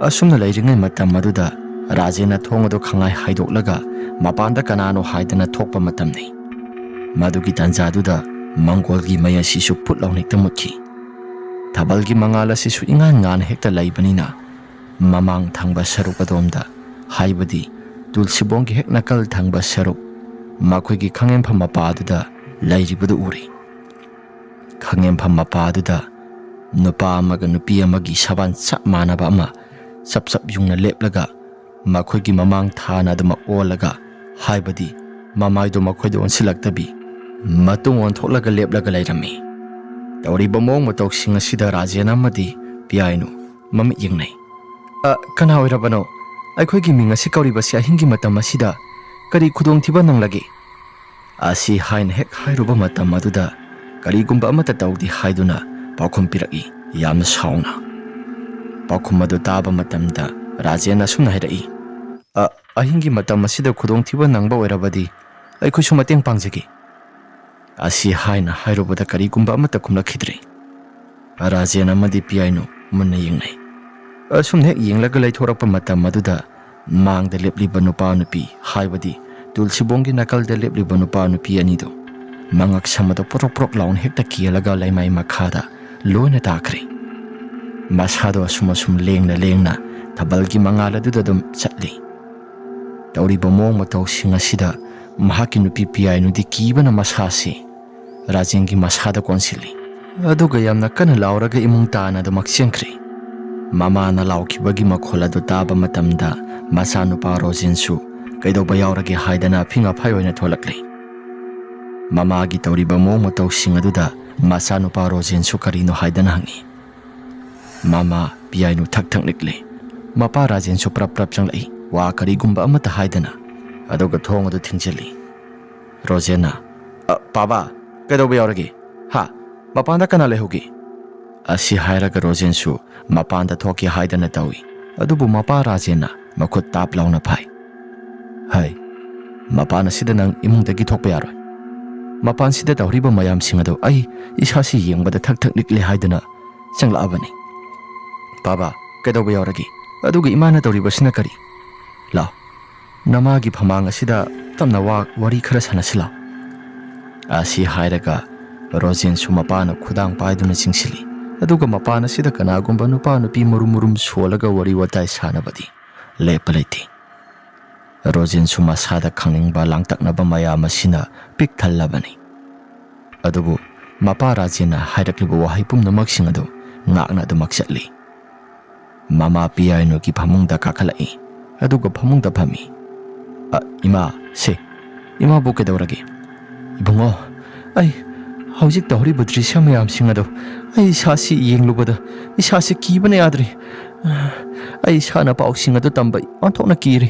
ꯑꯁꯨꯝꯅ ꯂꯩꯔꯤꯉꯩ ꯃꯇꯝ ꯑꯗꯨꯗ ꯔꯥꯖꯦꯟꯅ ꯊꯣꯡ ꯑꯗꯨ ꯈꯪꯍꯥꯏ ꯍꯥꯏꯗꯣꯛꯂꯒ ꯃꯄꯥꯟꯗ ꯀꯅꯥꯅꯣ ꯍꯥꯏꯗꯅ ꯊꯣꯛꯄ ꯃꯇꯝꯅꯤ꯫ ꯃꯗꯨꯒꯤ ꯇꯥꯟꯖꯥꯗꯨꯗ ꯃꯪꯒꯣꯜꯒꯤ ꯃꯩ ꯑꯁꯤꯁꯨ ꯄꯨꯠ ꯂꯥꯎꯅ ꯍꯦꯛꯇ ꯃꯨꯠꯈꯤ꯫ ꯊꯥꯕꯜꯒꯤ ꯃꯉꯥꯜ ꯑꯁꯤꯁꯨ ꯏꯉꯥꯟ ꯉꯥꯟꯅ ꯍꯦꯛꯇ ꯂꯩꯕꯅꯤꯅ ꯃꯃꯥꯡ ꯊꯪꯕ ꯁꯔꯨꯛ ꯑꯗꯣꯝꯗ, ꯍꯥꯏꯕꯗꯤ ꯇꯨꯜꯁꯤꯕꯣꯡꯒꯤ ꯍꯦꯛ ꯅꯥꯀꯜ ꯊꯪꯕ ꯁꯔꯨꯛ, ꯃꯈꯣꯏꯒꯤ ꯈꯥꯡꯉꯦꯝꯐꯝ ꯃꯄꯥ ꯑꯗꯨꯗ ꯂꯩꯔꯤꯕꯗꯨ ꯎꯔꯦ꯫ ꯈꯥꯡꯉꯦꯝꯐꯝ ꯃꯄꯥ ꯑꯗꯨꯗ ꯅꯨꯄꯥ ꯑꯃꯒ ꯅꯨꯄꯤ ꯑꯃꯒꯤ ꯁꯕꯥꯟ ꯆꯞ ꯃꯥꯟꯅꯕ ꯑꯃ ꯆꯞ ꯆꯞ ꯌꯨꯡꯅ ꯂꯦꯞꯂꯒ ꯃꯈꯣꯏꯒꯤ ꯃꯃꯥꯡ ꯊꯥꯅ ꯑꯗꯨꯃꯛ ꯑꯣꯜꯂꯒ, ꯍꯥꯏꯕꯗꯤ ꯃꯃꯥꯏꯗꯨ ꯃꯈꯣꯏꯗ ꯑꯣꯟꯁꯤꯜꯂꯛꯇꯕꯤ, ꯃꯇꯨꯡ ꯑꯣꯟꯊꯣꯛꯂꯒ ꯂꯦꯞꯂꯒ ꯂꯩꯔꯝꯃꯤ꯫ ꯇꯧꯔꯤꯕ ꯃꯑꯣꯡ ꯃꯇꯧꯁꯤꯡ ꯑꯁꯤꯗ ꯔꯥꯖꯦꯟ ꯑꯃꯗꯤ ꯄꯤꯌꯥꯏꯅꯨ ꯃꯃꯤꯠ ꯌꯦꯡꯅꯩ꯫ "ꯑ, ꯀꯅꯥ ꯑꯣꯏꯔꯕꯅꯣ? ꯑꯩꯈꯣꯏꯒꯤ ꯃꯤꯡ ꯑꯁꯤ ꯀꯧꯔꯤꯕꯁꯤ ꯑꯍꯤꯡꯒꯤ ꯃꯇꯝ ꯑꯁꯤꯗ ꯀꯔꯤ ꯈꯨꯗꯣꯡꯊꯤꯕ ꯅꯪꯂꯒꯦ?" ꯑꯁꯤ ꯍꯥꯏꯅ ꯍꯦꯛ ꯍꯥꯏꯔꯨꯕ ꯃꯇꯝ ꯑꯗꯨꯗ ꯀꯔꯤꯒꯨꯝꯕ ꯑꯃꯠꯇ ꯇꯧꯗꯦ ꯍꯥꯏꯗꯨꯅ ꯄꯥꯎꯈꯨꯝ ꯄꯤꯔꯛꯏ, ꯌꯥꯝꯅ ꯁꯥꯎꯅ꯫ ꯄꯥꯎꯈꯨꯝ ꯑꯗꯨ ꯇꯥꯕ ꯃꯇꯝꯗ ꯔꯥꯖꯦꯟ ꯑꯁꯨꯝꯅ ꯍꯥꯏꯔꯛꯏ, "ꯑ, ꯑꯍꯤꯡꯒꯤ ꯃꯇꯝ ꯑꯁꯤꯗ ꯈꯨꯗꯣꯡꯊꯤꯕ ꯅꯪꯕ ꯑꯣꯏꯔꯕꯗꯤ ꯑꯩꯈꯣꯏꯁꯨ ꯃꯇꯦꯡ ꯄꯥꯡꯖꯒꯦ"꯫ ꯑꯁꯤ ꯍꯥꯏꯅ ꯍꯥꯏꯔꯨꯕꯗ ꯀꯔꯤꯒꯨꯝꯕ ꯑꯃꯠꯇ ꯈꯨꯝꯂꯛꯈꯤꯗ꯭ꯔꯦ꯫ ꯔꯥꯖꯦꯟ ꯑꯃꯗꯤ ꯄꯤꯌꯥꯏꯅꯨ ꯃꯨꯟꯅ ꯌꯦꯡꯅꯩ꯫ ꯑꯁꯨꯝ ꯍꯦꯛ ꯌꯦꯡꯂꯒ ꯂꯩꯊꯣꯔꯛꯄ ꯃꯇꯝ ꯑꯗꯨꯗ ꯃꯥꯡꯗ ꯂꯦꯞꯂꯤꯕ ꯅꯨꯄꯥ ꯅꯨꯄꯤ, ꯍꯥꯏꯕꯗꯤ ꯇꯨꯜꯁꯤꯕꯣꯡꯒꯤ ꯅꯥꯀꯜꯗ ꯂꯦꯞꯂꯤꯕ ꯅꯨꯄꯥ ꯅꯨꯄꯤ ꯑꯅꯤꯗꯨ ꯃꯉꯛ ꯁꯝ ꯑꯗꯨ ꯄ꯭ꯔꯣꯛ ꯄ꯭ꯔꯣꯛ ꯂꯥꯎꯅ ꯍꯦꯛꯇ ꯀꯦꯜꯂꯒ ꯂꯩꯃꯥꯏ ꯃꯈꯥꯗ ꯂꯣꯏꯅ ꯇꯥꯈ꯭ꯔꯦ꯫ ꯃꯁꯥꯗꯣ ꯑꯁꯨꯝ ꯑꯁꯨꯝ ꯂꯦꯡꯅ ꯂꯦꯡꯅ ꯊꯥꯕꯜꯒꯤ ꯃꯉꯥꯜ ꯑꯗꯨꯗ ꯑꯗꯨꯝ ꯆꯠꯂꯤ꯫ ꯇꯧꯔꯤꯕ ꯃꯑꯣꯡ ꯃꯇꯧꯁꯤꯡ ꯑꯁꯤꯗ ꯃꯍꯥꯛꯀꯤ ꯅꯨꯄꯤ ꯄꯤꯌꯥꯏꯅꯨꯗꯤ ꯀꯤꯕꯅ ꯃꯁꯥꯁꯤ ꯔꯥꯖꯦꯟꯒꯤ ꯃꯁꯥꯗ ꯀꯣꯟꯁꯤꯜꯂꯤ꯫ ꯑꯗꯨꯒ ꯌꯥꯝꯅ ꯀꯟꯅ ꯂꯥꯎꯔꯒ ꯏꯃꯨꯡ ꯇꯥꯅ ꯑꯗꯨꯃꯛ ꯆꯦꯟꯈ꯭ꯔꯦ꯫ ꯃꯃꯥꯅ ꯂꯥꯎꯈꯤꯕꯒꯤ ꯃꯈꯣꯜ ꯑꯗꯨ ꯇꯥꯕ ꯃꯇꯝꯗ ꯃꯆꯥꯅꯨꯄꯥ ꯔꯣꯖꯦꯟꯁꯨ ꯀꯩꯗꯧꯕ ꯌꯥꯎꯔꯒꯦ ꯍꯥꯏꯗꯅ ꯑꯐꯤꯡ ꯑꯐꯥꯏ ꯑꯣꯏꯅ ꯊꯣꯛꯂꯛꯂꯦ꯫ ꯃꯃꯥꯒꯤ ꯇꯧꯔꯤꯕ ꯃꯑꯣꯡ ꯃꯇꯧꯁꯤꯡ ꯑꯗꯨꯗ ꯃꯆꯥꯅꯨꯄꯥ ꯔꯣꯖꯦꯟꯁꯨ ꯀꯔꯤꯅꯣ ꯍꯥꯏꯗꯅ ꯍꯪꯉꯤ꯫ ꯃꯃꯥ ꯄꯤꯌꯥꯏꯅꯨ ꯊꯛ ꯊꯛ ꯅꯤꯛꯂꯤ꯫ ꯃꯄꯥ ꯔꯥꯖꯦꯟꯁꯨ ꯄ꯭ꯔꯞ ꯄ꯭ꯔꯞ ꯆꯪꯂꯛꯏ, ꯋꯥ ꯀꯔꯤꯒꯨꯝꯕ ꯑꯃꯠꯇ ꯍꯥꯏꯗꯅ꯫ ꯑꯗꯨꯒ ꯊꯣꯡ ꯑꯗꯨ ꯊꯤꯡꯖꯤꯜꯂꯤ꯫ ꯔꯣꯖꯦꯟꯅ, "ꯑ, ꯄꯥꯕꯥ, "ꯀꯩꯗꯧꯕ ꯌꯥꯎꯔꯒꯦ? ꯍꯥ? ꯃꯄꯥꯟꯗ ꯀꯅꯥ ꯂꯩꯍꯧꯒꯦ?" ꯑꯁꯤ ꯍꯥꯏꯔꯒ ꯔꯣꯖꯦꯟꯁꯨ ꯃꯄꯥꯟꯗ ꯊꯣꯛꯀꯦ ꯍꯥꯏꯗꯅ ꯇꯧꯏ꯫ ꯑꯗꯨꯕꯨ ꯃꯄꯥ ꯔꯥꯖꯦꯟꯅ ꯃꯈꯨꯠ ꯇꯥꯞ ꯂꯥꯎꯅ ꯐꯥꯏ꯫ "ꯍꯥꯏ, ꯃꯄꯥꯟ ꯑꯁꯤꯗ ꯅꯪ ꯏꯃꯨꯡꯗꯒꯤ ꯊꯣꯛꯄ ꯌꯥꯔꯣꯏ꯫ ꯃꯄꯥꯟꯁꯤꯗ ꯇꯧꯔꯤꯕ ꯃꯌꯥꯝꯁꯤꯡ ꯑꯗꯨ ꯑꯩ ꯏꯁꯥꯁꯤ ꯌꯦꯡꯕꯗ ꯊꯛ ꯊꯛ ꯅꯤꯛꯂꯦ ꯍꯥꯏꯗꯨꯅ ꯆꯪꯂꯛꯂꯕꯅꯤ꯫ ꯕꯥꯕꯥ, ꯀꯩꯗꯧꯕ ꯌꯥꯎꯔꯒꯦ? ꯑꯗꯨꯒ ꯏꯃꯥꯅ ꯇꯧꯔꯤꯕꯁꯤꯅ ꯀꯔꯤ? ꯂꯥꯎ, ꯅꯃꯥꯒꯤ ꯐꯃꯥꯡ ꯑꯁꯤꯗ ꯇꯞꯅ ꯋꯥ ꯋꯥꯔꯤ ꯈꯔ ꯁꯥꯟꯅꯁꯤ ꯂꯥꯎ꯫" ꯑꯁꯤ ꯍꯥꯏꯔꯒ ꯔꯣꯖꯦꯟꯁꯨ ꯃꯄꯥꯅ ꯈꯨꯗꯥꯡ ꯄꯥꯏꯗꯨꯅ ꯆꯤꯡꯁꯤꯜꯂꯤ꯫ ꯑꯗꯨꯒ ꯃꯄꯥꯟ ꯑꯁꯤꯗ ꯀꯅꯥꯒꯨꯝꯕ ꯅꯨꯄꯥ ꯅꯨꯄꯤ ꯃꯔꯨꯝ ꯃꯔꯨꯝ ꯁꯣꯜꯂꯒ ꯋꯥꯔꯤ ꯋꯥꯇꯥꯏ ꯁꯥꯟꯅꯕꯗꯤ ꯂꯦꯞꯄ ꯂꯩꯇꯦ꯫ ꯔꯣꯖꯦꯟꯁꯨ ꯃꯁꯥꯗ ꯈꯪꯅꯤꯡꯕ ꯂꯥꯡꯇꯛꯅꯕ ꯃꯌꯥꯝ ꯑꯁꯤꯅ ꯄꯤꯛ ꯊꯜꯂꯕꯅꯤ꯫ ꯑꯗꯨꯕꯨ ꯃꯄꯥ ꯔꯥꯖꯦꯟꯅ ꯍꯥꯏꯔꯛꯂꯤꯕ ꯋꯥꯍꯩ ꯄꯨꯝꯅꯃꯛꯁꯤꯡ ꯑꯗꯨ ꯉꯥꯛꯅ ꯑꯗꯨꯃꯛ ꯆꯠꯂꯤ꯫ ꯃꯃꯥ ꯄꯤꯌꯥꯏꯅꯨꯒꯤ ꯐꯃꯨꯡꯗ ꯀꯥꯈꯠꯂꯛꯏ꯫ ꯑꯗꯨꯒ ꯐꯃꯨꯡꯗ ꯐꯝꯃꯤ꯫ "ꯑ, ꯏꯃꯥ, ꯁꯦ, ꯏꯃꯥꯕꯨ ꯀꯩꯗꯧꯔꯒꯦ?" "ꯏꯕꯨꯡꯉꯣ, ꯑꯩ ꯍꯧꯖꯤꯛ ꯇꯧꯔꯤꯕ ꯗ꯭ꯔꯤꯁ꯭ꯌ ꯃꯌꯥꯝꯁꯤꯡ ꯑꯗꯨ ꯑꯩ ꯏꯁꯥꯁꯤ ꯌꯦꯡꯂꯨꯕꯗ ꯏꯁꯥꯁꯤ ꯀꯤꯕꯅ ꯌꯥꯗ꯭ꯔꯦ꯫ ꯑꯩ ꯏꯁꯥꯅ ꯄꯥꯎꯁꯤꯡ ꯑꯗꯨ ꯇꯝꯕ ꯑꯣꯟꯊꯣꯛꯅ ꯀꯤꯔꯦ꯫"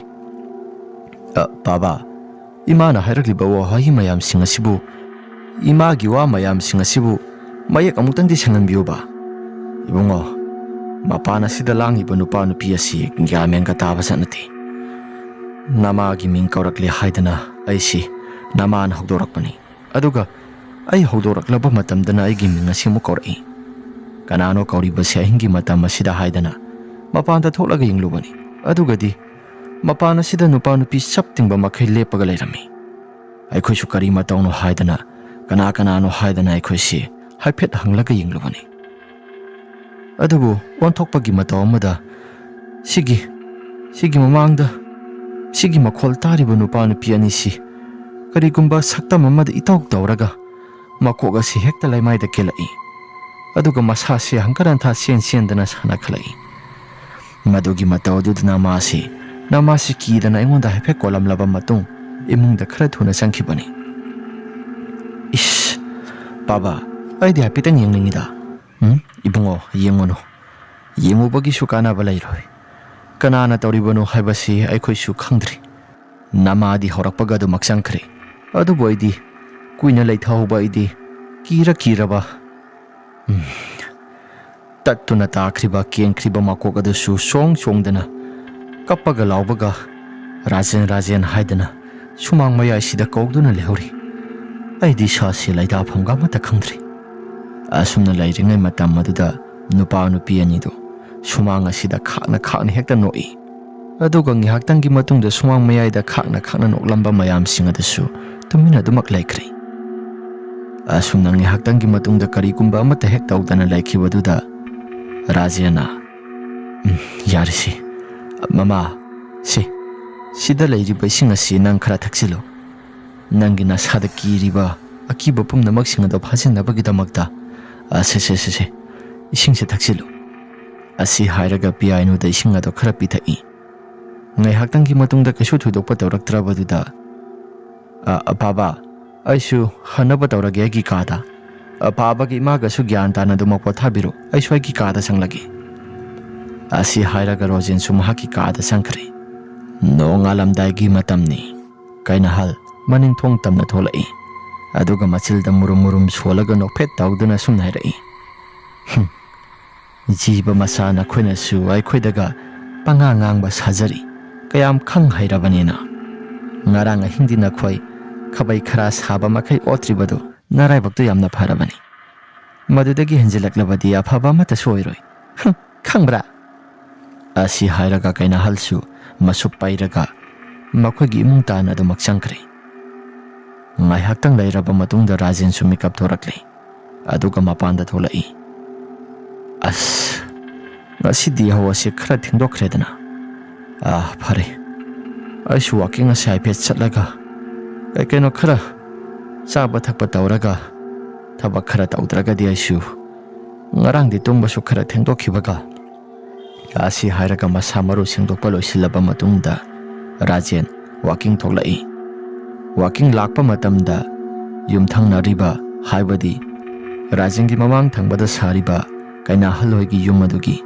"ꯑ, ꯕꯥꯕꯥ, ꯏꯃꯥꯅ ꯍꯥꯏꯔꯛꯂꯤꯕ ꯋꯥꯍꯩ ꯃꯌꯥꯝꯁꯤꯡ ꯑꯁꯤꯕꯨ, ꯏꯃꯥꯒꯤ ꯋꯥ ꯃꯌꯥꯝꯁꯤꯡ ꯑꯁꯤꯕꯨ ꯃꯌꯦꯛ ꯑꯃꯨꯛꯇꯪꯗꯤ ꯁꯦꯡꯍꯟꯕꯤꯌꯨꯕ꯫" "ꯏꯕꯨꯡꯉꯣ, ꯃꯄꯥꯟ ꯑꯁꯤꯗ ꯂꯥꯡꯉꯤꯕ ꯅꯨꯄꯥ ꯅꯨꯄꯤ ꯑꯁꯤ ꯒ꯭ꯌꯥꯟ ꯃꯦꯟꯒ ꯇꯥꯕ ꯖꯥꯠ ꯅꯠꯇꯦ꯫ ꯅꯃꯥꯒꯤ ꯃꯤꯡ ꯀꯧꯔꯛꯂꯦ ꯍꯥꯏꯗꯅ ꯑꯩꯁꯤ ꯅꯃꯥꯅ ꯍꯧꯗꯣꯔꯛꯄꯅꯤ꯫ ꯑꯗꯨꯒ ꯑꯩ ꯍꯧꯗꯣꯔꯛꯂꯕ ꯃꯇꯝꯗꯅ ꯑꯩꯒꯤ ꯃꯤꯡ ꯑꯁꯤ ꯑꯃꯨꯛ ꯀꯧꯔꯛꯏ꯫ ꯀꯅꯥꯅꯣ ꯀꯧꯔꯤꯕꯁꯦ ꯑꯍꯤꯡꯒꯤ ꯃꯇꯝ ꯑꯁꯤꯗ ꯍꯥꯏꯗꯅ ꯃꯄꯥꯟꯗ ꯊꯣꯛꯂꯒ ꯌꯦꯡꯂꯨꯕꯅꯤ꯫ ꯑꯗꯨꯒꯗꯤ ꯃꯄꯥꯟ ꯑꯁꯤꯗ ꯅꯨꯄꯥ ꯅꯨꯄꯤ ꯆꯞ ꯇꯤꯡꯕ ꯃꯈꯩ ꯂꯦꯞꯄꯒ ꯂꯩꯔꯝꯃꯤ꯫ ꯑꯩꯈꯣꯏꯁꯨ ꯀꯔꯤ ꯃꯇꯧꯅꯣ ꯍꯥꯏꯗꯅ, ꯀꯅꯥ ꯀꯅꯥꯅꯣ ꯍꯥꯏꯗꯅ ꯑꯩꯈꯣꯏꯁꯤ ꯍꯥꯏꯐꯦꯠ ꯍꯪꯂꯒ ꯌꯦꯡꯂꯨꯕꯅꯤ꯫ ꯑꯗꯨꯕꯨ ꯑꯣꯟꯊꯣꯛꯄꯒꯤ ꯃꯇꯧ ꯑꯃꯗ ꯁꯤꯒꯤ, ꯁꯤꯒꯤ ꯃꯃꯥꯡꯗ ꯁꯤꯒꯤ ꯃꯈꯣꯜ ꯇꯥꯔꯤꯕ ꯅꯨꯄꯥ ꯅꯨꯄꯤ ꯑꯅꯤꯁꯤ ꯀꯔꯤꯒꯨꯝꯕ ꯁꯛꯇꯝ ꯑꯃꯗ ꯏꯇꯧ ꯇꯧꯔꯒ ꯃꯀꯣꯛ ꯑꯁꯤ ꯍꯦꯛꯇ ꯂꯩꯃꯥꯏꯗ ꯀꯦꯜꯂꯛꯏ꯫ ꯑꯗꯨꯒ ꯃꯁꯥꯁꯤ ꯍꯪꯀꯠ ꯍꯟꯊꯥ ꯆꯦꯟ ꯆꯦꯟꯗꯅ ꯁꯥꯟꯅꯈꯠꯂꯛꯏ꯫ ꯃꯗꯨꯒꯤ ꯃꯇꯧ ꯑꯗꯨꯗ ꯅꯃꯥꯁꯤ, ꯅꯃꯥꯁꯤ ꯀꯤꯗꯅ ꯑꯩꯉꯣꯟꯗ ꯍꯥꯏꯐꯦꯠ ꯀꯣꯜꯂꯝꯂꯕ ꯃꯇꯨꯡ ꯏꯃꯨꯡꯗ ꯈꯔ ꯊꯨꯅ ꯆꯪꯈꯤꯕꯅꯤ꯫" "ꯏꯁ, ꯕꯥꯕꯥ, ꯑꯩꯗꯤ ꯍꯥꯏꯐꯦꯠꯇꯪ ꯌꯦꯡꯅꯤꯡꯉꯤꯗ꯫" "ꯎꯝ, ꯏꯕꯨꯡꯉꯣ, ꯌꯦꯡꯉꯨꯅꯨ꯫ ꯌꯦꯡꯉꯨꯕꯒꯤꯁꯨ ꯀꯥꯟꯅꯕ ꯂꯩꯔꯣꯏ꯫ ꯀꯅꯥꯅ ꯇꯧꯔꯤꯕꯅꯣ ꯍꯥꯏꯕꯁꯤ ꯑꯩꯈꯣꯏꯁꯨ ꯈꯪꯗ꯭ꯔꯤ꯫ ꯅꯃꯥꯗꯤ ꯍꯧꯔꯛꯄꯒ ꯑꯗꯨꯃꯛ ꯆꯪꯈ꯭ꯔꯦ꯫ ꯑꯗꯨꯕꯨ ꯑꯩꯗꯤ ꯀꯨꯏꯅ ꯂꯩꯊꯍꯧꯕ ꯑꯩꯗꯤ ꯀꯤꯔ ꯀꯤꯔꯕ, ꯎꯝ, ꯇꯠꯇꯨꯅ ꯇꯥꯈ꯭ꯔꯤꯕ ꯀꯦꯟꯈ꯭ꯔꯤꯕ ꯃꯀꯣꯛ ꯑꯗꯨꯁꯨ ꯁꯣꯡ ꯁꯣꯡꯗꯅ ꯀꯞꯄꯒ ꯂꯥꯎꯕꯒ "ꯔꯥꯖꯦꯟ, ꯔꯥꯖꯦꯟ" ꯍꯥꯏꯗꯅ ꯁꯨꯃꯥꯡ ꯃꯌꯥꯏꯁꯤꯗ ꯀꯧꯗꯨꯅ ꯂꯩꯍꯧꯔꯤ꯫ ꯑꯩꯗꯤ ꯏꯁꯥꯁꯤ ꯂꯩꯇꯥꯐꯝꯒ ꯑꯃꯠꯇ ꯈꯪꯗ꯭ꯔꯦ꯫ ꯑꯁꯨꯝꯅ ꯂꯩꯔꯤꯉꯩ ꯃꯇꯝ ꯑꯗꯨꯗ ꯅꯨꯄꯥ ꯅꯨꯄꯤ ꯑꯅꯤꯗꯨ ꯁꯨꯃꯥꯡ ꯑꯁꯤꯗ ꯈꯥꯛꯅ ꯈꯥꯛꯅ ꯍꯦꯛꯇ ꯅꯣꯛꯏ꯫ ꯑꯗꯨꯒ ꯉꯥꯏꯍꯥꯛꯇꯪꯒꯤ ꯃꯇꯨꯡꯗ ꯁꯨꯃꯥꯡ ꯃꯌꯥꯏꯗ ꯈꯥꯛꯅ ꯈꯥꯛꯅ ꯅꯣꯛꯂꯝꯕ ꯃꯌꯥꯝꯁꯤꯡ ꯑꯗꯨꯁꯨ ꯇꯨꯃꯤꯟꯅ ꯑꯗꯨꯃꯛ ꯂꯩꯈ꯭ꯔꯦ꯫ ꯑꯁꯨꯝꯅ ꯉꯥꯏꯍꯥꯛꯇꯪꯒꯤ ꯃꯇꯨꯡꯗ ꯀꯔꯤꯒꯨꯝꯕ ꯑꯃꯠꯇ ꯍꯦꯛ ꯇꯧꯗꯅ ꯂꯩꯈꯤꯕꯗꯨꯗ ꯔꯥꯖꯦꯟꯅ, "ꯎꯝ, ꯌꯥꯔꯦꯁꯦ꯫ ꯃꯃꯥ, ꯁꯦ, ꯁꯤꯗ ꯂꯩꯔꯤꯕ ꯏꯁꯤꯡ ꯑꯁꯤ ꯅꯪ ꯈꯔ ꯊꯛꯆꯤꯜꯂꯨ꯫ ꯅꯪꯒꯤ ꯅꯁꯥꯗ ꯀꯤꯔꯤꯕ ꯑꯀꯤꯕ ꯄꯨꯝꯅꯃꯛꯁꯤꯡ ꯑꯗꯨ ꯐꯥꯖꯤꯟꯅꯕꯒꯤꯗꯃꯛꯇ, ꯑ, ꯁꯦ, ꯁꯦ, ꯁꯦ, ꯁꯦ, ꯏꯁꯤꯡꯁꯦ ꯊꯛꯆꯤꯜꯂꯨ"꯫ ꯑꯁꯤ ꯍꯥꯏꯔꯒ ꯄꯤꯌꯥꯏꯅꯨꯗ ꯏꯁꯤꯡ ꯑꯗꯨ ꯈꯔ ꯄꯤꯊꯛꯏ꯫ ꯉꯥꯏꯍꯥꯛꯇꯪꯒꯤ ꯃꯇꯨꯡꯗ ꯀꯩꯁꯨ ꯊꯣꯏꯗꯣꯛꯄ ꯇꯧꯔꯛꯇ꯭ꯔꯕꯗꯨꯗ, "ꯑ, ꯑ, ꯕꯥꯕꯥ, ꯑꯩꯁꯨ ꯍꯟꯅꯕ ꯇꯧꯔꯒꯦ ꯑꯩꯒꯤ ꯀꯥꯗ꯫ ꯑ, ꯕꯥꯕꯥꯒ ꯏꯃꯥꯒꯁꯨ ꯒ꯭ꯌꯥꯟ ꯇꯥꯅ ꯑꯗꯨꯃꯛ ꯄꯣꯊꯥꯕꯤꯔꯣ, ꯑꯩꯁꯨ ꯑꯩꯒꯤ ꯀꯥꯗ ꯆꯪꯂꯒꯦ"꯫ ꯑꯁꯤ ꯍꯥꯏꯔꯒ ꯔꯣꯖꯦꯟꯁꯨ ꯃꯍꯥꯛꯀꯤ ꯀꯥꯗ ꯆꯪꯈ꯭ꯔꯦ꯫ ꯅꯣꯡꯉꯥꯜꯂꯝꯗꯥꯏꯒꯤ ꯃꯇꯝꯅꯤ꯫ ꯀꯩꯅꯥꯍꯜ ꯃꯅꯤꯡ ꯊꯣꯡ ꯇꯝꯅ ꯊꯣꯛꯂꯛꯏ꯫ ꯑꯗꯨꯒ ꯃꯆꯤꯜꯗ ꯃꯨꯔꯨꯝ ꯃꯨꯔꯨꯝ ꯁꯣꯜꯂꯒ ꯅꯣꯛꯐꯦꯠ ꯇꯧꯗꯨꯅ ꯑꯁꯨꯝꯅ ꯍꯥꯏꯔꯛꯏ, "ꯍꯨꯝ, ꯖꯤꯕ ꯃꯆꯥ ꯅꯈꯣꯏꯅꯁꯨ ꯑꯩꯈꯣꯏꯗꯒ ꯄꯉꯥꯡ ꯉꯥꯡꯕ ꯁꯥꯖꯔꯤ꯫ ꯀꯌꯥꯝ ꯈꯪ ꯍꯩꯔꯕꯅꯤꯅ꯫ ꯉꯔꯥꯡ ꯑꯍꯤꯡꯗꯤ ꯅꯈꯣꯏ ꯈꯕꯩ ꯈꯔ ꯁꯥꯕ ꯃꯈꯩ ꯑꯣꯠꯇ꯭ꯔꯤꯕꯗꯨ ꯅꯔꯥꯏꯕꯛꯇꯨ ꯌꯥꯝꯅ ꯐꯔꯕꯅꯤ꯫ ꯃꯗꯨꯗꯒꯤ ꯍꯦꯟꯖꯤꯜꯂꯛꯂꯕꯗꯤ ꯑꯐꯕ ꯑꯃꯠꯇꯁꯨ ꯑꯣꯏꯔꯣꯏ꯫ ꯍꯨꯝ, ꯈꯪꯕ꯭ꯔꯥ?" ꯑꯁꯤ ꯍꯥꯏꯔꯒ ꯀꯩꯅꯥꯍꯜꯁꯨ ꯃꯁꯨꯞ ꯄꯩꯔꯒ ꯃꯈꯣꯏꯒꯤ ꯏꯃꯨꯡ ꯇꯥꯟꯅ ꯑꯗꯨꯃꯛ ꯆꯪꯈ꯭ꯔꯦ꯫ ꯉꯥꯏꯍꯥꯛꯇꯪ ꯂꯩꯔꯕ ꯃꯇꯨꯡꯗ ꯔꯥꯖꯦꯟꯁꯨ ꯃꯤꯀꯞ ꯊꯣꯔꯛꯂꯦ꯫ ꯑꯗꯨꯒ ꯃꯄꯥꯟꯗ ꯊꯣꯛꯂꯛꯏ꯫ "ꯑꯁ, ꯉꯁꯤꯗꯤ ꯌꯥꯍꯧ ꯑꯁꯤ ꯈꯔ ꯊꯦꯡꯗꯣꯛꯈ꯭ꯔꯦꯗꯅ꯫ ꯑꯥ, ꯐꯔꯦ꯫ ꯑꯩꯁꯨ ꯋꯥꯀꯤꯡ ꯑꯁꯤ ꯍꯥꯏꯐꯦꯠ ꯆꯠꯂꯒ ꯀꯩ ꯀꯩꯅꯣ ꯈꯔ ꯆꯥꯕ ꯊꯛꯄ ꯇꯧꯔꯒ ꯊꯕꯛ ꯈꯔ ꯇꯧꯗ꯭ꯔꯒꯗꯤ ꯑꯩꯁꯨ ꯉꯔꯥꯡꯗꯤ ꯇꯨꯝꯕꯁꯨ ꯈꯔ ꯊꯦꯡꯗꯣꯛꯈꯤꯕꯒ"꯫ ꯑꯁꯤ ꯍꯥꯏꯔꯒ ꯃꯁꯥ ꯃꯔꯨ ꯁꯦꯡꯗꯣꯛꯄ ꯂꯣꯏꯁꯤꯜꯂꯕ ꯃꯇꯨꯡꯗ ꯔꯥꯖꯦꯟ ꯋꯥꯀꯤꯡ ꯊꯣꯛꯂꯛꯏ꯫ ꯋꯥꯀꯤꯡ ꯂꯥꯛꯄ ꯃꯇꯝꯗ ꯌꯨꯝꯊꯪꯅꯔꯤꯕ, ꯍꯥꯏꯕꯗꯤ ꯔꯥꯖꯦꯟꯒꯤ ꯃꯃꯥꯡ ꯊꯪꯕꯗ ꯁꯥꯔꯤꯕ ꯀꯩꯅꯥꯍꯜ ꯍꯣꯏꯒꯤ ꯌꯨꯝ ꯑꯗꯨꯒꯤ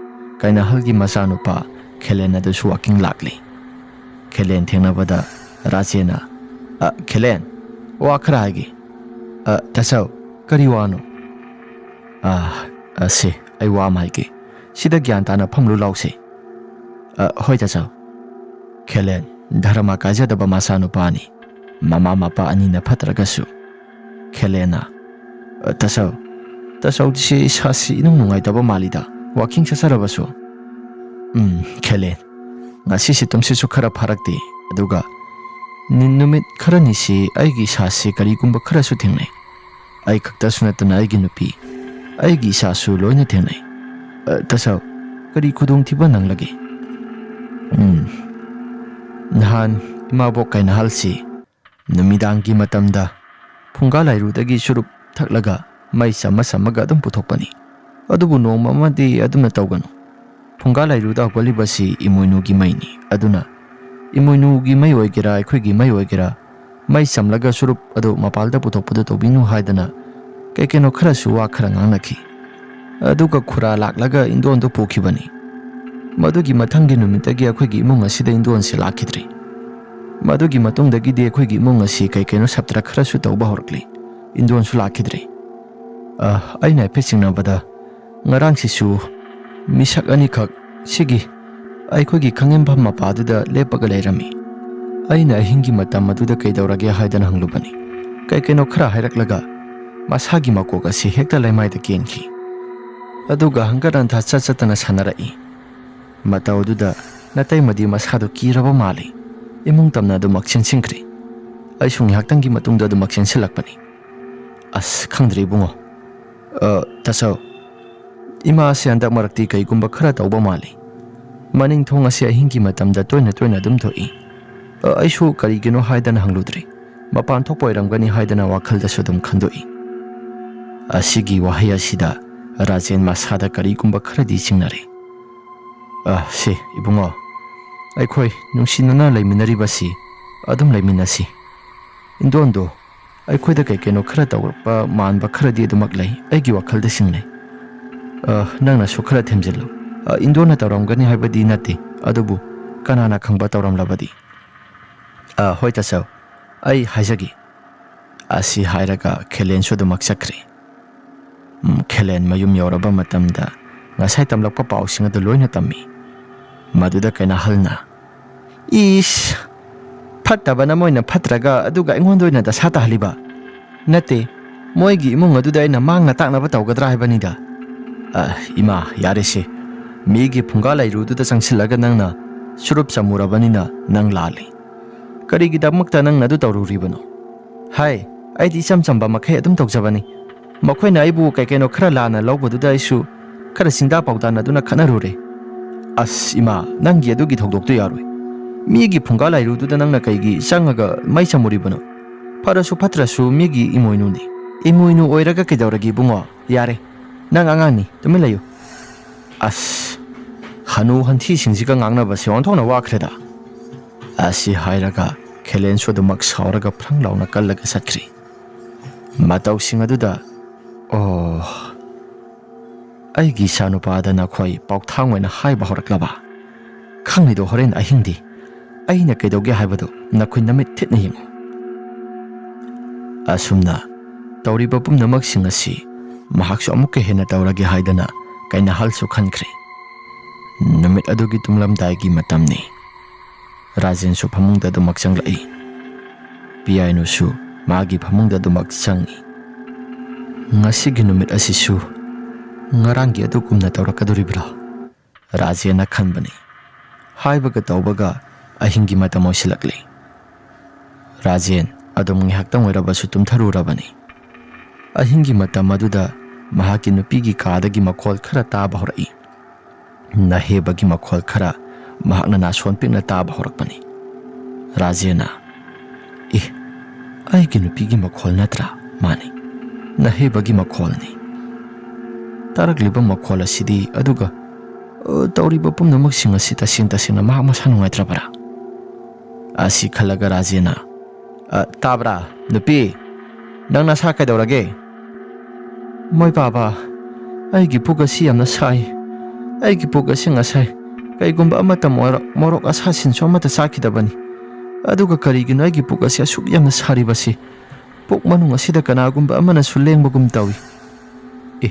ꯀꯩꯅꯥꯍꯜꯒꯤ ꯃꯆꯥꯅꯨꯄꯥ ꯈꯦꯂꯦꯟ ꯑꯗꯨꯁꯨ ꯋꯥꯀꯤꯡ ꯂꯥꯛꯂꯤ꯫ ꯈꯦꯂꯦꯟ ꯊꯦꯡꯅꯕꯗ ꯔꯥꯖꯦꯟꯅ, "ꯑ, ꯈꯦꯂꯦꯟ, ꯋꯥ ꯈꯔ ꯍꯥꯏꯒꯦ꯫ "ꯑ, ꯇꯥꯆꯧ, ꯀꯔꯤ ꯋꯥꯅꯣ?" "ꯑ, ꯑ, ꯁꯦ, ꯑꯩ ꯋꯥ ꯑꯃ ꯍꯥꯏꯒꯦ꯫ ꯁꯤꯗ ꯒ꯭ꯌꯥꯟ ꯇꯥꯅ ꯐꯝꯂꯨ ꯂꯥꯎꯁꯦ꯫" "ꯑ, ꯍꯣꯏ ꯇꯥꯆꯧ꯫" ꯈꯦꯂꯦꯟ, ꯙꯔꯃ ꯀꯥꯏꯖꯗꯕ ꯃꯆꯥꯅꯨꯄꯥꯅꯤ꯫ ꯃꯃꯥ ꯃꯄꯥ ꯑꯅꯤꯅ ꯐꯠꯇ꯭ꯔꯒꯁꯨ꯫ ꯈꯦꯂꯦꯟꯅ, "ꯑ, ꯇꯥꯆꯧ, ꯇꯥꯆꯧꯁꯤ ꯏꯁꯥꯁꯤ ꯏꯅꯨꯡ ꯅꯨꯡꯉꯥꯏꯇꯕ ꯃꯥꯜꯂꯤꯗ, ꯋꯥꯀꯤꯡ ꯆꯠꯆꯔꯕꯁꯨ?" "ꯎꯝ, ꯈꯦꯂꯦꯟ, ꯉꯁꯤꯁꯤ ꯇꯨꯝꯁꯤꯠꯁꯨ ꯈꯔ ꯐꯥꯔꯛꯇꯦ, ꯑꯗꯨꯒ ꯅꯤ-, ꯅꯨꯃꯤꯠ ꯈꯔꯅꯤꯁꯤ ꯑꯩꯒꯤ ꯏꯁꯥꯁꯤ ꯀꯔꯤꯒꯨꯝꯕ ꯈꯔꯁꯨ ꯊꯦꯡꯅꯩ꯫ ꯑꯩ ꯈꯛꯇꯁꯨ ꯅꯠꯇꯅ ꯑꯩꯒꯤ ꯅꯨꯄꯤ, ꯑꯩꯒꯤ ꯏꯆꯥꯁꯨ ꯂꯣꯏꯅ ꯊꯦꯡꯅꯩ꯫" "ꯑ, ꯇꯥꯆꯧ, ꯀꯔꯤ ꯈꯨꯗꯣꯡꯊꯤꯕ ꯅꯪꯂꯒꯦ?" "ꯎꯝ, ꯅꯍꯥꯟ ꯏꯃꯥꯕꯣꯛ ꯀꯩꯅꯥꯍꯜꯁꯤ ꯅꯨꯃꯤꯗꯥꯡꯒꯤ ꯃꯇꯝꯗ ꯐꯨꯡꯒꯥ ꯂꯥꯏꯔꯨꯗꯒꯤ ꯆꯨꯔꯨꯞ ꯊꯛꯂꯒ ꯃꯩ ꯆꯝꯃ ꯆꯝꯃꯒ ꯑꯗꯨꯝ ꯄꯨꯊꯣꯛꯄꯅꯤ꯫ ꯑꯗꯨꯕꯨ ꯅꯣꯡꯃ ꯑꯃꯗꯤ ꯑꯗꯨꯝꯅ ꯇꯧꯒꯅꯨ꯫ ꯐꯨꯡꯒꯥ ꯂꯥꯏꯔꯨꯗ ꯍꯧꯒꯠꯂꯤꯕꯁꯤ ꯏꯃꯣꯏꯅꯨꯒꯤ ꯃꯩꯅꯤ꯫ ꯑꯗꯨꯅ ꯏꯃꯣꯏꯅꯨꯒꯤ ꯃꯩ ꯑꯣꯏꯒꯦꯔꯥ, ꯑꯩꯈꯣꯏꯒꯤ ꯃꯩ ꯑꯣꯏꯒꯦꯔꯥ, ꯃꯩ ꯆꯝꯂꯒ ꯆꯨꯔꯨꯞ ꯑꯗꯨ ꯃꯄꯥꯜꯗ ꯄꯨꯊꯣꯛꯄꯗꯨ ꯇꯧꯕꯤꯅꯨ" ꯍꯥꯏꯗꯅ ꯀꯩ ꯀꯩꯅꯣ ꯈꯔꯁꯨ ꯋꯥ ꯈꯔ ꯉꯥꯡꯅꯈꯤ꯫ ꯑꯗꯨꯒ ꯈꯨꯔꯥ ꯂꯥꯛꯂꯒ ꯏꯟꯗꯣꯟꯗꯨ ꯄꯨꯈꯤꯕꯅꯤ꯫ ꯃꯗꯨꯒꯤ ꯃꯊꯪꯒꯤ ꯅꯨꯃꯤꯠꯇꯒꯤ ꯑꯩꯈꯣꯏꯒꯤ ꯏꯃꯨꯡ ꯑꯁꯤꯗ ꯏꯟꯗꯣꯟꯁꯦ ꯂꯥꯛꯈꯤꯗ꯭ꯔꯦ꯫ ꯃꯗꯨꯒꯤ ꯃꯇꯨꯡꯗꯒꯤꯗꯤ ꯑꯩꯈꯣꯏꯒꯤ ꯏꯃꯨꯡ ꯑꯁꯤ ꯀꯩ ꯀꯩꯅꯣ ꯁꯞꯇ꯭ꯔ ꯈꯔꯁꯨ ꯇꯧꯕ ꯍꯧꯔꯛꯂꯤ꯫ ꯏꯟꯗꯣꯟꯁꯨ ꯂꯥꯛꯈꯤꯗ꯭ꯔꯦ꯫ ꯑ, ꯑꯩꯅ ꯍꯥꯏꯐꯦꯠ ꯆꯤꯡꯅꯕꯗ, ꯉꯔꯥꯡꯁꯤꯁꯨ ꯃꯤꯁꯛ ꯑꯅꯤꯈꯛ ꯁꯤꯒꯤ ꯑꯩꯈꯣꯏꯒꯤ ꯈꯥꯉꯦꯝꯐꯝ ꯃꯄꯥꯗꯨꯗ ꯂꯦꯞꯄꯒ ꯂꯩꯔꯝꯃꯤ꯫ ꯑꯩꯅ ꯑꯍꯤꯡꯒꯤ ꯃꯇꯝ ꯑꯗꯨꯗ ꯀꯩꯗꯧꯔꯒꯦ ꯍꯥꯏꯗꯅ ꯍꯪꯂꯨꯕꯅꯤ꯫ ꯀꯩ ꯀꯩꯅꯣ ꯈꯔ ꯍꯥꯏꯔꯛꯂꯒ ꯃꯁꯥꯒꯤ ꯃꯀꯣꯛ ꯑꯁꯤ ꯍꯦꯛꯇ ꯂꯩꯃꯥꯏꯗ ꯀꯦꯟꯈꯤ꯫ ꯑꯗꯨꯒ ꯍꯪꯒꯠ ꯍꯟꯊ ꯆꯠ ꯆꯠꯇꯅ ꯁꯥꯟꯅꯔꯛꯏ꯫ ꯃꯇꯧ ꯑꯗꯨꯗ ꯅꯇꯩꯃꯗꯤ ꯃꯁꯥꯗꯨ ꯀꯤꯔꯕ ꯃꯥꯜꯂꯤ꯫ ꯏꯃꯨꯡ ꯇꯝꯅ ꯑꯗꯨꯃꯛ ꯆꯦꯟꯁꯤꯟꯈ꯭ꯔꯦ꯫ ꯑꯩꯁꯨ ꯉꯥꯏꯍꯥꯛꯇꯪꯒꯤ ꯃꯇꯨꯡꯗ ꯑꯗꯨꯃꯛ ꯆꯦꯟꯁꯤꯜꯂꯛꯄꯅꯤ꯫ ꯑꯁ, ꯈꯪꯗ꯭ꯔꯦ ꯏꯕꯨꯡꯉꯣ꯫ ꯑ, ꯇꯥꯆꯧ, ꯏꯃꯥꯁꯦ ꯍꯟꯗꯛ ꯃꯔꯛꯇꯤ ꯀꯩꯒꯨꯝꯕ ꯈꯔ ꯇꯧꯕ ꯃꯥꯜꯂꯤ꯫ ꯃꯅꯤꯡ ꯊꯣꯡ ꯑꯁꯤ ꯑꯍꯤꯡꯒꯤ ꯃꯇꯝꯗ ꯇꯣꯏꯅ ꯇꯣꯏꯅ ꯑꯗꯨꯝ ꯊꯣꯛꯏ꯫ ꯑ, ꯑꯩꯁꯨ ꯀꯔꯤꯒꯤꯅꯣ ꯍꯥꯏꯗꯅ ꯍꯪꯂꯨꯗ꯭ꯔꯤ꯫ ꯃꯄꯥꯟ ꯊꯣꯛꯄ ꯑꯣꯏꯔꯝꯒꯅꯤ ꯍꯥꯏꯗꯅ ꯋꯥꯈꯜꯗꯁꯨ ꯑꯗꯨꯝ ꯈꯟꯗꯣꯛꯏ꯫ ꯑꯁꯤꯒꯤ ꯋꯥꯍꯩ ꯑꯁꯤꯗ ꯔꯥꯖꯦꯟ ꯃꯁꯥꯗ ꯀꯔꯤꯒꯨꯝꯕ ꯈꯔꯗꯤ ꯆꯤꯡꯅꯔꯦ꯫ "ꯑ, ꯁꯦ, ꯏꯕꯨꯡꯉꯣ, ꯑꯩꯈꯣꯏ ꯅꯨꯡꯁꯤꯅꯅ ꯂꯩꯃꯤꯟꯅꯔꯤꯕꯁꯤ ꯑꯗꯨꯝ ꯂꯩꯃꯤꯟꯅꯁꯤ꯫ ꯏꯟꯗꯣꯟꯗꯣ ꯑꯩꯈꯣꯏꯗ ꯀꯩ ꯀꯩꯅꯣ ꯈꯔ ꯇꯧꯔꯛꯄ ꯃꯥꯟꯕ ꯈꯔꯗꯤ ꯑꯗꯨꯃꯛ ꯂꯩ, ꯑꯩꯒꯤ ꯋꯥꯈꯜꯗ ꯆꯤꯡꯅꯩ꯫ ꯑ, ꯅꯪꯅꯁꯨ ꯈꯔ ꯊꯦꯝꯖꯤꯜꯂꯨ꯫ ꯑ, ꯏꯟꯗꯣꯟꯅ ꯇꯧꯔꯝꯒꯅꯤ ꯍꯥꯏꯕꯗꯤ ꯅꯠꯇꯦ, ꯑꯗꯨꯕꯨ ꯀꯅꯥꯅ ꯈꯪꯕ ꯇꯧꯔꯝꯂꯕꯗꯤ?" "ꯑ, ꯍꯣꯏ ꯇꯥꯆꯧ, ꯑꯩ ꯍꯥꯏꯖꯒꯦ꯫" ꯑꯁꯤ ꯍꯥꯏꯔꯒ ꯈꯦꯂꯦꯟꯁꯨ ꯑꯗꯨꯃꯛ ꯆꯠꯈ꯭ꯔꯦ꯫ ꯎꯝ, ꯈꯦꯂꯦꯟ ꯃꯌꯨꯝ ꯌꯧꯔꯕ ꯃꯇꯝꯗ ꯉꯁꯥꯏ ꯇꯝꯂꯛꯄ ꯄꯥꯎꯁꯤꯡ ꯑꯗꯨ ꯂꯣꯏꯅ ꯇꯝꯃꯤ꯫ ꯃꯗꯨꯗ ꯀꯩꯅꯥꯍꯜꯅ, "ꯏꯁ, ꯐꯠꯇꯕꯅ ꯃꯣꯏꯅ ꯐꯠꯇ꯭ꯔꯒ ꯑꯗꯨꯒ ꯑꯩꯉꯣꯟꯗ ꯑꯣꯏꯅ ꯗꯁꯥ ꯇꯥꯍꯜꯂꯤꯕ? ꯅꯠꯇꯦ, ꯃꯣꯏꯒꯤ ꯏꯃꯨꯡ ꯑꯗꯨꯗ ꯑꯩꯅ ꯃꯥꯡꯅ ꯇꯥꯛꯅꯕ ꯇꯧꯒꯗ꯭ꯔꯥ ꯍꯥꯏꯕꯅꯤꯗ꯫ ꯑ, ꯏꯃꯥ, ꯌꯥꯔꯦꯁꯦ꯫ ꯃꯤꯒꯤ ꯐꯨꯡꯒꯥ ꯂꯩꯔꯨꯗꯨꯗ ꯆꯪꯁꯤꯜꯂꯒ ꯅꯪꯅ ꯆꯨꯔꯨꯞ ꯆꯝꯃꯨꯔꯕꯅꯤꯅ ꯅꯪ ꯂꯥꯜꯂꯤ꯫ ꯀꯔꯤꯒꯤꯗꯃꯛꯇ ꯅꯪꯅ ꯑꯗꯨ ꯇꯧꯔꯨꯔꯤꯕꯅꯣ?" "ꯍꯥꯏ, ꯑꯩꯗꯤ ꯏꯆꯝ ꯆꯝꯕ ꯃꯈꯩ ꯑꯗꯨꯝ ꯇꯧꯖꯕꯅꯤ꯫ ꯃꯈꯣꯏꯅ ꯑꯩꯕꯨ ꯀꯩ ꯀꯩꯅꯣ ꯈꯔ ꯂꯥꯟꯅ ꯂꯧꯕꯗꯨꯗ ꯑꯩꯁꯨ ꯈꯔ ꯆꯤꯡꯗꯥ ꯄꯥꯎꯗꯥꯅꯗꯨꯅ ꯈꯠꯅꯔꯨꯔꯦ꯫" "ꯑꯁ ꯏꯃꯥ, ꯅꯪꯒꯤ ꯑꯗꯨꯒꯤ ꯊꯧꯗꯣꯛꯇꯨ ꯌꯥꯔꯣꯏ꯫ ꯃꯤꯒꯤ ꯐꯨꯡꯒꯥ ꯂꯥꯏꯔꯨꯗꯨꯗ ꯅꯪꯅ ꯀꯩꯒꯤ ꯆꯪꯉꯒ ꯃꯩ ꯆꯝꯃꯨꯔꯤꯕꯅꯣ? ꯐꯔꯁꯨ ꯐꯠꯇ꯭ꯔꯁꯨ ꯃꯤꯒꯤ ꯏꯃꯣꯏꯅꯨꯅꯤ꯫ ꯏꯃꯣꯏꯅꯨ ꯑꯣꯏꯔꯒ ꯀꯩꯗꯧꯔꯒꯦ ꯏꯕꯨꯡꯉꯣ? ꯌꯥꯔꯦ, ꯅꯪ ꯑꯉꯥꯡꯅꯤ, ꯇꯨꯃꯤꯟ ꯂꯩꯌꯨ꯫" ꯑꯁ, ꯍꯅꯨ ꯍꯟꯊꯤꯁꯤꯡꯁꯤꯒ ꯉꯥꯡꯅꯕꯁꯦ ꯑꯣꯟꯊꯣꯛꯅ ꯋꯥꯈ꯭ꯔꯦꯗ꯫ ꯑꯁꯤ ꯍꯥꯏꯔꯒ ꯈꯦꯂꯦꯟꯁꯨ ꯑꯗꯨꯃꯛ ꯁꯥꯎꯔꯒ ꯐ꯭ꯔꯪ ꯂꯥꯎꯅ ꯀꯜꯂꯒ ꯆꯠꯈ꯭ꯔꯤ꯫ ꯃꯇꯧꯁꯤꯡ ꯑꯗꯨꯗ, "ꯑꯣ, ꯑꯩꯒꯤ ꯏꯆꯥꯅꯨꯄꯥꯗ ꯅꯈꯣꯏ ꯄꯥꯎꯊꯥꯡ ꯑꯣꯏꯅ ꯍꯥꯏꯕ ꯍꯧꯔꯛꯂꯕ? ꯈꯪꯂꯤꯗꯣ ꯍꯣꯔꯦꯟ ꯑꯍꯤꯡꯗꯤ ꯑꯩꯅ ꯀꯩꯗꯧꯒꯦ ꯍꯥꯏꯕꯗꯨ ꯅꯈꯣꯏ ꯅꯃꯤꯠ ꯊꯤꯠꯅ ꯌꯦꯡꯉꯨ꯫" ꯑꯁꯨꯝꯅ ꯇꯧꯔꯤꯕ ꯄꯨꯝꯅꯃꯛꯁꯤꯡ ꯑꯁꯤ ꯃꯍꯥꯛꯁꯨ ꯑꯃꯨꯛꯀ ꯍꯦꯟꯅ ꯇꯧꯔꯒꯦ ꯍꯥꯏꯗꯅ ꯀꯩꯅꯥꯍꯜꯁꯨ ꯈꯟꯈ꯭ꯔꯦ꯫ ꯅꯨꯃꯤꯠ ꯑꯗꯨꯒꯤ ꯇꯨꯝꯂꯝꯗꯥꯏꯒꯤ ꯃꯇꯝꯅꯤ꯫ ꯔꯥꯖꯦꯟꯁꯨ ꯐꯃꯨꯡꯗ ꯑꯗꯨꯃꯛ ꯆꯪꯂꯛꯏ꯫ ꯄꯤꯌꯥꯏꯅꯨꯁꯨ ꯃꯥꯒꯤ ꯐꯃꯨꯡꯗ ꯑꯗꯨꯃꯛ ꯆꯪꯏ꯫ "ꯉꯁꯤꯒꯤ ꯅꯨꯃꯤꯠ ꯑꯁꯤꯁꯨ ꯉꯔꯥꯡꯒꯤ ꯑꯗꯨꯒꯨꯝꯅ ꯇꯧꯔꯛꯀꯗꯧꯔꯤꯕ꯭ꯔꯥ?" ꯔꯥꯖꯦꯟꯅ ꯈꯟꯕꯅꯤ꯫ ꯍꯥꯏꯕꯒ ꯇꯧꯕꯒ ꯑꯍꯤꯡꯒꯤ ꯃꯇꯝ ꯑꯣꯏꯁꯤꯜꯂꯛꯂꯤ꯫ ꯔꯥꯖꯦꯟ ꯑꯗꯨꯝ ꯉꯥꯏꯍꯥꯛꯇꯪ ꯑꯣꯏꯔꯕꯁꯨ ꯇꯨꯝꯊꯔꯨꯔꯕꯅꯤ꯫ ꯑꯍꯤꯡꯒꯤ ꯃꯇꯝ ꯑꯗꯨꯗ ꯃꯍꯥꯛꯀꯤ ꯅꯨꯄꯤꯒꯤ ꯀꯥꯗꯒꯤ ꯃꯈꯣꯜ ꯈꯔ ꯇꯥꯕ ꯍꯧꯔꯛꯏ꯫ ꯅꯍꯦꯕꯒꯤ ꯃꯈꯣꯜ ꯈꯔ ꯃꯍꯥꯛꯅ ꯅꯥꯁꯣꯟ ꯄꯤꯛꯅ ꯇꯥꯕ ꯍꯧꯔꯛꯄꯅꯤ꯫ ꯔꯥꯖꯦꯟꯅ, "ꯑꯦ, ꯑꯩꯒꯤ ꯅꯨꯄꯤꯒꯤ ꯃꯈꯣꯜ ꯅꯠꯇ꯭ꯔꯥ? ꯃꯥꯅꯤ, ꯅꯍꯦꯕꯒꯤ ꯃꯈꯣꯜꯅꯤ꯫ ꯇꯥꯔꯛꯂꯤꯕ ꯃꯈꯣꯜ ꯑꯁꯤꯗꯤ, ꯑꯗꯨꯒ, ꯑ, ꯇꯧꯔꯤꯕ ꯄꯨꯝꯅꯃꯛꯁꯤꯡ ꯑꯁꯤ ꯇꯁꯦꯡ ꯇꯁꯦꯡꯅ ꯃꯍꯥꯛ ꯃꯁꯥ ꯅꯨꯡꯉꯥꯏꯇ꯭ꯔꯕꯔꯥ?" ꯑꯁꯤ ꯈꯜꯂꯒ ꯔꯥꯖꯦꯟꯅ, "ꯑ, ꯇꯥꯕ꯭ꯔꯥ, ꯅꯨꯄꯤ? ꯅꯪ ꯅꯁꯥ ꯀꯩꯗꯧꯔꯒꯦ?" "ꯃꯣꯏ ꯄꯥꯕ, ꯑꯩꯒꯤ ꯄꯨꯛ ꯑꯁꯤ ꯌꯥꯝꯅ ꯁꯥꯏ꯫ ꯑꯩꯒꯤ ꯄꯨꯛ ꯑꯁꯤ ꯉꯁꯥꯏ ꯀꯩꯒꯨꯝꯕ ꯑꯃꯠꯇ ꯃꯣꯔꯣꯛ, ꯃꯣꯔꯣꯛ ꯑꯁꯥꯁꯤꯡꯁꯨ ꯑꯃꯠꯇ ꯆꯥꯈꯤꯗꯕꯅꯤ꯫ ꯑꯗꯨꯒ ꯀꯔꯤꯒꯤꯅꯣ ꯑꯩꯒꯤ ꯄꯨꯛ ꯑꯁꯤ ꯑꯁꯨꯛ ꯌꯥꯝꯅ ꯁꯥꯔꯤꯕꯁꯤ? ꯄꯨꯛ ꯃꯅꯨꯡ ꯑꯁꯤꯗ ꯀꯅꯥꯒꯨꯝꯕ ꯑꯃꯅꯁꯨ ꯂꯦꯡꯕꯒꯨꯝ ꯇꯧꯏ꯫ ꯑꯦ,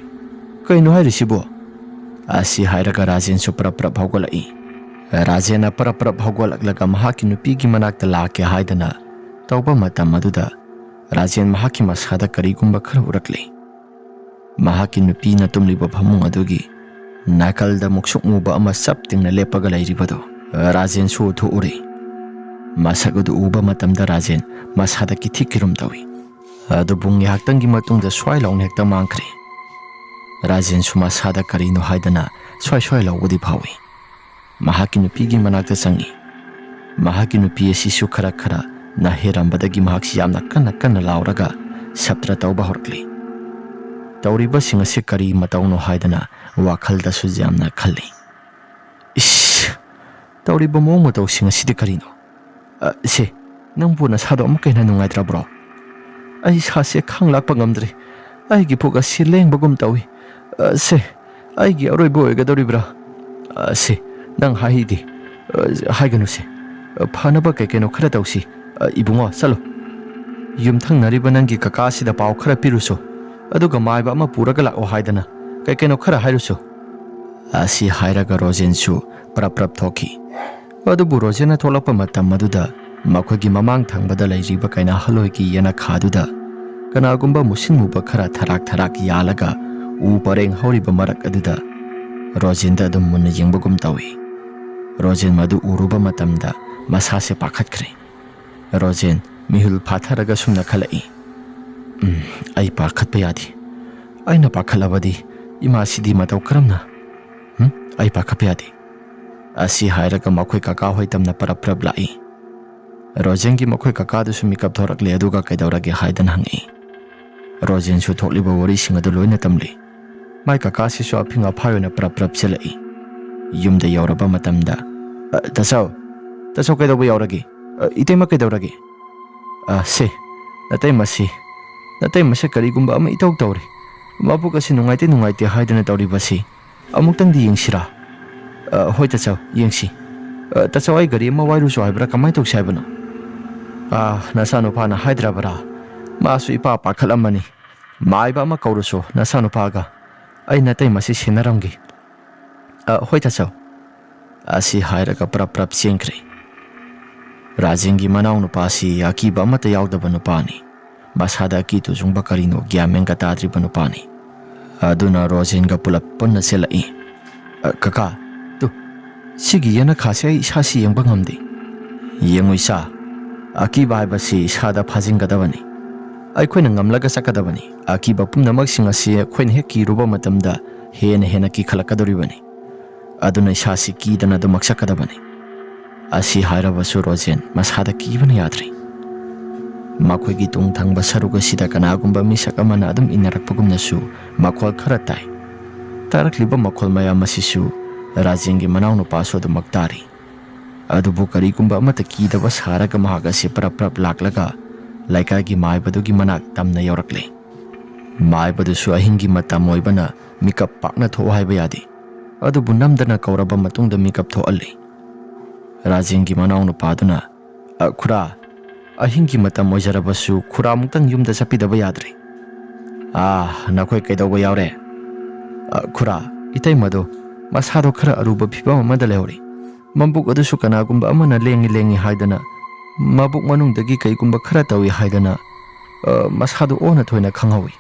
ꯀꯩꯅꯣ ꯍꯥꯏꯔꯤꯁꯤꯕꯣ? ꯑꯁꯤ ꯍꯥꯏꯔꯒ ꯔꯥꯖꯦꯟꯁꯨ ꯄ꯭ꯔꯞ ꯄ꯭ꯔꯞ ꯍꯧꯒꯠꯂꯛꯏ꯫ ꯔꯥꯖꯦꯟꯅ ꯄ꯭ꯔꯞ ꯄ꯭ꯔꯞ ꯍꯧꯒꯠꯂꯛꯂꯒ ꯃꯍꯥꯛꯀꯤ ꯅꯨꯄꯤꯒꯤ ꯃꯅꯥꯛꯇ ꯂꯥꯛꯀꯦ ꯍꯥꯏꯗꯅ ꯇꯧꯕ ꯃꯇꯝ ꯑꯗꯨꯗ ꯔꯥꯖꯦꯟ ꯃꯍꯥꯛꯀꯤ ꯃꯁꯥꯗ ꯀꯔꯤꯒꯨꯝꯕ ꯈꯔ ꯎꯔꯛꯂꯤ꯫ ꯃꯍꯥꯛꯀꯤ ꯅꯨꯄꯤꯅ ꯇꯨꯝꯂꯤꯕ ꯐꯃꯨꯡ ꯑꯗꯨꯒꯤ ꯅꯥꯀꯜꯗ ꯃꯨꯛꯁꯨꯛ ꯃꯨꯕ ꯑꯃ ꯆꯞ ꯇꯤꯡꯅ ꯂꯦꯞꯄꯒ ꯂꯩꯔꯤꯕꯗꯨ ꯔꯥꯖꯦꯟꯁꯨ ꯎꯊꯣꯛꯎꯔꯦ꯫ ꯃꯁꯛ ꯑꯗꯨ ꯎꯕ ꯃꯇꯝꯗ ꯔꯥꯖꯦꯟ ꯃꯁꯥꯗ ꯀꯤꯊꯤꯛ ꯀꯤꯔꯨꯝ ꯇꯧꯏ꯫ ꯑꯗꯨꯕꯨ ꯉꯥꯏꯍꯥꯛꯇꯪꯒꯤ ꯃꯇꯨꯡꯗ ꯁ꯭ꯋꯥꯏ ꯂꯥꯎꯅ ꯍꯦꯛꯇ ꯃꯥꯡꯈ꯭ꯔꯦ꯫ ꯔꯥꯖꯦꯟꯁꯨ ꯃꯁꯥꯗ ꯀꯔꯤꯅꯣ ꯍꯥꯏꯗꯅ ꯁ꯭ꯋꯥꯏ ꯁ꯭ꯋꯥꯏ ꯂꯥꯎꯕꯗꯤ ꯐꯥꯎꯏ꯫ ꯃꯍꯥꯛꯀꯤ ꯅꯨꯄꯤꯒꯤ ꯃꯅꯥꯛꯇ ꯆꯪꯏ꯫ ꯃꯍꯥꯛꯀꯤ ꯅꯨꯄꯤ ꯑꯁꯤꯁꯨ ꯈꯔ ꯈꯔ ꯅꯥꯍꯦꯔꯝꯕꯗꯒꯤ ꯃꯍꯥꯛꯁꯤ ꯌꯥꯝꯅ ꯀꯟꯅ ꯀꯟꯅ ꯂꯥꯎꯔꯒ ꯁꯞꯇ꯭ꯔ ꯇꯧꯕ ꯍꯧꯔꯛꯂꯤ꯫ ꯇꯧꯔꯤꯕꯁꯤꯡ ꯑꯁꯤ ꯀꯔꯤ ꯃꯇꯧꯅꯣ ꯍꯥꯏꯗꯅ ꯋꯥꯈꯜꯗꯁꯨ ꯌꯥꯝꯅ ꯈꯜꯂꯤ꯫ ꯏꯁ! ꯇꯧꯔꯤꯕ ꯃꯑꯣꯡ ꯃꯇꯧꯁꯤꯡ ꯑꯁꯤꯗꯤ ꯀꯔꯤꯅꯣ? ꯑ, ꯁꯦ, ꯅꯪꯕꯨ ꯅꯁꯥꯗꯣ ꯑꯃꯨꯛꯀ ꯍꯦꯟꯅ ꯅꯨꯡꯉꯥꯏꯇ꯭ꯔꯕ꯭ꯔꯣ? ꯑꯩ ꯏꯁꯥꯁꯦ ꯈꯥꯡ ꯂꯥꯛꯄ ꯉꯝꯗ꯭ꯔꯦ꯫ ꯑꯩꯒꯤ ꯄꯨꯛ ꯑꯁꯤ ꯂꯦꯡꯕꯒꯨꯝ ꯇꯧꯏ꯫ ꯑ, ꯁꯦ, ꯑꯩꯒꯤ ꯑꯔꯣꯏꯕ ꯑꯣꯏꯒꯗꯧꯔꯤꯕ꯭ꯔꯥ? ꯑ, ꯁꯦ, ꯅꯪ ꯍꯥꯏꯗꯤ꯫ ꯑ, ꯍꯥꯏꯒꯅꯨꯁꯦ꯫ ꯑ, ꯐꯅꯕ ꯀꯩ ꯀꯩꯅꯣ ꯈꯔ ꯇꯧꯁꯤ꯫ ꯑ, ꯏꯕꯨꯡꯉꯣ, ꯆꯠꯂꯣ꯫ ꯌꯨꯝꯊꯪꯅꯔꯤꯕ ꯅꯪꯒꯤ ꯀꯀꯥꯁꯤꯗ ꯄꯥꯎ ꯈꯔ ꯄꯤꯔꯨꯁꯣ꯫ ꯑꯗꯨꯒ ꯃꯥꯏꯕ ꯑꯃ ꯄꯨꯔꯒ ꯂꯥꯛꯑꯣ ꯍꯥꯏꯗꯅ ꯀꯩ ꯀꯩꯅꯣ ꯈꯔ ꯍꯥꯏꯔꯨꯁꯣ꯫ ꯑꯁꯤ ꯍꯥꯏꯔꯒ ꯔꯣꯖꯦꯟꯁꯨ ꯄ꯭ꯔꯞ ꯄ꯭ꯔꯞ ꯊꯣꯛꯈꯤ꯫ ꯑꯗꯨꯕꯨ ꯔꯣꯖꯦꯟꯅ ꯊꯣꯛꯂꯛꯄ ꯃꯇꯝ ꯑꯗꯨꯗ ꯃꯈꯣꯏꯒꯤ ꯃꯃꯥꯡ ꯊꯪꯕꯗ ꯂꯩꯔꯤꯕ ꯀꯩꯅꯥꯍꯜꯂꯣꯏꯒꯤ ꯌꯦꯅꯈꯥꯗꯨꯗ ꯀꯅꯥꯒꯨꯝꯕ ꯃꯨꯁꯤꯟ ꯃꯨꯕ ꯈꯔ ꯊꯔꯥꯛ ꯊꯔꯥꯛ ꯌꯥꯜꯂꯒ ꯎ ꯄꯔꯦꯡ ꯍꯧꯔꯤꯕ ꯃꯔꯛ ꯑꯗꯨꯗ ꯔꯣꯖꯦꯟꯗ ꯑꯗꯨꯝ ꯃꯨꯟꯅ ꯌꯦꯡꯕꯒꯨꯝ ꯇꯧꯏ꯫ ꯔꯣꯖꯦꯟ ꯃꯗꯨ ꯎꯔꯨꯕ ꯃꯇꯝꯗ ꯃꯁꯥꯁꯦ ꯄꯥꯈꯠꯈ꯭ꯔꯦ꯫ ꯔꯣꯖꯦꯟ ꯃꯤꯍꯨꯜ ꯐꯥꯊꯔꯒ ꯁꯨꯝꯅ ꯈꯜꯂꯛꯏ, "ꯎꯝ, ꯑꯩ ꯄꯥꯈꯠꯄ ꯌꯥꯗꯦ꯫ ꯑꯩꯅ ꯄꯥꯈꯠꯂꯕꯗꯤ ꯏꯃꯥꯁꯤꯗꯤ ꯃꯇꯧ ꯀꯔꯝꯅ? ꯎꯝ, ꯑꯩ ꯄꯥꯈꯠꯄ ꯌꯥꯗꯦ"꯫ ꯑꯁꯤ ꯍꯥꯏꯔꯒ ꯃꯈꯣꯏ ꯀꯀꯥ ꯍꯣꯏ ꯇꯝꯅ ꯄꯔꯞ ꯄꯔꯞ ꯂꯥꯛꯏ꯫ ꯔꯣꯖꯦꯟꯒꯤ ꯃꯈꯣꯏ ꯀꯀꯥꯗꯨꯁꯨ ꯃꯤꯀꯞ ꯊꯣꯔꯛꯂꯦ, ꯑꯗꯨꯒ ꯀꯩꯗꯧꯔꯒꯦ ꯍꯥꯏꯗꯅ ꯍꯪꯉꯛꯏ꯫ ꯔꯣꯖꯦꯟꯁꯨ ꯊꯣꯛꯂꯤꯕ ꯋꯥꯔꯤꯁꯤꯡ ꯑꯗꯨ ꯂꯣꯏꯅ ꯇꯝꯂꯤ꯫ ꯃꯥꯏ ꯀꯀꯥꯁꯤꯁꯨ ꯑꯐꯤꯡ ꯑꯐꯥꯏ ꯑꯣꯏꯅ ꯄ꯭ꯔꯞ ꯄ꯭ꯔꯞ ꯆꯦꯜꯂꯛꯏ꯫ ꯌꯨꯝꯗ ꯌꯧꯔꯕ ꯃꯇꯝꯗ, "ꯑ, ꯇꯥꯆꯧ, ꯇꯥꯆꯧ ꯀꯩꯗꯧꯕ ꯌꯥꯎꯔꯒꯦ? ꯑ, ꯏꯇꯩꯃ ꯀꯩꯗꯧꯔꯒꯦ? ꯑ, ꯁꯦ, ꯅꯇꯩꯃꯁꯤ, ꯅꯇꯩꯃꯁꯦ ꯀꯔꯤꯒꯨꯝꯕ ꯑꯃ ꯏꯇꯧ ꯇꯧꯔꯦ꯫ ꯃꯕꯨꯛ ꯑꯁꯤ ꯅꯨꯡꯉꯥꯏꯇꯦ ꯅꯨꯡꯉꯥꯏꯇꯦ ꯍꯥꯏꯗꯨꯅ ꯇꯧꯔꯤꯕꯁꯤ ꯑꯃꯨꯛꯇꯪꯗꯤ ꯌꯦꯡꯁꯤꯔꯥ?" "ꯑ, ꯍꯣꯏ ꯇꯥꯆꯧ, ꯌꯦꯡꯁꯤ꯫ ꯑ, ꯇꯥꯆꯧ, ꯑꯩ ꯒꯥꯔꯤ ꯑꯃ ꯋꯥꯏꯔꯨꯁꯨ ꯍꯥꯏꯕ꯭ꯔꯥ? ꯀꯃꯥꯏꯅ ꯇꯧꯁꯤ ꯍꯥꯏꯕꯅꯣ?" "ꯑ, ꯅꯆꯥꯅꯨꯄꯥꯅ ꯍꯥꯏꯗ꯭ꯔꯕꯔꯥ? ꯃꯥꯁꯨ ꯏꯄꯥ ꯄꯥꯈꯠꯂꯝꯃꯅꯤ꯫ "ꯃꯥꯏꯕ ꯑꯃ ꯀꯧꯔꯨꯁꯣ ꯅꯆꯥꯅꯨꯄꯥꯒ꯫ ꯑꯩ ꯅꯇꯩꯃꯁꯤ ꯁꯦꯟꯅꯔꯝꯒꯦ꯫" "ꯑ, ꯍꯣꯏ ꯇꯥꯆꯧ꯫" ꯑꯁꯤ ꯍꯥꯏꯔꯒ ꯄ꯭ꯔꯞ ꯄ꯭ꯔꯞ ꯆꯦꯟꯈ꯭ꯔꯦ꯫ ꯔꯥꯖꯦꯟꯒꯤ ꯃꯅꯥꯎꯅꯨꯄꯥꯁꯤ ꯑꯀꯤꯕ ꯑꯃꯠꯇ ꯌꯥꯎꯗꯕ ꯅꯨꯄꯥꯅꯤ꯫ ꯃꯁꯥꯗ ꯑꯀꯤ ꯇꯨꯖꯨꯡꯕ ꯀꯔꯤꯅꯣ ꯒ꯭ꯌꯥꯟ ꯃꯦꯟꯒ ꯇꯥꯗ꯭ꯔꯤꯕ ꯅꯨꯄꯥꯅꯤ꯫ ꯑꯗꯨꯅ ꯔꯣꯖꯦꯟꯒ ꯄꯨꯂꯞ ꯄꯨꯟꯅ ꯆꯦꯜꯂꯛꯏ꯫ "ꯑ, ꯀꯀꯥ, ꯇꯨ, ꯁꯤꯒꯤ ꯌꯦꯅꯈꯥꯁꯦ ꯑꯩ ꯏꯁꯥꯁꯤ ꯌꯦꯡꯕ ꯉꯝꯗꯦ꯫" "ꯌꯦꯡꯉꯨ ꯏꯆꯥ, ꯑꯀꯤꯕ ꯍꯥꯏꯕꯁꯤ ꯏꯁꯥꯗ ꯐꯥꯖꯤꯟꯒꯗꯕꯅꯤ꯫ ꯑꯩꯈꯣꯏꯅ ꯉꯝꯂꯒ ꯆꯠꯀꯗꯕꯅꯤ꯫ ꯑꯀꯤꯕ ꯄꯨꯝꯅꯃꯛꯁꯤꯡ ꯑꯁꯤ ꯑꯩꯈꯣꯏꯅ ꯍꯦꯛ ꯀꯤꯔꯨꯕ ꯃꯇꯝꯗ ꯍꯦꯟꯅ ꯍꯦꯟꯅ ꯀꯤꯈꯠꯂꯛꯀꯗꯧꯔꯤꯕꯅꯤ꯫ ꯑꯗꯨꯅ ꯏꯁꯥꯁꯤ ꯀꯤꯗꯅ ꯑꯗꯨꯃꯛ ꯆꯠꯀꯗꯕꯅꯤ꯫" ꯑꯁꯤ ꯍꯥꯏꯔꯕꯁꯨ ꯔꯣꯖꯦꯟ ꯃꯁꯥꯗ ꯀꯤꯕꯅ ꯌꯥꯗ꯭ꯔꯦ꯫ ꯃꯈꯣꯏꯒꯤ ꯇꯨꯡ ꯊꯪꯕ ꯁꯔꯨꯛ ꯑꯁꯤꯗ ꯀꯅꯥꯒꯨꯝꯕ ꯃꯤꯁꯛ ꯑꯃꯅ ꯑꯗꯨꯝ ꯏꯟꯅꯔꯛꯄꯒꯨꯝꯅꯁꯨ ꯃꯈꯣꯜ ꯈꯔ ꯇꯥꯏ꯫ ꯇꯥꯔꯛꯂꯤꯕ ꯃꯈꯣꯜ ꯃꯌꯥꯝ ꯑꯁꯤꯁꯨ ꯔꯥꯖꯦꯟꯒꯤ ꯃꯅꯥꯎꯅꯨꯄꯥꯁꯨ ꯑꯗꯨꯃꯛ ꯇꯥꯔꯤ꯫ ꯑꯗꯨꯕꯨ ꯀꯔꯤꯒꯨꯝꯕ ꯑꯃꯠꯇ ꯀꯤꯗꯕ ꯁꯥꯔꯒ ꯃꯍꯥꯛ ꯑꯁꯤ ꯄ꯭ꯔꯞ ꯄ꯭ꯔꯞ ꯂꯥꯛꯂꯒ ꯂꯩꯀꯥꯏꯒꯤ ꯃꯥꯏꯕꯗꯨꯒꯤ ꯃꯅꯥꯛ ꯇꯝꯅ ꯌꯧꯔꯛꯂꯦ꯫ ꯃꯥꯏꯕꯗꯨꯁꯨ ꯑꯍꯤꯡꯒꯤ ꯃꯇꯝ ꯑꯣꯏꯕꯅ ꯃꯤꯀꯞ ꯄꯥꯛꯅ ꯊꯣꯛꯎ ꯍꯥꯏꯕ ꯌꯥꯗꯦ꯫ ꯑꯗꯨꯕꯨ ꯅꯝꯗꯅ ꯀꯧꯔꯕ ꯃꯇꯨꯡꯗ ꯃꯤꯀꯞ ꯊꯣꯛꯍꯜꯂꯤ꯫ ꯔꯥꯖꯦꯟꯒꯤ ꯃꯅꯥꯎꯅꯨꯄꯥꯗꯨꯅ, "ꯑ, ꯈꯨꯔꯥ, ꯑꯍꯤꯡꯒꯤ ꯃꯇꯝ ꯑꯣꯏꯖꯔꯕꯁꯨ ꯈꯨꯔꯥꯃꯨꯛꯇꯪ ꯌꯨꯝꯗ ꯆꯠꯄꯤꯗꯕ ꯌꯥꯗ꯭ꯔꯦ꯫" "ꯑꯥ, ꯅꯈꯣꯏ ꯀꯩꯗꯧꯕ ꯌꯥꯎꯔꯦ?" "ꯑ, ꯈꯨꯔꯥ, ꯏꯇꯩꯃꯗꯣ ꯃꯁꯥꯗꯣ ꯈꯔ ꯑꯔꯨꯕ ꯐꯤꯕꯝ ꯑꯃꯗ ꯂꯩꯍꯧꯔꯤ꯫ ꯃꯕꯨꯛ ꯑꯗꯨꯁꯨ ꯀꯅꯥꯒꯨꯝꯕ ꯑꯃꯅ ꯂꯦꯡꯉꯤ ꯂꯦꯡꯉꯤ ꯍꯥꯏꯗꯅ, ꯃꯕꯨꯛ ꯃꯅꯨꯡꯗꯒꯤ ꯀꯩꯒꯨꯝꯕ ꯈꯔ ꯇꯧꯏ ꯍꯥꯏꯗꯅ, ꯑ, ꯃꯁꯥꯗꯣ ꯑꯣꯟꯅ ꯊꯣꯏꯅ ꯈꯪꯍꯧꯏ꯫"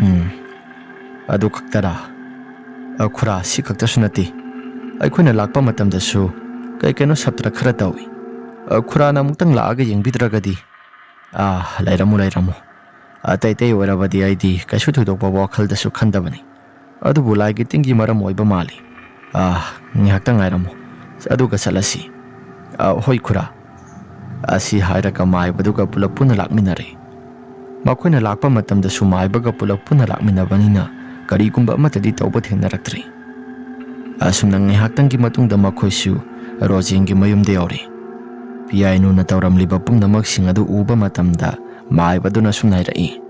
"ꯎꯝ, ꯑꯗꯨ ꯈꯛꯇꯔꯥ?" "ꯑ, ꯈꯨꯔꯥ, ꯁꯤ ꯈꯛꯇꯁꯨ ꯅꯠꯇꯦ꯫ ꯑꯩꯈꯣꯏꯅ ꯂꯥꯛꯄ ꯃꯇꯝꯗꯁꯨ ꯀꯩ ꯀꯩꯅꯣ ꯁꯞꯇ꯭ꯔ ꯈꯔ ꯇꯧꯏ꯫ ꯑ, ꯈꯨꯔꯥꯅ ꯑꯃꯨꯛꯇꯪ ꯂꯥꯛꯑꯒ ꯌꯦꯡꯕꯤꯗ꯭ꯔꯒꯗꯤ꯫" "ꯑꯥ, ꯂꯩꯔꯝꯃꯨ, ꯂꯩꯔꯝꯃꯨ꯫ ꯑꯇꯩ ꯑꯇꯩ ꯑꯣꯏꯔꯕꯗꯤ ꯑꯩꯗꯤ ꯀꯩꯁꯨ ꯊꯣꯏꯗꯣꯛꯄ ꯋꯥꯈꯜꯗꯁꯨ ꯈꯟꯗꯕꯅꯤ꯫ ꯑꯗꯨꯕꯨ ꯂꯥꯏꯒꯤ ꯇꯤꯟꯒꯤ ꯃꯔꯝ ꯑꯣꯏꯕ ꯃꯥꯜꯂꯤ꯫ ꯑꯥ, ꯉꯥꯏꯍꯥꯛꯇꯪ ꯉꯥꯏꯔꯝꯃꯨ, ꯑꯗꯨꯒ ꯆꯠꯂꯁꯤ꯫" "ꯑꯥ, ꯍꯣꯏ ꯈꯨꯔꯥ꯫" ꯑꯁꯤ ꯍꯥꯏꯔꯒ ꯃꯥꯏꯕꯗꯨꯒ ꯄꯨꯂꯞ ꯄꯨꯟꯅ ꯂꯥꯛꯃꯤꯟꯅꯔꯦ꯫ ꯃꯈꯣꯏꯅ ꯂꯥꯛꯄ ꯃꯇꯝꯗꯁꯨ ꯃꯥꯏꯕꯒ ꯄꯨꯂꯞ ꯄꯨꯟꯅ ꯂꯥꯛꯃꯤꯟꯅꯕꯅꯤꯅ ꯀꯔꯤꯒꯨꯝꯕ ꯑꯃꯠꯇꯗꯤ ꯇꯧꯕ ꯊꯦꯡꯅꯔꯛꯇ꯭ꯔꯤ꯫ ꯑꯁꯨꯝꯅ ꯉꯥꯏꯍꯥꯛꯇꯪꯒꯤ ꯃꯇꯨꯡꯗ ꯃꯈꯣꯏꯁꯨ ꯔꯣꯖꯦꯟꯒꯤ ꯃꯌꯨꯝꯗ ꯌꯧꯔꯦ꯫ ꯄꯤꯌꯥꯏꯅꯨꯅ ꯇꯧꯔꯝꯂꯤꯕ ꯄꯨꯝꯅꯃꯛꯁꯤꯡ ꯑꯗꯨ ꯎꯕ ꯃꯇꯝꯗ ꯃꯥꯏꯕꯗꯨꯅ ꯁꯨꯝꯅ ꯍꯥꯏꯔꯛꯏ,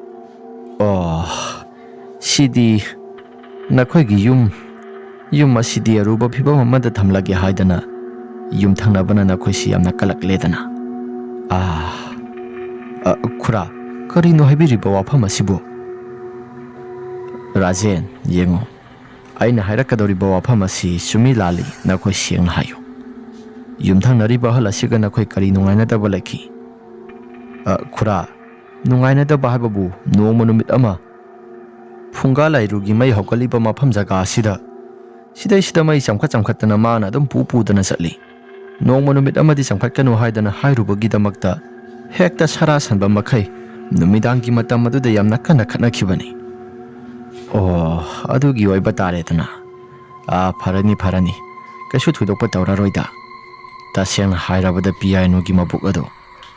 "ꯑꯣ, ꯁꯤꯗꯤ ꯅꯈꯣꯏꯒꯤ ꯌꯨꯝ, ꯌꯨꯝ ꯑꯁꯤꯗꯤ ꯑꯔꯨꯕ ꯐꯤꯕꯝ ꯑꯃꯗ ꯊꯝꯂꯒꯦ ꯍꯥꯏꯗꯅ ꯌꯨꯝꯊꯪꯅꯕꯅ ꯅꯈꯣꯏꯁꯤ ꯌꯥꯝꯅ ꯀꯜꯂꯛꯂꯦꯗꯅ꯫ ꯑꯥ, "ꯑ, ꯈꯨꯔꯥ, ꯀꯔꯤꯅꯣ ꯍꯥꯏꯕꯤꯔꯤꯕ ꯋꯥꯐꯝ ꯑꯁꯤꯕꯨ?" "ꯔꯥꯖꯦꯟ, ꯌꯦꯡꯉꯨ, ꯑꯩꯅ ꯍꯥꯏꯔꯛꯀꯗꯧꯔꯤꯕ ꯋꯥꯐꯝ ꯑꯁꯤ ꯆꯨꯝꯃꯤ ꯂꯥꯜꯂꯤ ꯅꯈꯣꯏ ꯁꯦꯡꯅ ꯍꯥꯏꯌꯨ꯫ ꯌꯨꯝꯊꯪꯅꯔꯤꯕ ꯑꯍꯜ ꯑꯁꯤꯒ ꯅꯈꯣꯏ ꯀꯔꯤ ꯅꯨꯡꯉꯥꯏꯅꯗꯕ ꯂꯩꯈꯤ?" "ꯑ, ꯈꯨꯔꯥ, ꯅꯨꯡꯉꯥꯏꯅꯗꯕ ꯍꯥꯏꯕꯕꯨ ꯅꯣꯡꯃ ꯅꯨꯃꯤꯠ ꯑꯃ ꯐꯨꯡꯒꯥ ꯂꯥꯏꯔꯨꯒꯤ ꯃꯩ ꯍꯧꯒꯠꯂꯤꯕ ꯃꯐꯝ ꯖꯒꯥ ꯑꯁꯤꯗ, ꯁꯤꯗꯩꯁꯤꯗ ꯃꯩ ꯆꯪꯈꯠ ꯆꯪꯈꯠꯇꯅ ꯃꯥꯅ ꯑꯗꯨꯝ ꯄꯨ ꯄꯨꯗꯅ ꯆꯠꯂꯤ꯫ ꯅꯣꯡꯃ ꯅꯨꯃꯤꯠ ꯑꯃꯗꯤ ꯆꯪꯈꯠꯀꯅꯨ ꯍꯥꯏꯗꯅ ꯍꯥꯏꯔꯨꯕꯒꯤꯗꯃꯛꯇ ꯍꯦꯛꯇ ꯁꯔꯥ ꯁꯟꯕ ꯃꯈꯩ ꯅꯨꯃꯤꯗꯥꯡꯒꯤ ꯃꯇꯝ ꯑꯗꯨꯗ ꯌꯥꯝꯅ ꯀꯟꯅ ꯈꯠꯅꯈꯤꯕꯅꯤ꯫" "ꯑꯣ, ꯑꯗꯨꯒꯤ ꯑꯣꯏꯕ ꯇꯥꯔꯦꯗꯅ꯫ ꯑꯥ, ꯐꯔꯅꯤ, ꯐꯔꯅꯤ꯫ ꯀꯩꯁꯨ ꯊꯣꯏꯗꯣꯛꯄ ꯇꯧꯔꯔꯣꯏꯗ꯫ ꯇꯁꯦꯡꯅ ꯍꯥꯏꯔꯕꯗ ꯄꯤꯌꯥꯏꯅꯨꯒꯤ ꯃꯕꯨꯛ ꯑꯗꯨ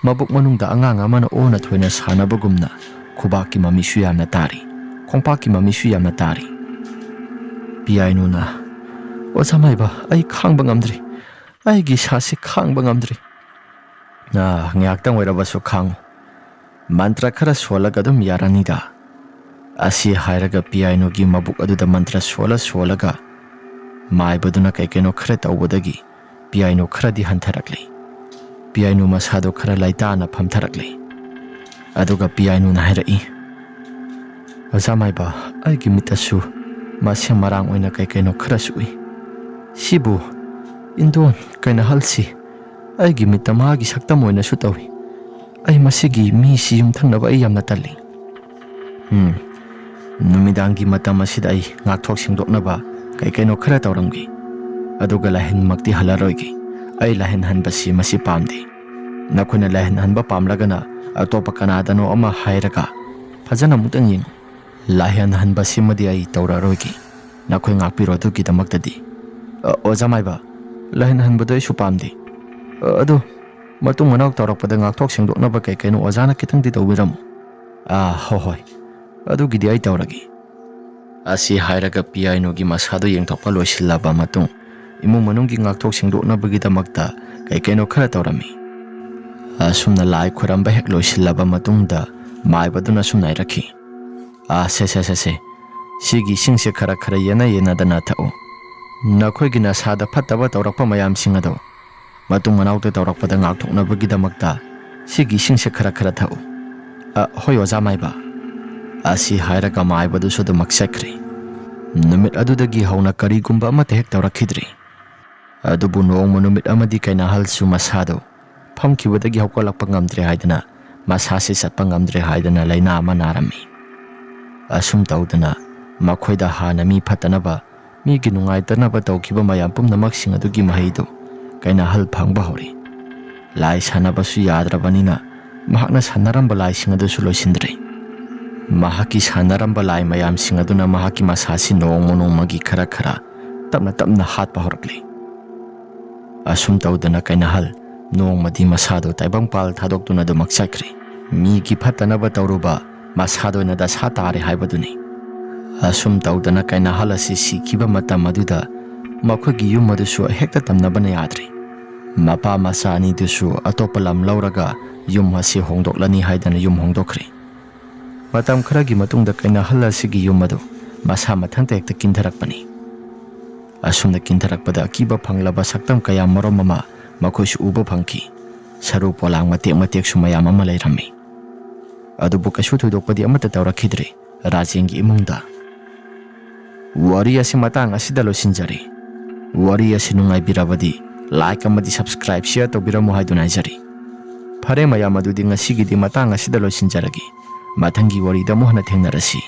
ꯃꯕꯨꯛ ꯃꯅꯨꯡꯗ ꯑꯉꯥꯡ ꯑꯃꯅ ꯑꯣꯟꯅ ꯊꯣꯏꯅ ꯁꯥꯟꯅꯕꯒꯨꯝꯅ ꯈꯨꯕꯥꯛꯀꯤ ꯃꯃꯤꯁꯨ ꯌꯥꯝꯅ ꯇꯥꯔꯤ, ꯈꯣꯡꯄꯥꯛꯀꯤ ꯃꯃꯤꯁꯨ ꯌꯥꯝꯅ ꯇꯥꯔꯤ꯫" ꯄꯤꯌꯥꯏꯅꯨꯅ, "ꯑꯣꯖꯥ ꯃꯥꯏꯕ, ꯑꯩ ꯈꯥꯡꯕ ꯉꯝꯗ꯭ꯔꯤ꯫ ꯑꯩꯒꯤ ꯏꯁꯥꯁꯤ ꯈꯥꯡꯕ ꯉꯝꯗ꯭ꯔꯤ꯫" "ꯑꯥ, ꯉꯥꯏꯍꯥꯛꯇꯪ ꯑꯣꯏꯔꯕꯁꯨ ꯈꯥꯡꯉꯨ꯫ ꯃꯟꯇ꯭ꯔ ꯈꯔ ꯁꯣꯜꯂꯒ ꯑꯗꯨꯝ ꯌꯥꯔꯅꯤꯗ꯫" ꯑꯁꯤ ꯍꯥꯏꯔꯒ ꯄꯤꯌꯥꯏꯅꯨꯒꯤ ꯃꯕꯨꯛ ꯑꯗꯨꯗ ꯃꯟꯇ꯭ꯔ ꯁꯣꯜꯂ ꯁꯣꯜꯂꯒ ꯃꯥꯏꯕꯗꯨꯅ ꯀꯩ ꯀꯩꯅꯣ ꯈꯔ ꯇꯧꯕꯗꯒꯤ ꯄꯤꯌꯥꯏꯅꯨ ꯈꯔꯗꯤ ꯍꯟꯊꯔꯛꯂꯤ꯫ ꯄꯤꯌꯥꯏꯅꯨ ꯃꯁꯥꯗꯣ ꯈꯔ ꯂꯩꯇꯥꯅ ꯐꯝꯊꯔꯛꯂꯤ꯫ ꯑꯗꯨꯒ ꯄꯤꯌꯥꯏꯅꯨꯅ ꯍꯥꯏꯔꯛꯏ, "ꯑꯣꯖꯥ ꯃꯥꯏꯕ, ꯑꯩꯒꯤ ꯃꯤꯠꯇꯁꯨ ꯃꯁꯦꯝ ꯃꯔꯥꯡ ꯑꯣꯏꯅ ꯀꯩ ꯀꯩꯅꯣ ꯈꯔꯁꯨ ꯎꯏ꯫ ꯁꯤꯕꯨ ꯏꯟꯗꯣꯟ ꯀꯩꯅ ꯍꯜꯁꯤ ꯑꯩꯒꯤ ꯃꯤꯠꯇ ꯃꯥꯒꯤ ꯁꯛꯇꯝ ꯑꯣꯏꯅꯁꯨ ꯇꯧꯏ꯫ ꯑꯩ ꯃꯁꯤꯒꯤ ꯃꯤꯁꯤ ꯌꯨꯝꯊꯪꯅꯕ ꯑꯩ ꯌꯥꯝꯅ ꯇꯜꯂꯤ꯫ ꯎꯝ, ꯅꯨꯃꯤꯗꯥꯡꯒꯤ ꯃꯇꯝ ꯑꯁꯤꯗ ꯑꯩ ꯉꯥꯛꯊꯣꯛ ꯁꯦꯡꯗꯣꯛꯅꯕ ꯀꯩ ꯀꯩꯅꯣ ꯈꯔ ꯇꯧꯔꯝꯒꯦ꯫ ꯑꯗꯨꯒ ꯂꯥꯏꯍꯟꯃꯛꯇꯤ ꯍꯜꯂꯔꯣꯏꯒꯦ꯫ ꯑꯩ ꯂꯥꯏꯍꯟ ꯍꯟꯕꯁꯤ ꯃꯁꯤ ꯄꯥꯝꯗꯦ꯫ ꯅꯈꯣꯏꯅ ꯂꯥꯏꯍꯟ ꯍꯟꯕ ꯄꯥꯝꯂꯒꯅ ꯑꯇꯣꯞꯄ ꯀꯅꯥꯗꯅꯣ ꯑꯃ ꯍꯥꯏꯔꯒ ꯐꯖꯅ ꯑꯃꯨꯛꯇꯪ ꯌꯦꯡꯉꯨ꯫ ꯂꯥꯏꯍꯟ ꯍꯟꯕꯁꯤꯃꯗꯤ ꯑꯩ ꯇꯧꯔꯔꯣꯏꯒꯦ꯫ ꯅꯈꯣꯏ ꯉꯥꯛꯄꯤꯔꯣ ꯑꯗꯨꯒꯤꯗꯃꯛꯇꯗꯤ꯫" "ꯑ, ꯑꯣꯖꯥ ꯃꯥꯏꯕ, ꯂꯥꯏꯍꯟ ꯍꯟꯕꯗꯣ ꯑꯩꯁꯨ ꯄꯥꯝꯗꯦ꯫ ꯑ, ꯑꯗꯨ ꯃꯇꯨꯡ ꯃꯅꯥꯎ ꯇꯧꯔꯛꯄꯗ ꯉꯥꯛꯊꯣꯛ ꯁꯦꯡꯗꯣꯛꯅꯕ ꯀꯩ ꯀꯩꯅꯣ ꯑꯣꯖꯥꯅ ꯈꯤꯇꯪꯗꯤ ꯇꯧꯕꯤꯔꯝꯃꯨ꯫" "ꯑꯥ, ꯍꯣꯏ, ꯍꯣꯏ, ꯑꯗꯨꯒꯤꯗꯤ ꯑꯩ ꯇꯧꯔꯒꯦ꯫" ꯑꯁꯤ ꯍꯥꯏꯔꯒ ꯄꯤꯌꯥꯏꯅꯨꯒꯤ ꯃꯁꯥꯗꯨ ꯌꯦꯡꯊꯣꯛꯄ ꯂꯣꯏꯁꯤꯜꯂꯕ ꯃꯇꯨꯡ, ꯏꯃꯨꯡ ꯃꯅꯨꯡꯒꯤ ꯉꯥꯛꯊꯣꯛ ꯁꯦꯡꯗꯣꯛꯅꯕꯒꯤꯗꯃꯛꯇ ꯀꯩ ꯀꯩꯅꯣ ꯈꯔ ꯇꯧꯔꯝꯃꯤ꯫ ꯑꯁꯨꯝꯅ ꯂꯥꯏ ꯈꯨꯔꯝꯕ ꯍꯦꯛ ꯂꯣꯏꯁꯤꯜꯂꯕ ꯃꯇꯨꯡꯗ ꯃꯥꯏꯕꯗꯨꯅ ꯑꯁꯨꯝꯅ ꯍꯥꯏꯔꯛꯈꯤ, "ꯑꯥ, ꯁꯦ, ꯁꯦ, ꯁꯦ, ꯁꯦ, ꯁꯤꯒꯤ ꯏꯁꯤꯡꯁꯦ ꯈꯔ ꯈꯔ ꯌꯦꯟꯅ ꯌꯦꯟꯅꯗꯅ ꯊꯛꯎ꯫ ꯅꯈꯣꯏꯒꯤ ꯅꯁꯥꯗ ꯐꯠꯇꯕ ꯇꯧꯔꯛꯄ ꯃꯌꯥꯝꯁꯤꯡ ꯑꯗꯣ ꯃꯇꯨꯡ ꯃꯅꯥꯎꯗ ꯇꯧꯔꯛꯄꯗ ꯉꯥꯛꯊꯣꯛꯅꯕꯒꯤꯗꯃꯛꯇ "ꯁꯤꯒꯤ ꯏꯁꯤꯡꯁꯦ ꯈꯔ ꯈꯔ ꯊꯛꯎ"꯫ "ꯑ, ꯍꯣꯏ ꯑꯣꯖꯥ ꯃꯥꯏꯕ"꯫ ꯑꯁꯤ ꯍꯥꯏꯔꯒ ꯃꯥꯏꯕꯗꯨꯁꯨ ꯑꯗꯨꯃꯛ ꯆꯠꯈ꯭ꯔꯦ꯫ ꯅꯨꯃꯤꯠ ꯑꯗꯨꯗꯒꯤ ꯍꯧꯅ ꯀꯔꯤꯒꯨꯝꯕ ꯑꯃꯠꯇ ꯍꯦꯛ ꯇꯧꯔꯛꯈꯤꯗ꯭ꯔꯦ꯫ ꯑꯗꯨꯕꯨ ꯅꯣꯡꯃ ꯅꯨꯃꯤꯠ ꯑꯃꯗꯤ ꯀꯩꯅꯥꯍꯜꯁꯨ ꯃꯁꯥꯗꯣ ꯐꯝꯈꯤꯕꯗꯒꯤ ꯍꯧꯒꯠꯂꯛꯄ ꯉꯝꯗ꯭ꯔꯦ ꯍꯥꯏꯗꯅ, ꯃꯁꯥꯁꯤ ꯆꯠꯄ ꯉꯝꯗ꯭ꯔꯦ ꯍꯥꯏꯗꯅ ꯂꯥꯏꯅꯥ ꯑꯃ ꯅꯥꯔꯝꯃꯤ꯫ ꯑꯁꯨꯝ ꯇꯧꯗꯅ ꯃꯈꯣꯏꯗ ꯍꯥꯟꯅ ꯃꯤ ꯐꯠꯇꯅꯕ, ꯃꯤꯒꯤ ꯅꯨꯡꯉꯥꯏꯇꯅꯕ ꯇꯧꯈꯤꯕ ꯃꯌꯥꯝ ꯄꯨꯝꯅꯃꯛꯁꯤꯡ ꯑꯗꯨꯒꯤ ꯃꯍꯩꯗꯨ ꯀꯩꯅꯥꯍꯜ ꯐꯪꯕ ꯍꯧꯔꯦ꯫ ꯂꯥꯏ ꯁꯥꯟꯅꯕꯁꯨ ꯌꯥꯗ꯭ꯔꯕꯅꯤꯅ ꯃꯍꯥꯛꯅ ꯁꯥꯟꯅꯔꯝꯕ ꯂꯥꯏꯁꯤꯡ ꯑꯗꯨꯁꯨ ꯂꯣꯏꯁꯤꯟꯗ꯭ꯔꯦ꯫ ꯃꯍꯥꯛꯀꯤ ꯁꯥꯟꯅꯔꯝꯕ ꯂꯥꯏ ꯃꯌꯥꯝꯁꯤꯡ ꯑꯗꯨꯅ ꯃꯍꯥꯛꯀꯤ ꯃꯁꯥꯁꯤ ꯅꯣꯡꯃ ꯅꯣꯡꯃꯒꯤ ꯈꯔ ꯈꯔ, ꯇꯞꯅ ꯇꯞꯅ ꯍꯥꯠꯄ ꯍꯧꯔꯛꯂꯦ꯫ ꯑꯁꯨꯝ ꯇꯧꯗꯅ ꯀꯩꯅꯥꯍꯜ ꯅꯣꯡꯃꯗꯤ ꯃꯁꯥꯗꯣ ꯇꯥꯏꯕꯪꯄꯥꯜ ꯊꯥꯗꯣꯛꯇꯨꯅ ꯑꯗꯨꯃꯛ ꯆꯠꯈ꯭ꯔꯦ꯫ ꯃꯤꯒꯤ ꯐꯠꯇꯅꯕ ꯇꯧꯔꯨꯕ ꯃꯁꯥꯗ ꯑꯣꯏꯅ ꯗꯁꯥ ꯇꯥꯔꯦ ꯍꯥꯏꯕꯗꯨꯅꯤ꯫ ꯑꯁꯨꯝ ꯇꯧꯗꯅ ꯀꯩꯅꯥꯍꯜ ꯑꯁꯤ ꯁꯤꯈꯤꯕ ꯃꯇꯝ ꯑꯗꯨꯗ ꯃꯈꯣꯏꯒꯤ ꯌꯨꯝ ꯑꯗꯨꯁꯨ ꯍꯦꯛꯇ ꯇꯝꯅꯕꯅ ꯌꯥꯗ꯭ꯔꯦ꯫ ꯃꯄꯥ ꯃꯆꯥ ꯑꯅꯤꯗꯨꯁꯨ ꯑꯇꯣꯞꯄ ꯂꯝ ꯂꯧꯔꯒ ꯌꯨꯝ ꯑꯁꯤ ꯍꯣꯡꯗꯣꯛꯂꯅꯤ ꯍꯥꯏꯗꯅ ꯌꯨꯝ ꯍꯣꯡꯗꯣꯛꯈ꯭ꯔꯦ꯫ ꯃꯇꯝ ꯈꯔꯒꯤ ꯃꯇꯨꯡꯗ ꯀꯩꯅꯥꯍꯜ ꯑꯁꯤꯒꯤ ꯌꯨꯝ ꯑꯗꯨ ꯃꯁꯥ ꯃꯊꯟꯇ ꯍꯦꯛꯇ ꯀꯤꯟꯊꯔꯛꯄꯅꯤ꯫ ꯑꯁꯨꯝꯅ ꯀꯤꯟꯊꯔꯛꯄꯗ ꯑꯀꯤꯕ ꯐꯪꯂꯕ ꯁꯛꯇꯝ ꯀꯌꯥ ꯃꯔꯨꯝ ꯑꯃ ꯃꯈꯣꯏꯁꯨ ꯎꯕ ꯐꯪꯈꯤ꯫ ꯁꯔꯨ ꯄꯣꯂꯥꯡ ꯃꯇꯦꯛ ꯃꯇꯦꯛꯁꯨ ꯃꯌꯥꯝ ꯑꯃ ꯂꯩꯔꯝꯃꯤ꯫ ꯑꯗꯨꯕꯨ ꯀꯩꯁꯨ ꯊꯣꯏꯗꯣꯛꯄꯗꯤ ꯑꯃꯠꯇ ꯇꯧꯔꯛꯈꯤꯗ꯭ꯔꯦ ꯔꯥꯖꯦꯟꯒꯤ ꯏꯃꯨꯡꯗ꯫ ꯋꯥꯔꯤ ꯑꯁꯤ ꯃꯇꯥꯡ ꯑꯁꯤꯗ ꯂꯣꯏꯁꯤꯟꯖꯔꯦ꯫ ꯋꯥꯔꯤ ꯑꯁꯤ ꯅꯨꯡꯉꯥꯏꯕꯤꯔꯕꯗꯤ like ꯑꯃꯗꯤ subscribe, share ꯇꯧꯕꯤꯔꯝꯃꯨ ꯍꯥꯏꯗꯨꯅ ꯍꯥꯏꯖꯔꯤ꯫ ꯐꯔꯦ ꯃꯌꯥꯝ, ꯑꯗꯨꯗꯤ ꯉꯁꯤꯒꯤꯗꯤ ꯃꯇꯥꯡ ꯑꯁꯤꯗ ꯂꯣꯏꯁꯤꯟꯖꯔꯒꯦ꯫ ꯃꯊꯪꯒꯤ ꯋꯥꯔꯤꯗ ꯑꯃꯨꯛ ꯍꯟꯅ ꯊꯦꯡꯅꯔꯁꯤ꯫